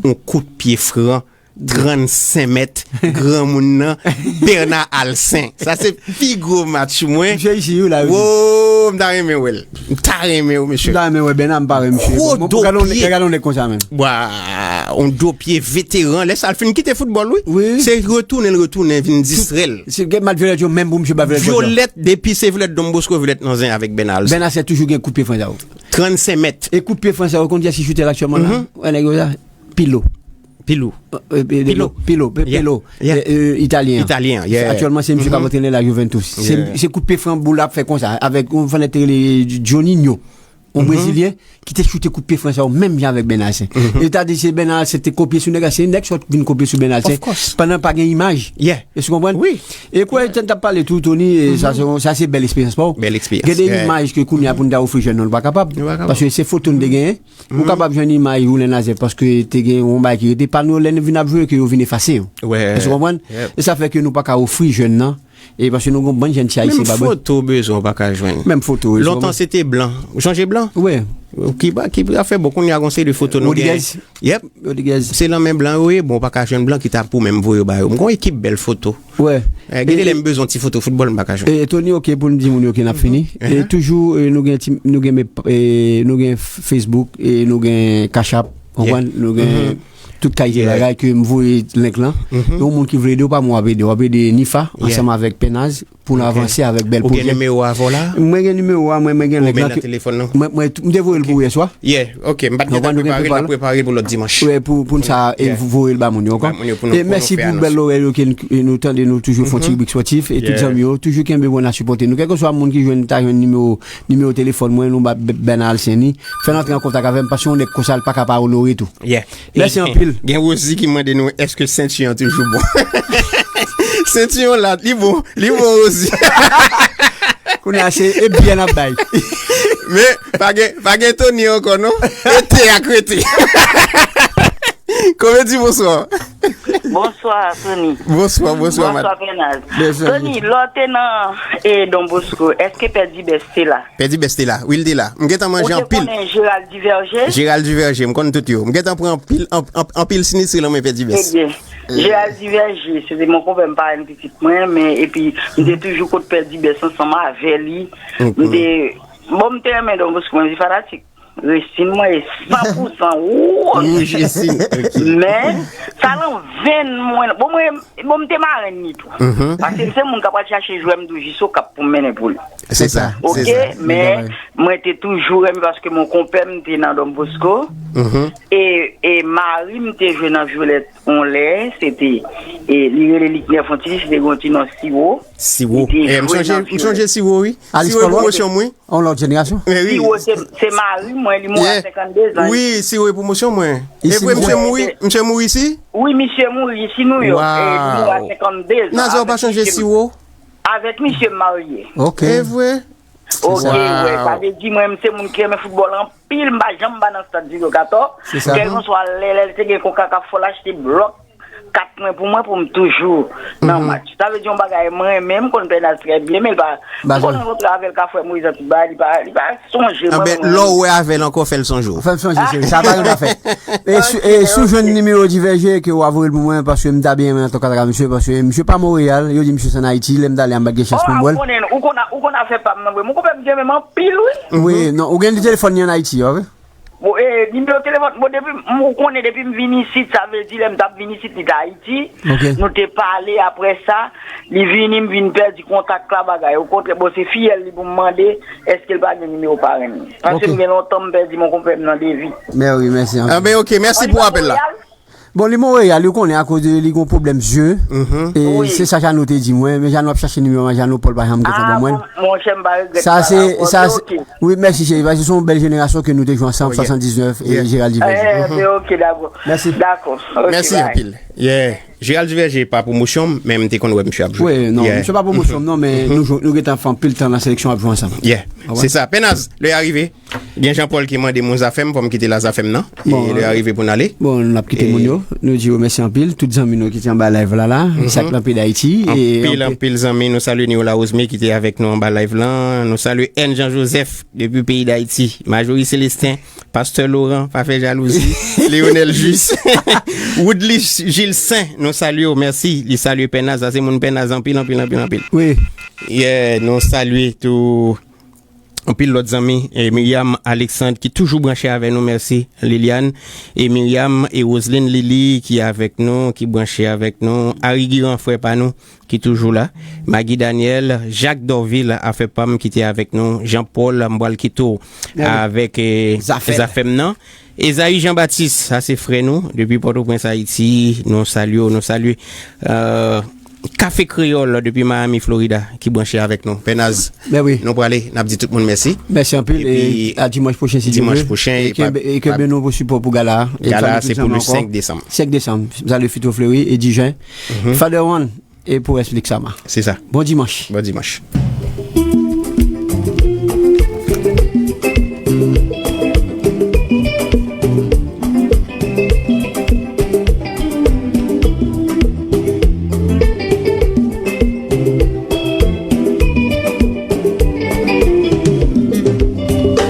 On kout pye fran, trannsenk mèt, granmoun nan, Bernard Alcin. Sa se pi gwo match mwen. Misye isi, wi, la, wi. Wo, m ta renmen wè l. M ta renmen wè misye. M ta renmen wè Bernard, m pa renmen misye. Gwo do pye. Gade yon nèg konsa menm. Wa, on do pye veteran. Lè sa l fin kite foutbòl, wi. Se retounen l retounen vin distrè l. Se gen match Violet yo menm pou misye ba Violet konsa. Violet, depi se Violet Don Bosco, Violet nan zen avèk Bernard Alcin. Bernard Alcin toujou gen kout pye fran sa yo. Trannsenk mèt. E kout pye fran sa yo, konn kiyès ki choutè l aktyèlman la? Wè nèg yo la. Pilo. Pilo. Pilo. Pilo. Pilo. Italyen. Italyen, yeah. Aktyèlman, se misye k ap antrenè la Juventus. Se, se kout pye fran boul ap fè konsa, avèk yon fanèt te rele Juninho. Yon brezilyen ki te choute kout pye fran sa yo, menm jan avèk Bernard Alcin. E ta di se Bernard Alcin te kopye sou nèg la, se nèg sòt vin kopye sou Bernard Alcin. Pandan pa gen imaj. Èske w konprann? Wi. E kwè, t ap pale tou, Tony, e sa se, sa se bèl esperyans pa w. Bèl esperyans. Gen de imaj ke kounye a pou n ta ofri jèn nan, nou pa kapab. Paske se foto n te genyen. Ou kapab jwenn imaj Roulen Nazèf paske te gen yon bagay ki rete pa nou lè n vin ap jwe ke yo vin efase yo. Èske w konprann? E sa fè ke nou pa ka ofri jèn nan. E paske nou gen yon bann jèn ti ayisyen pa bon. Menm foto bezwen ou pa ka jwenn. Menm foto, wi. Lontan se te blan. Ou sonje blan? Wi. Ki ba, ki afè bon, kounye a gon seri de foto nou gen. Rodriguez. Yep. Rodriguez. Se nan men blan yo ye, bon, ou pa ka jwenn blan ki ta pou menm voye yo ba yo. M gon ekip bèl foto. Wè. Gen de lè m bezwen ti foto foutbòl, m pa ka jwenn. E Tony, ok, pou n di moun yo ke n ap fini. E toujou, e nou gen ti, nou gen, e nou gen Facebook, e nou gen Cash App, konprann? Nou gen tout kalite bagay ke m voye link lan. E yon moun ki vle ede w, pa mwen w ap ede, w ap ede Nifa ansanm avèk Pennaz pou n avanse avèk bèl pwojè. Ou gen nimewo a avè w la? Mwen gen nimewo a, mwen, mwen gen link lan. Ou menm nan telefòn nan? Mwen, mwen, m te voye l pou w yè swa. Yeah, ok, m pa t gentan prepare l, m ap prepare pou lòt dimanch. Wè, pou, pou n sa, e voye l ba moun yo ankò. E mèsi pou bèl lorèy yo ke n, e nou tande, nou toujou fè yon ti ribrik spòtif, e tout zanmi yo, toujou kenbe mwen nan sipòte nou. Kèlkeswa moun ki jwenn, ta jwenn nimewo, nimewo telefòn mwen, nou ba Bernard Alcin li. Fè l antre an kontak avè m, paske yon nèg konsa, l pa ka pa onore tou. Mèsi anpil. Gen Rosie ki mande nou, èske senti an toujou bon? Senti an la, li bon, li bon, Rosie. Kounye a, se e byen n ap bay. Men, pa gen, pa gen Tony ankò, non? E te ak rete. Komedi, bonswa. Bonswa, Tony. Bonswa, bonswa, madam. Bonswa, Pennaz. Tony, lè w te nan, e, Don Bosco, èske Pè Dibès te la? Pè Dibès te la. Wi, l te la. M gentan manje anpil. Ou te konnen Gérald Duverger? Gérald Duverger, m konn tout yo. M gentan pran anpil, an-, an-, anpil sinistre nan men Pè Dibès. Ebyen, Gérald Duverger, se te mon konpè, m pa renmen pitit mwen, men epi m te toujou kot Pè Dibès ansanm avè li. M te, bon, m te renmen Don Bosco, mwen se fanatik. Resin mwen e san pou san wouj. Wouj resin, ok. Men, sa nan venn mwen. Bon, mwen, bon, m te marenn li tou. Paske m se moun k ap al chache jwè m tou jis Okap pou m mennen pou li. Se sa, se sa. Ok, men mwen te toujou renmen paske mon konpè m te nan Don Bosco. E, e Mari m te jwe nan Vyolèt yon lè, se te, e, li rele Liknè Fontilis, li te gen yon ti non Siwo. Siwo. Li te Eh, m jwe sonje, nan m sonje Vyolèt. Siwo, wi. Alice Siwo e Paul Wall? Pwomosyon m, wi. On lòt jenerasyon. Men wi. Siwo, se, se mari mwen, li mouri a Yeah. senkannde zan. Wi, Siwo e pwomosyon mwen. E Isi vre, nou misye ye. mouri, misye mouri isi? Wi, misye mouri isi Nouyòk. E, li mouri a Wow. senkannde zan. Nazon pa avèk chanje misye, Siwo? Avèk misye m marye. Ok. E vre? Ok, Wow. wè, sa vle di mwen, m se moun ki renmen foutbòl anpil, m pa janm pa nan stad Zilokatò. Se sa. Kèlkanswa lè, lè l te gen Konkakaf, fò l achte blòk kat mwen pou mwen, pou m toujou nan Mhm. match. Sa vle di yon bagay mwen renmen, m konn Pènaz trè byen, men l pa, m Ba konn sa. rankontre avè l, ka fè Moyiz an tout bagay, li pa, li pa sonje mwen, Anben, mwen lè w renmen. wè avè l ankò, fè l sonje w. Fè m sonje, cheri, sa pa yon afè. E si, e si w jwenn nimewo Divèje, ke w a voye l pou mwen, paske m ta byen renmen antre an kontak ak misye, paske misye pa Monreyal, yo di misye se ann Ayiti, lè m t ale a m pa t gen chans pou m wè l. Oh, ou konnen, ou konn a, ou konn afè pa m nan vre. Mon konpè m te renmen m anpil, wi. Wi, non, ou gen telefòn li ann Ayiti, a vre? Bon, e, nimewo telefòn, bon, depi, m, ou konnen, depi m vin isit, sa vle di, lè m t ap vin isit, li t Ayiti. Ok. Nou te pale, apre sa, li vini, m vin pèdi kontak la, bagay. Okontrè, bon, se fiyèl li pou m mande, èske l pa gen nimewo parenn li. Paske Ok. m gen lontan, m pèdi mon konpè m nan devi. Mè wi, mèsi anpil. Ah, ben, ok, mèsi pou apèl la. Bon, li Monreyal, ou konnen, akoz de li gon pwoblèm zye. Mhm. E Wi. se sa Jano te di mwen, men Jano ap chache nimewo mwen, Jano Paul pa janm gentan Ah, ban mwen. bon, monchè, m pa regrèt Sa sa se, la. Bon, sa se se, ok. wi, mèsi cheri, paske se yon bèl jenerasyon ke nou te jwe ansanm, Oh, yeah. swasanndizèf e Yeah. Gérald Divèje. Eh, Mhm. se ok, dakò. Mèsi. Dakò, ok, Mèsi bye. anpil. Yeah. Gérald Divèje pa pwomosyon m, men m te konn wè misye ap jwe. Wi, non, Yeah. misye pa pwomosyon m, non, men Mhm. nou jwe, nou gentan fè anpil tan nan seleksyon ap jwe ansanm. Yeah. Ah wè? Se sa. Pènaz, lè a rive. Gen Jean Paul ki mande m yon zafèm, fò m kite la zafèm nan. Bon, E lè a rive pou n ale. Bon, n ap kite E moun yo. Nou di yo mèsi anpil. Tout zanmi nou ki te anba live la, la. Mhm. Sa k nan peyi Dayiti. E Anpil, anpil. anpil zanmi. Nou salye Niola Rosme ki te avèk nou anba live lan. Nou salye N Jean Joseph depi peyi Dayiti. Majori Célestin, Pastè Laurent, pa fè jalouzi. Lionel Jus. Woodly Gilles Saint, nou salye w. Mèsi. Li salye Pènaz. Sa se moun Pènaz anpil, anpil, anpil, anpil. Wi. Yeah, nou salye tou. Anpil lòt zanmi, e Myriam Alexandre ki toujou branche avè nou, mèsi Liliane, e Myriam e Roseline Lily ki avèk nou, ki branche avèk nou, Harry Guiran, frè pa nou, ki toujou la, Maggie Daniel, Jacques Dorvil, afè pa m ki te avèk nou, Jean Paul, m pral kite w Mèsi. avèk, e, Zafèm. Zafèm nan. Esaïe Jean Baptiste, sa se frè nou, depi Pòtoprens, Ayiti, nou salye w, nou salye, euh, Kafe Kreyòl depi Miami, Florida, ki branche avèk nou. Pènaz, Ben wi. nou prale, n ap di tout moun mèsi. Mèsi anpil, Epi, e a dimanch pwochen, si Dye dimanch vle. pwochen, E e pa, kenbe, e pa kenbe nou pou sipò pou gala a. E Gala a, salye se tout pou zanmi le ankò. senk desanm. Senk desanm, salye Fito Fleury e Dijen. Mhm. Father One, e pou Espliksama. Se sa. Bon dimanch. Bon dimanch.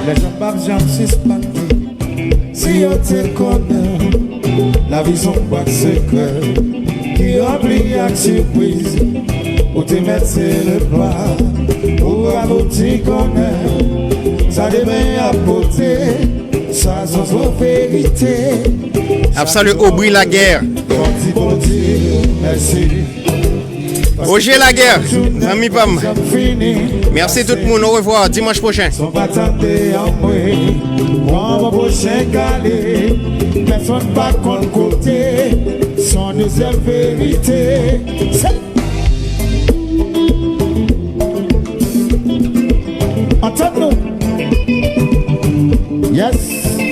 Lèzòm p ap janm sispann. Si yo te konnen, lavi s on bwat sekrè ki ranpli ak sipriz. Ou te mèt se le pla, ou pa fouti konnen sa demen ap pote. Sa se yon verite. N ap salye Aubry Laguerre. Fò di Bondye mèsi. Roger Laguerre, zanmi pa m. Mèsi tout moun, orevwa, dimanch pwochen. Son pa tande anmwe, pran bon pwochen kale. Pèsonn pa konn kote, son dezyèm verite. Se Antann nou. Yes.